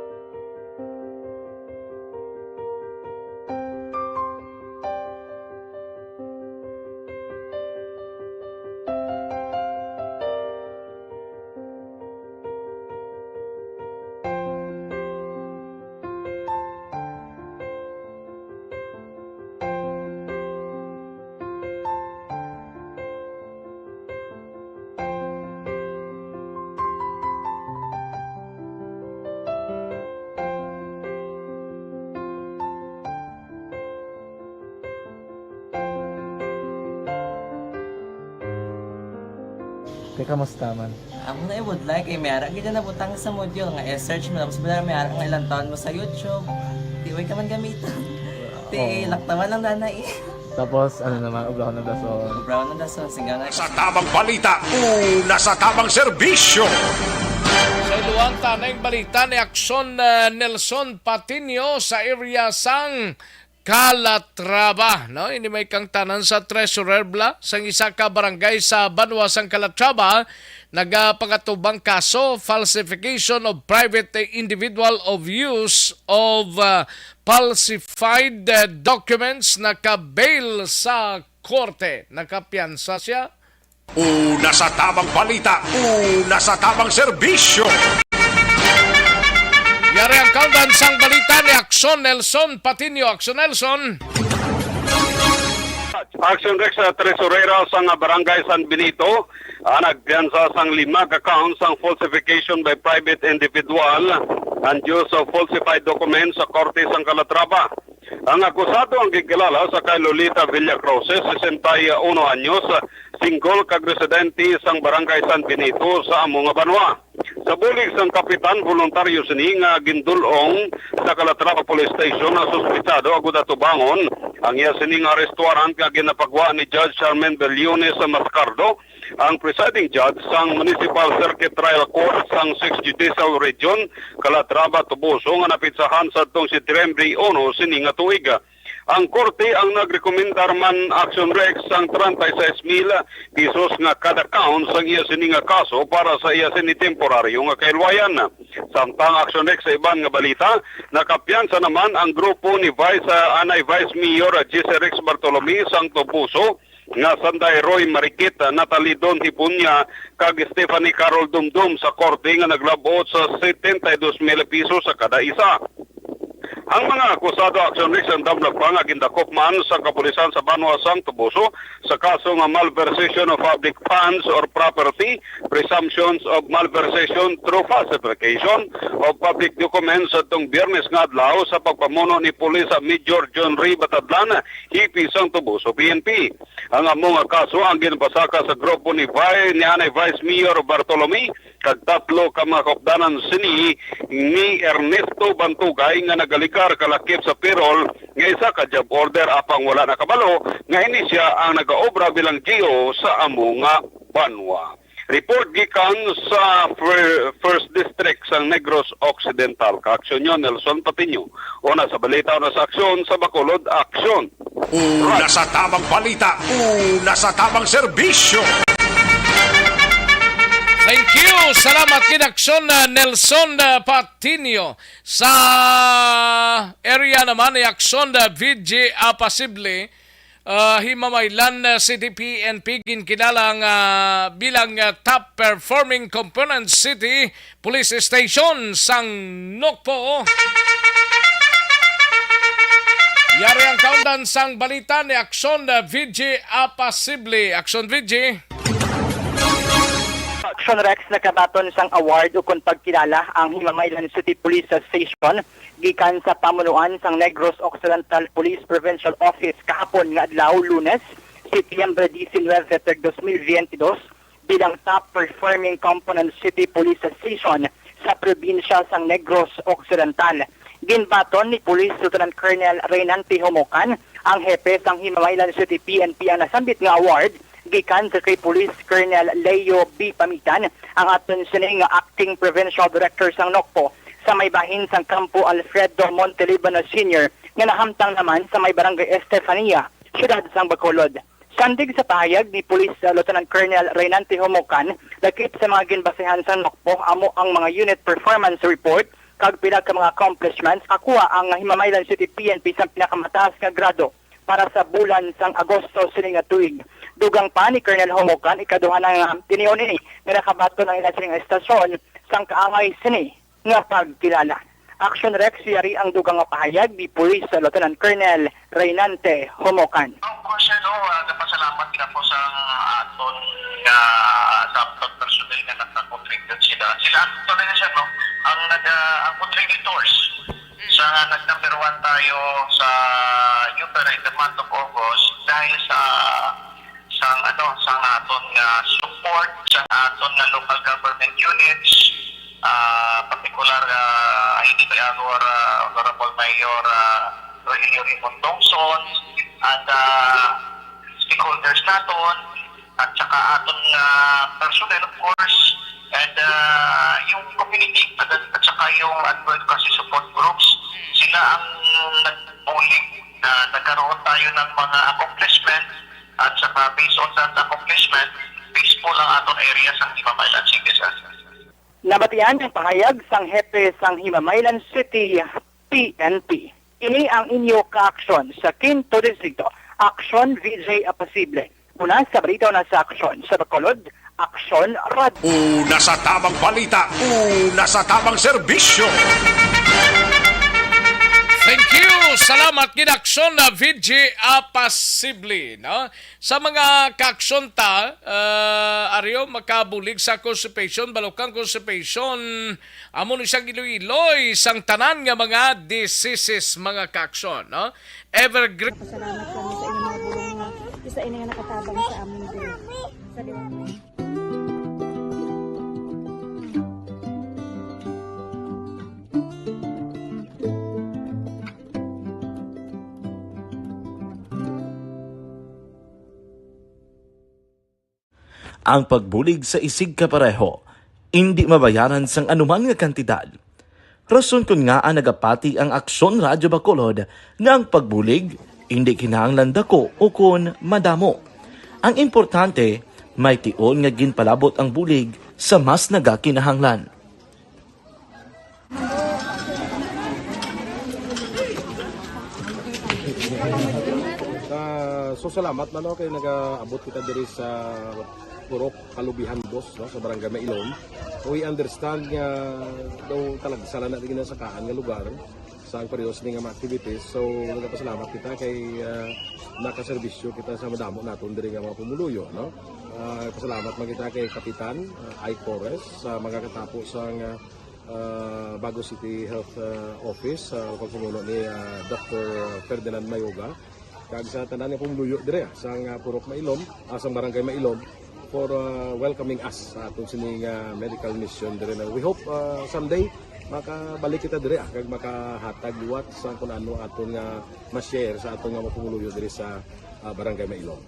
Te, kamusta man? Amo na, I would like, eh, may ara gid na butang sa module nga i-search mo, tapos wala may ara nga ilang taon mo sa YouTube. Di, way ka man gamiton. Ti, Oo. Laktawan lang na na, eh. Tapos, ano naman, ubrahon ng dason. Ubrahon ng dason, sigaw na. Sa tamang balita, una sa tamang serbisyo. Sa iluwang tanang balita ni Akson, uh, Nelson Patiño sa area sang Calatrava, no? Ini may kangtanan sa treasurer bala sang isa ka barangay sa banwa sang Calatrava, nagapangatubang kaso, falsification of private individual of use of, uh, falsified, uh, documents, naka-bail sa korte, nakapiyansa siya. Una sa tamang balita, una sa tamang serbisyo. Yari ang kaundan sang balita ni Akson Nelson Patiño. Akson Nelson. Action Rex, uh, tresurera sang Barangay San Benito, uh, nagpiyansa sang lima ka counts sang falsification by private individual and use of falsified documents sa Korte sang Calatrava. Ang akusado ang gikilala sa kay Lolita Villacroces, sesenta y uno anyos, single kag residente sang Barangay San Benito sa amo nga banwa. Sa bulig sang kapitan, voluntaryo sini nga gindul-ong sa Calatrava Police Station ang suspitsado agud atubangon ang iya sini nga arrest warrant nga ginapagwa ni Judge Charmaine Bellones Mascardo, ang presiding judge sang Municipal Circuit Trial Court sang Sixth Judicial Region, Calatrava, Toboso, nga napitsahan sadtong Setyembre uno sini nga tuig. Ang korte ang nagrekomendar man, Action Rex, sang treinta y seis mil pesos nga kada count sang iya sini nga kaso para sa iya sini temporaryo nga kahilwayan. Samtang, Action Rex, sa iban nga balita, nakapiyansa naman ang grupo ni Vice, ah, anay Vice Mayor, ah, Jesse Rex Bartolome sang Toboso, nga sanday Roy Marikit, Natalie Don Hipunya, kag Stephanie Carol Dumdum sa korte nga naglab-ot sa setenta y dos mil piso sa kada isa. Ang mga akusado, Action Rex, andam na pa nga gindakop man sa kapulisan sa banwa sang Toboso sa kaso nga malversation of public funds or property, presumptions of malversation through falsification of public documents, sadtong Biyernes nga adlaw sa pagpamuno ni Police Major John Ray Batadlan, hepe sang Toboso P N P. Ang amo nga kaso ang ginpasaka sa grupo ni Vi-, ni anay Vice Mayor Bartolome kag tatlo ka mga kaupdanan sini ni Ernesto Bantugay nga nagaligar kalakip sa parole nga isa ka job order, apang wala nakabalo nga ini sia ang nagaobra bilang G O sa amo nga banwa. Report gikan sa fir-, First District sang Negros Occidental. Kaaksyon nyo, Nelson Patiño. Una sa balita, una sa aksyon, sa Bacolod, aksyon. Una sa tamang balita, una sa tamang serbisyo. Thank you. Salamat gid, Aksyon, uh, Nelson, uh, Patiño. Sa area naman ni Aksyon, uh, V J Apasible, uh, Himamaylan, uh, City P N P, ginkilala nga bilang, uh, top performing component city police station sang Nokpo. Yari ang kaundan sang balita ni Aksyon, uh, V J Apasible. Aksyon, V J. Action Rex, nakabaton sang award ukon pagkilala ang Himamaylan City Police Station gikan sa pamunuan sang Negros Occidental Police Provincial Office kahapon nga adlaw, Lunes, Septyembre diecinueve, tuig dos mil veintidós, bilang top performing component city police station sa probinsya sang Negros Occidental. Ginbaton ni Police Lieutenant Colonel Reynante Homocan, ang hepe sang Himamaylan City P N P, ang nasambit nga award gikan sa kay Police Colonel Leo B. Pamitan, ang aton sini nga acting provincial director sang NOCPO, sa may bahin sang Kampo Alfredo Montelibano Senior, nga nahamtang naman sa may Barangay Estefania, siyudad sang Bacolod. Sandig sa pahayag ni Police, uh, Lieutenant Colonel Reynante Homocan, lakip sa mga ginbasehan sang NOCPO amo ang mga unit performance report kag pila ka mga accomplishments nakuha ang Himamaylan City P N P sa pinakamataas nga grado para sa bulan sang Agosto sini nga tuig. Dugang pa ni Colonel Homocan, ikaduha na nga tinion ini nga nakabaton ang ila sining estasyon sang kaangay sini nga pagkilala. Action Rex, yari ang dugang nga pahayag ni Police Lieutenant Colonel Reynante Homocan. Of course, ano, ah, nagpasalamat ka po sa aton nga, sa aton personnel nga nakakontribute sila. Sila, actually, sir, no, ang nag-, ah, ang contributors sa nga nag-number one tayo sa New Year in the month of August dahil sa sang, ano, sang aton nga support sa aton nga local government units, ah, partikular, ah, hindi kay our, ah, Honorable Mayor, ah, Rogelio Raymond Dongson, and, ah, stakeholders naton, at saka aton nga personnel, of course, and, ah, yung community, at, at saka yung advocacy support groups, sila ang nagbulig na nagkaroon tayo ng mga accomplishment, at saka based on that accomplishment, peaceful ang aton area sa Himamaylan City, sir. Nabatian ang pahayag sang hepe sang Himamaylan City P N P. Ini ang inyo kaaksyon sa Quinto Distrito, Aksyon V J Apasible. Una sa balita, una sa aksyon sa Bacolod, Aksyon Radyo. Una sa tamang balita, una sa tamang serbisyo. Thank you. Salamat gid, Aksyon na V J Apasible, no? Sa mga kaaksyon ta, ah, Ario, makabulig sa constipation, balukang constipation, amo ni siyang iloy-iloy sang tanan nga mga diseases, mga kaaksyon, no? Evergreen. Pasalamat kami sa inyong mga bulong nga isa ini nga nakatabang sa amon diri. Sa liwanag. Ang pagbulig sa isigkapareho indi mabayaran sang anuman nga kantidad. Rason kon ngaa nagapati ang Aksyon Radyo Bacolod nga ang pagbulig indi kinahanglan dako ukon madamo. Ang importante, may tion nga ginpalabot ang bulig sa mas nagakinahanglan. Ah, so salamat man, no, kay nagaabot kita diri sa Purok Kalubihan Dos, no, sa Barangay Mailom. We understand nga daw talagsa lang na di ginasakaan nga lugar sa ang pareho sini nga mga activities. So, nagapasalamat kita kay, ah, nakaserbisyo kita sa madamo naton diri nga mga pumuluyo, no? Ah, pasalamat man kita kay Kapitan, ah, Ike Torres sa mga katapo sa nga, ah, Bago City Health, ah, Office, sa pagpumuno ni, ah, Doctor Ferdinand Mayoga, kag sa tanan nga pumuluyo dire, ah, sa nga Purok Mailom, ah, sa Barangay Mailom, for, ah, welcoming us sa aton sini nga medical mission dire na. We hope, ah, someday makabalik kita dire, ah, kag makahatag liwat sa kun ano aton nga ma-share sa aton nga mga pumuluyo dire sa, ah, Barangay Mailom.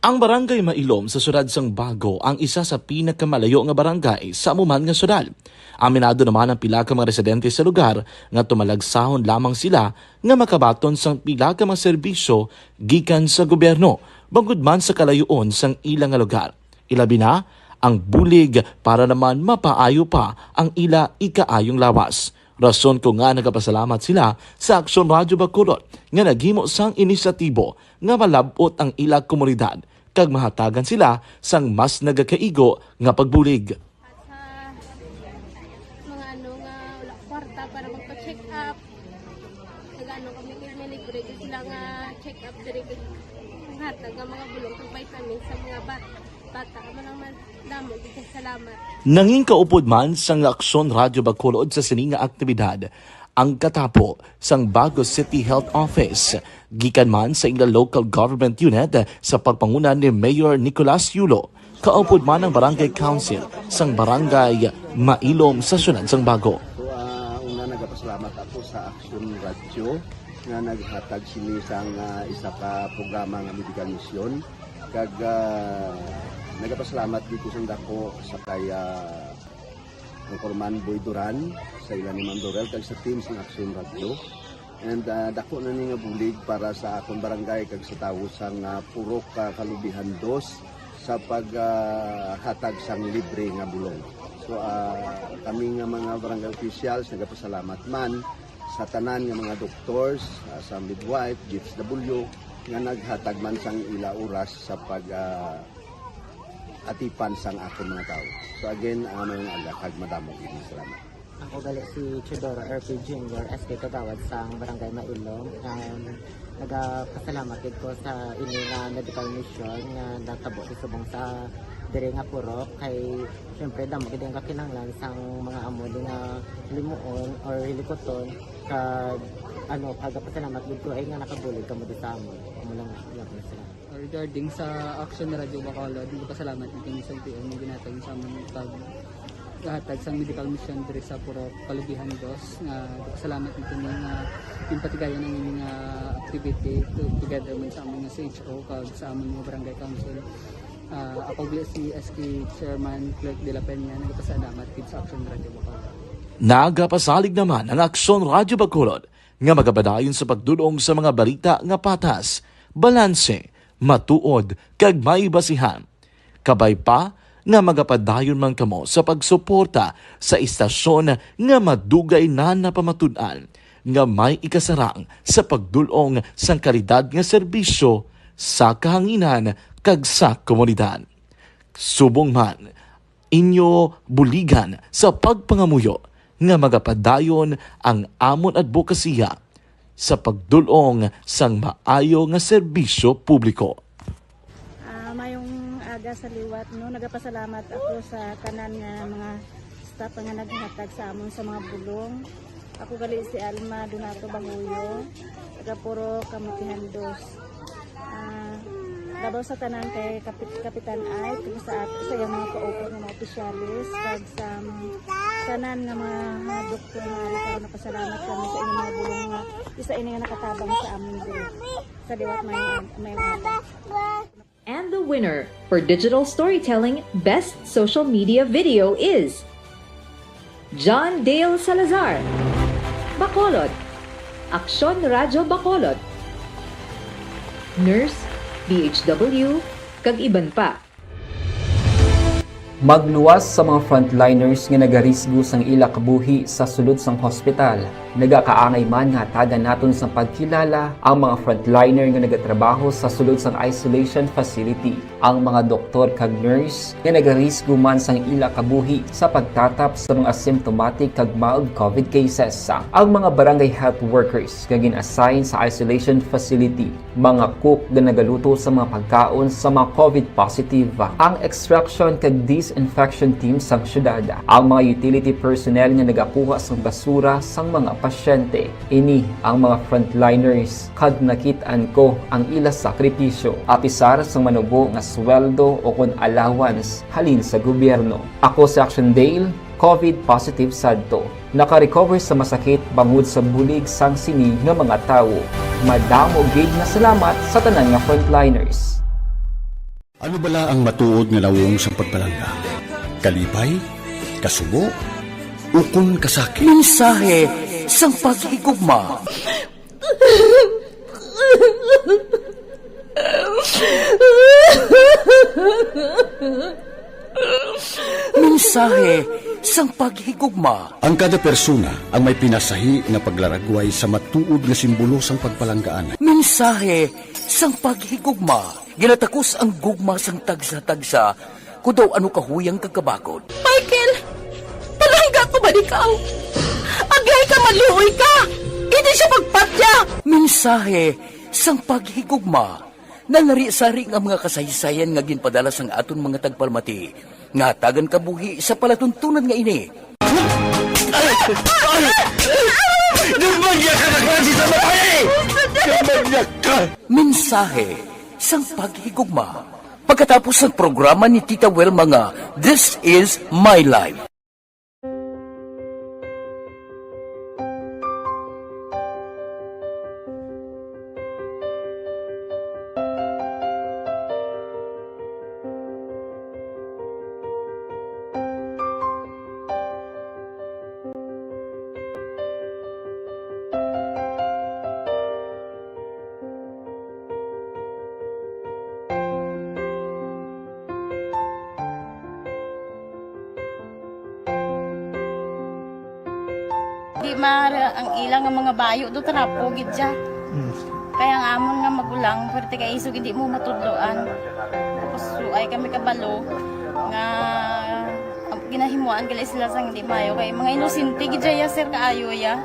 Ang Barangay Mailom sa siyudad sang Bago ang isa sa pinakamalayo nga barangay sa amo man nga siyudad. Aminado naman ang pila ka mga residente sa lugar nga tumalagsahon lamang sila nga makabaton sang pila ka mga serbisyo gikan sa gobyerno, bangod man sa kalayoon sang ila nga lugar. Ilabi na ang bulig para naman mapaayo pa ang ila ikaayong lawas. Rason ko nga nagapasalamat sila sa Aksyon Radyo Bacolod nga naghimo sang inisyatibo nga malab-ot ang ila komunidad kag mahatagan sila sang mas nagakaigo nga pagbulig. At sa mga ano nga wala kwarta para magpa-check up, nag-ano kami, may libre gyud sila nga check up diri, kay hatag nga mga bulong kag vitamins sa mga bat-, bata. Amo lang man, damo gyud kay salamat. Nangin kaupod man sang Aksyon Radyo Bacolod sa sini nga aktibidad, ang katapo sang Bago City Health Office, gikan man sa ila local government unit sa pagpanguna ni Mayor Nicolas Yulo, kaupod man ang Barangay Council sang Barangay Mailom sa siyudad sang Bago. So, ah, una, nagapasalamat ako sa Action Radio nga naghatag sini sang, ah, isa ka programa nga medical mission. Kag, ah, nagapasalamat dito sa dako sa kay, ah, Anchorman Boy Duran, sa ila ni Ma'am Dorel, kag sa team sang Action Radio. And, ah, dako na ni nga bulig para sa akon barangay kag sa tawo sang, ah, Purok, ah, Kalubihan Dos sa pag, ah, hatag sang libre nga bulong. So, ah, kami nga mga barangay officials nagapasalamat man sa tanan nga mga doctors, ah, sa midwife, D S W, nga naghatag man sang ila oras sa pag, ah, atipan sang akon mga tawo. So again, ah, mayong aga kag madamo gid nga salamat. Ako gali si Teodoro R P Junior, S K Kagawad sang Barangay Mailom. Um, nagapasalamat gid ko sa ini nga medical mission nga natabo sa subong sa diri nga purok. Kay syempre, damo gid ang kakinahanglan sang mga amo ni nga hilimuon or hilikuton. Kag ano, nagapasalamat gid ko ay nga nakabulig kamo di sa amon. Amo lang, wala ko na sila. Regarding sa Action Radio Bacolod, nagpasalamat gid kami sa L T O nga ginhatag sa amon pag hatag sang medical mission diri sa Purok Kalubihan Dos, nga nagpasalamat gid kami nga ginpatigayon ang ining, ah, activity to, together man sa amon nga C H O kag sa amon nga barangay council. Ah, ako gali si S K Chairman Clerk de la Peña, nagpasalamat gid sa Action Radio Bacolod. Nagapasalig naman ang Action Radio Bacolod nga magapadayon sa pagdul-ong sa mga balita nga patas, balanse, matuod, kag may basihan. Kabay pa nga magapadayon man kamo sa pagsuporta sa istasyon nga madugay na napamatud-an nga may ikasarang sa pagdul-ong sang kalidad nga serbisyo sa kahanginan kag sa komunidad. Subong man, inyo buligan sa pagpangamuyo nga magapadayon ang amon adbokasiya sa pagdul-ong sang maayo nga serbisyo publiko. Ah, mayong aga sa liwat, no? Nagapasalamat ako sa tanan nga mga staff nga naghatag sa amon sa mga bulong. Ako gali si Alma Donato Banguyo, taga Purok Kamutihan Dos. Ah, labaw sa tanan kay Kapit-, Kapitan Ike, kag sa at-, sa iyang mga kaupo nga mga opisyalis, kag sa tanan nga mga, mga doktor nga ari karon, napasalamat kami sa inyong mga bulong nga isa ini nga nakatabang sa amin diri. Sa liwat, may, may mga And the winner for digital storytelling best social media video is John Dale Salazar, Bacolod, Aksyon Radyo Bacolod, nurse, D H W, kag iban pa. Magluwas sa mga frontliners nga nagarisgo sang ila kabuhi sa sulod sang hospital. Nagakaangay man nga hatagan naton sang pagkilala ang mga frontliner nga nagatrabaho sa sulod sang isolation facility, ang mga doktor kag nurse nga nagarisgo man sang ila kabuhi sa pagtatap sa mga symptomatic kag mild covid cases, ang mga barangay health workers nga gin-assign sa isolation facility, mga cook nga nagaluto sa mga pagkaon sa mga covid positive, ang extraction kag disinfection team sang syudad, ang mga utility personnel nga nagakuha sang basura sang mga pasyente. Ini ang mga frontliners, kag nakit-an ko ang ila sakripisyo, apisar sang manubo nga sweldo o kon allowance halin sa gobyerno. Ako si Action Dale, covid positive sadto. Naka-recover sa masakit bangod sa bulig sang sini nga mga tawo. Madamo gid nga salamat sa tanan nga frontliners. Ano bala ang matuod nga nawong sang pagpalangga? Kalipay? Kasubo? Ukon kasakit? Mensahe sang paghigugma. Mensahe sang paghigugma. Ang kada persona ang may pinasahi nga paglaragway sa matuod nga simbolo sang pagpalanggaan. Mensahe sang paghigugma. Ginatakos ang gugma sang tagsa-tagsa, kon daw ano kahuyang kag kabakod. Michael, palangga ko man ikaw. Agyahay ka, maluoy ka. Hindi siya pagpatya. Mensahe sang paghigugma. Nalari-sari nga mga kasaysayan nga ginpadala sang aton mga tagpalamati nga hatagan kabuhi sa palatuntunan nga ini. Dumangya ka na klase sa babae! Dumangya ka! Mensahe sang paghigugma. Pagkatapos ng programa ni Tita Wilma nga This Is My Life. Di ma ang ila nga mga bayo do trapo gid siya. Mm. Kaya ang amon nga magulang, pwerte kay isog hindi mo matudloan. Tapos suay kami kabalo nga ang ginahimuan gali sila sang hindi maayo kay mga inosente gid siya, sir, kaayo ya.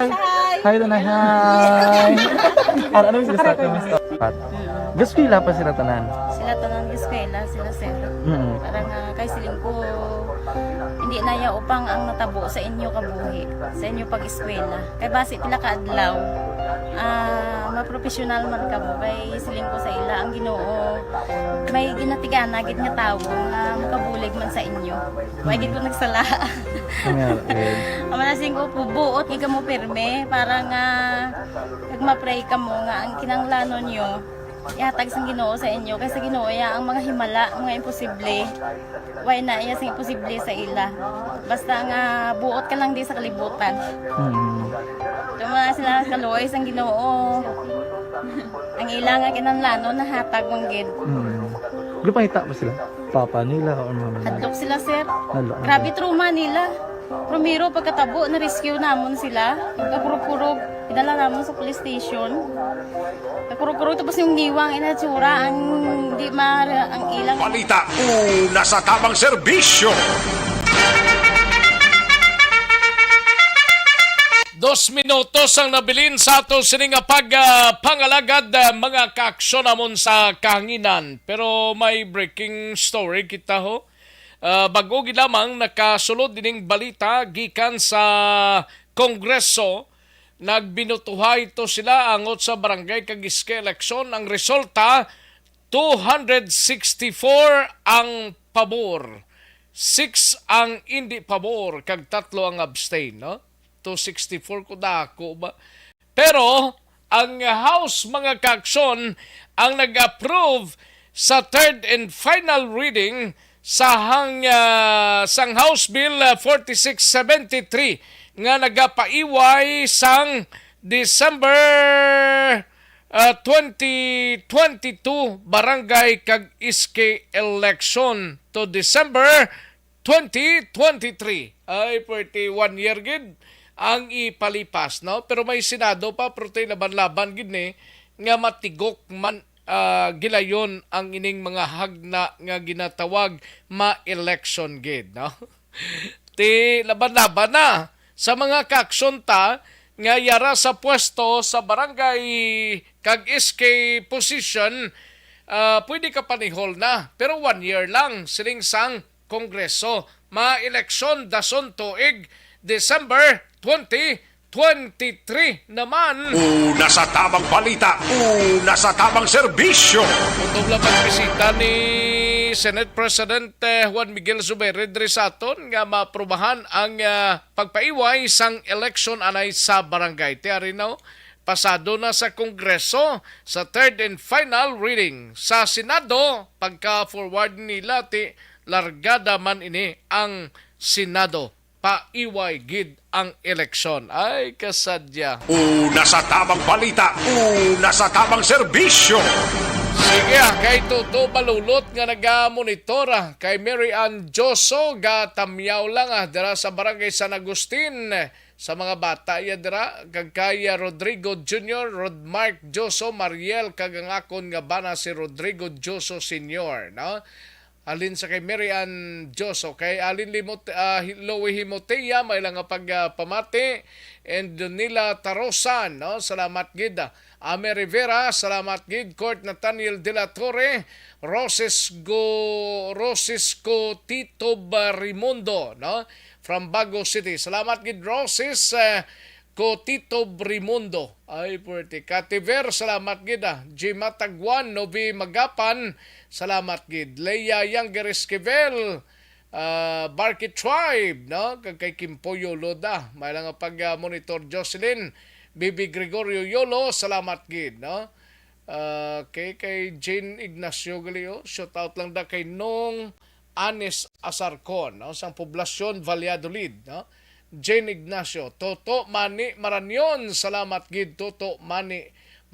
Hi. Hi, Tanay. Hi. Ano, ano yung gusto? Pat. Gaskwela pa sila tanan. Sila tanan gaskwela, sila, sir. Mm. Parang, ah, kay siling ko, hindi na ya upang ang natabo sa inyo kabuhi, sa inyo pag-eskwela. Kay basi pila ka adlaw, ah, mapropesyonal man kamo. Kay siling ko sa ila, ang Ginoo may ginatigana gid nga tawo nga makabulig man sa inyo. Wa gid ko nagsala. Ang nga, eh. Ang mga siling ko, buot gid kamo pirme para nga kag ma-pray kamo nga ang kinahanglanon nyo ihatag sang Ginoo sa inyo, kay sa Ginoo iya ang mga himala, mga imposible. Way na iya sing imposible sa ila. Basta nga buot ka lang di sa kalibutan. Mm. Tuma sila kaluoy sang Ginoo. Ang ila nga kinahanglanon nahatag man gid. Mm. Gupangita ba sila? Papa nila or mama nila? Hadlok sila, sir. Hadlok. Grabe trauma nila. Primero, pagkatabo, na-rescue namon sila. Kakurog-kurog, idala namon sa police station. Kakurog-kurog, tapos yung ngiwang, inatsura, ang di ma-, ang ilang Balita, una sa tamang serbisyo. Dos minutos ang nabilin sa ato sini nga pag, ah, pangalagad, ah, mga kaaksyon namon sa kahanginan. Pero may breaking story kita, ho. Ah, bag-o gid lamang nakasulod ining balita gikan sa Kongreso, nagbinutuhay to sila angot sa barangay kag iske eleksyon. Ang resulta, two hundred sixty-four ang pabor, six ang indi pabor, kag tatlo ang abstain, no? Two sixty-four ko dako ba? Pero ang House, mga kaaksyon, ang nag-approve sa third and final reading sa hang, ah, sang House Bill, ah, forty-six seventy-three nga nagapaiway sang December, ah, twenty twenty-two barangay kag iske election to December twenty twenty-three. Ay, forty-one year gid ang ipalipas, no? Pero may Senado pa, pero tay laban-laban gid ni nga matigok man, ah, gilayon ang ining mga hagna nga ginatawag ma-election gid, no? Ti laban-laban na sa mga kaaksyon ta nga yara sa pwesto sa barangay kag S K position, ah, pwede ka panihol na, pero one year lang, siling sang Kongreso. Ma-eleksyon dason tuig, December twenty twenty-three naman. Una sa tamang balita, una sa tamang serbisyo. Kutob lang pagbisita ni Senate President, eh, Juan Miguel Zubiri diri sa aton nga maaprubahan ang, ah, pagpaiway sang eleksyon anay sa barangay. Ti ari na, oh, pasado na sa Kongreso sa third and final reading. Sa Senado, pagka-forward nila, ti largada man ini ang Senado. Paiway gid ang eleksyon. Ay, kasadya. Una sa tamang balita, una sa tamang serbisyo. Sige, ah, kay Toto Balulot nga nagamonitor, ah, kay Mary Ann Joso, gatamyaw lang, ah, dira sa Barangay San Agustin. Sa mga bata iya dira, kag kay, ah, Rodrigo Junior, Rod Mark Joso, Mariel, kag ang akon nga bana si Rodrigo Joso Senior, no? Alin sa kay Mary Ann Joso, kay Alin Limot-, ah, Hi-, Louie Himotea, may lang nga pag, ah, pamati, and Donila Tarosan, no? Salamat gid, ah. Ame Rivera, salamat gid. Court Nathaniel de la Torre, Roses Go, Roses ko Tito Barimundo, no? From Bago City. Salamat gid, Roses, eh, ko Tito Brimundo. Ay, puwerte. Kativer, salamat gid, ah. Jima Taguan, Novi Magapan, salamat gid. Leia Younger Esquivel, ah, Barkey Tribe, no? Kag kay Kimpo Yolo da. May lang nga pag, ah, monitor. Jocelyn, Bibi Gregorio Yolo, salamat gid, no? Ah, kay, kay Jane Ignacio gali, oh. Shout out lang da kay Nong Anes Asarcon, no? Sang Poblacion, Valladolid, no? Jane Ignacio, Toto Mani Maranion, salamat gid, Toto Mani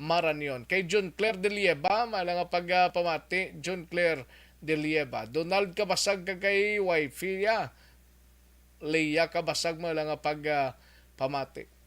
Maranion. Kay John Claire de Lieba, may lang nga pag, ah, pamati, John Claire de Lieba. Donald Kabasag ka kay wifey, ah. Leia Kabasag, may lang nga pag, ah, pamati.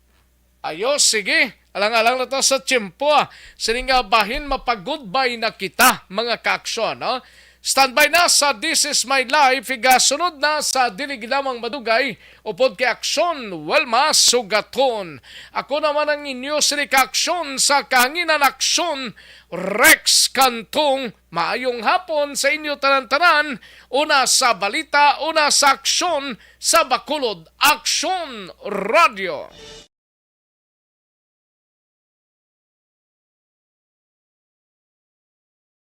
Ayos, sige. Alang-alang na ta sa tiyempo, ah. Sini nga bahin, mapag-goodbye na kita, mga kaaksyon, no? Standby na sa This Is My Life, igasunod na sa dili lamang madugay, upod kay Aksyon, Wilma Sugaton. Ako naman ang inyo sini kaaksyon sa kahanginan, Aksyon, Rex Cantong. Maayong hapon sa inyo tanan-tanan, una sa balita, una sa aksyon, sa Bacolod Aksyon Radio.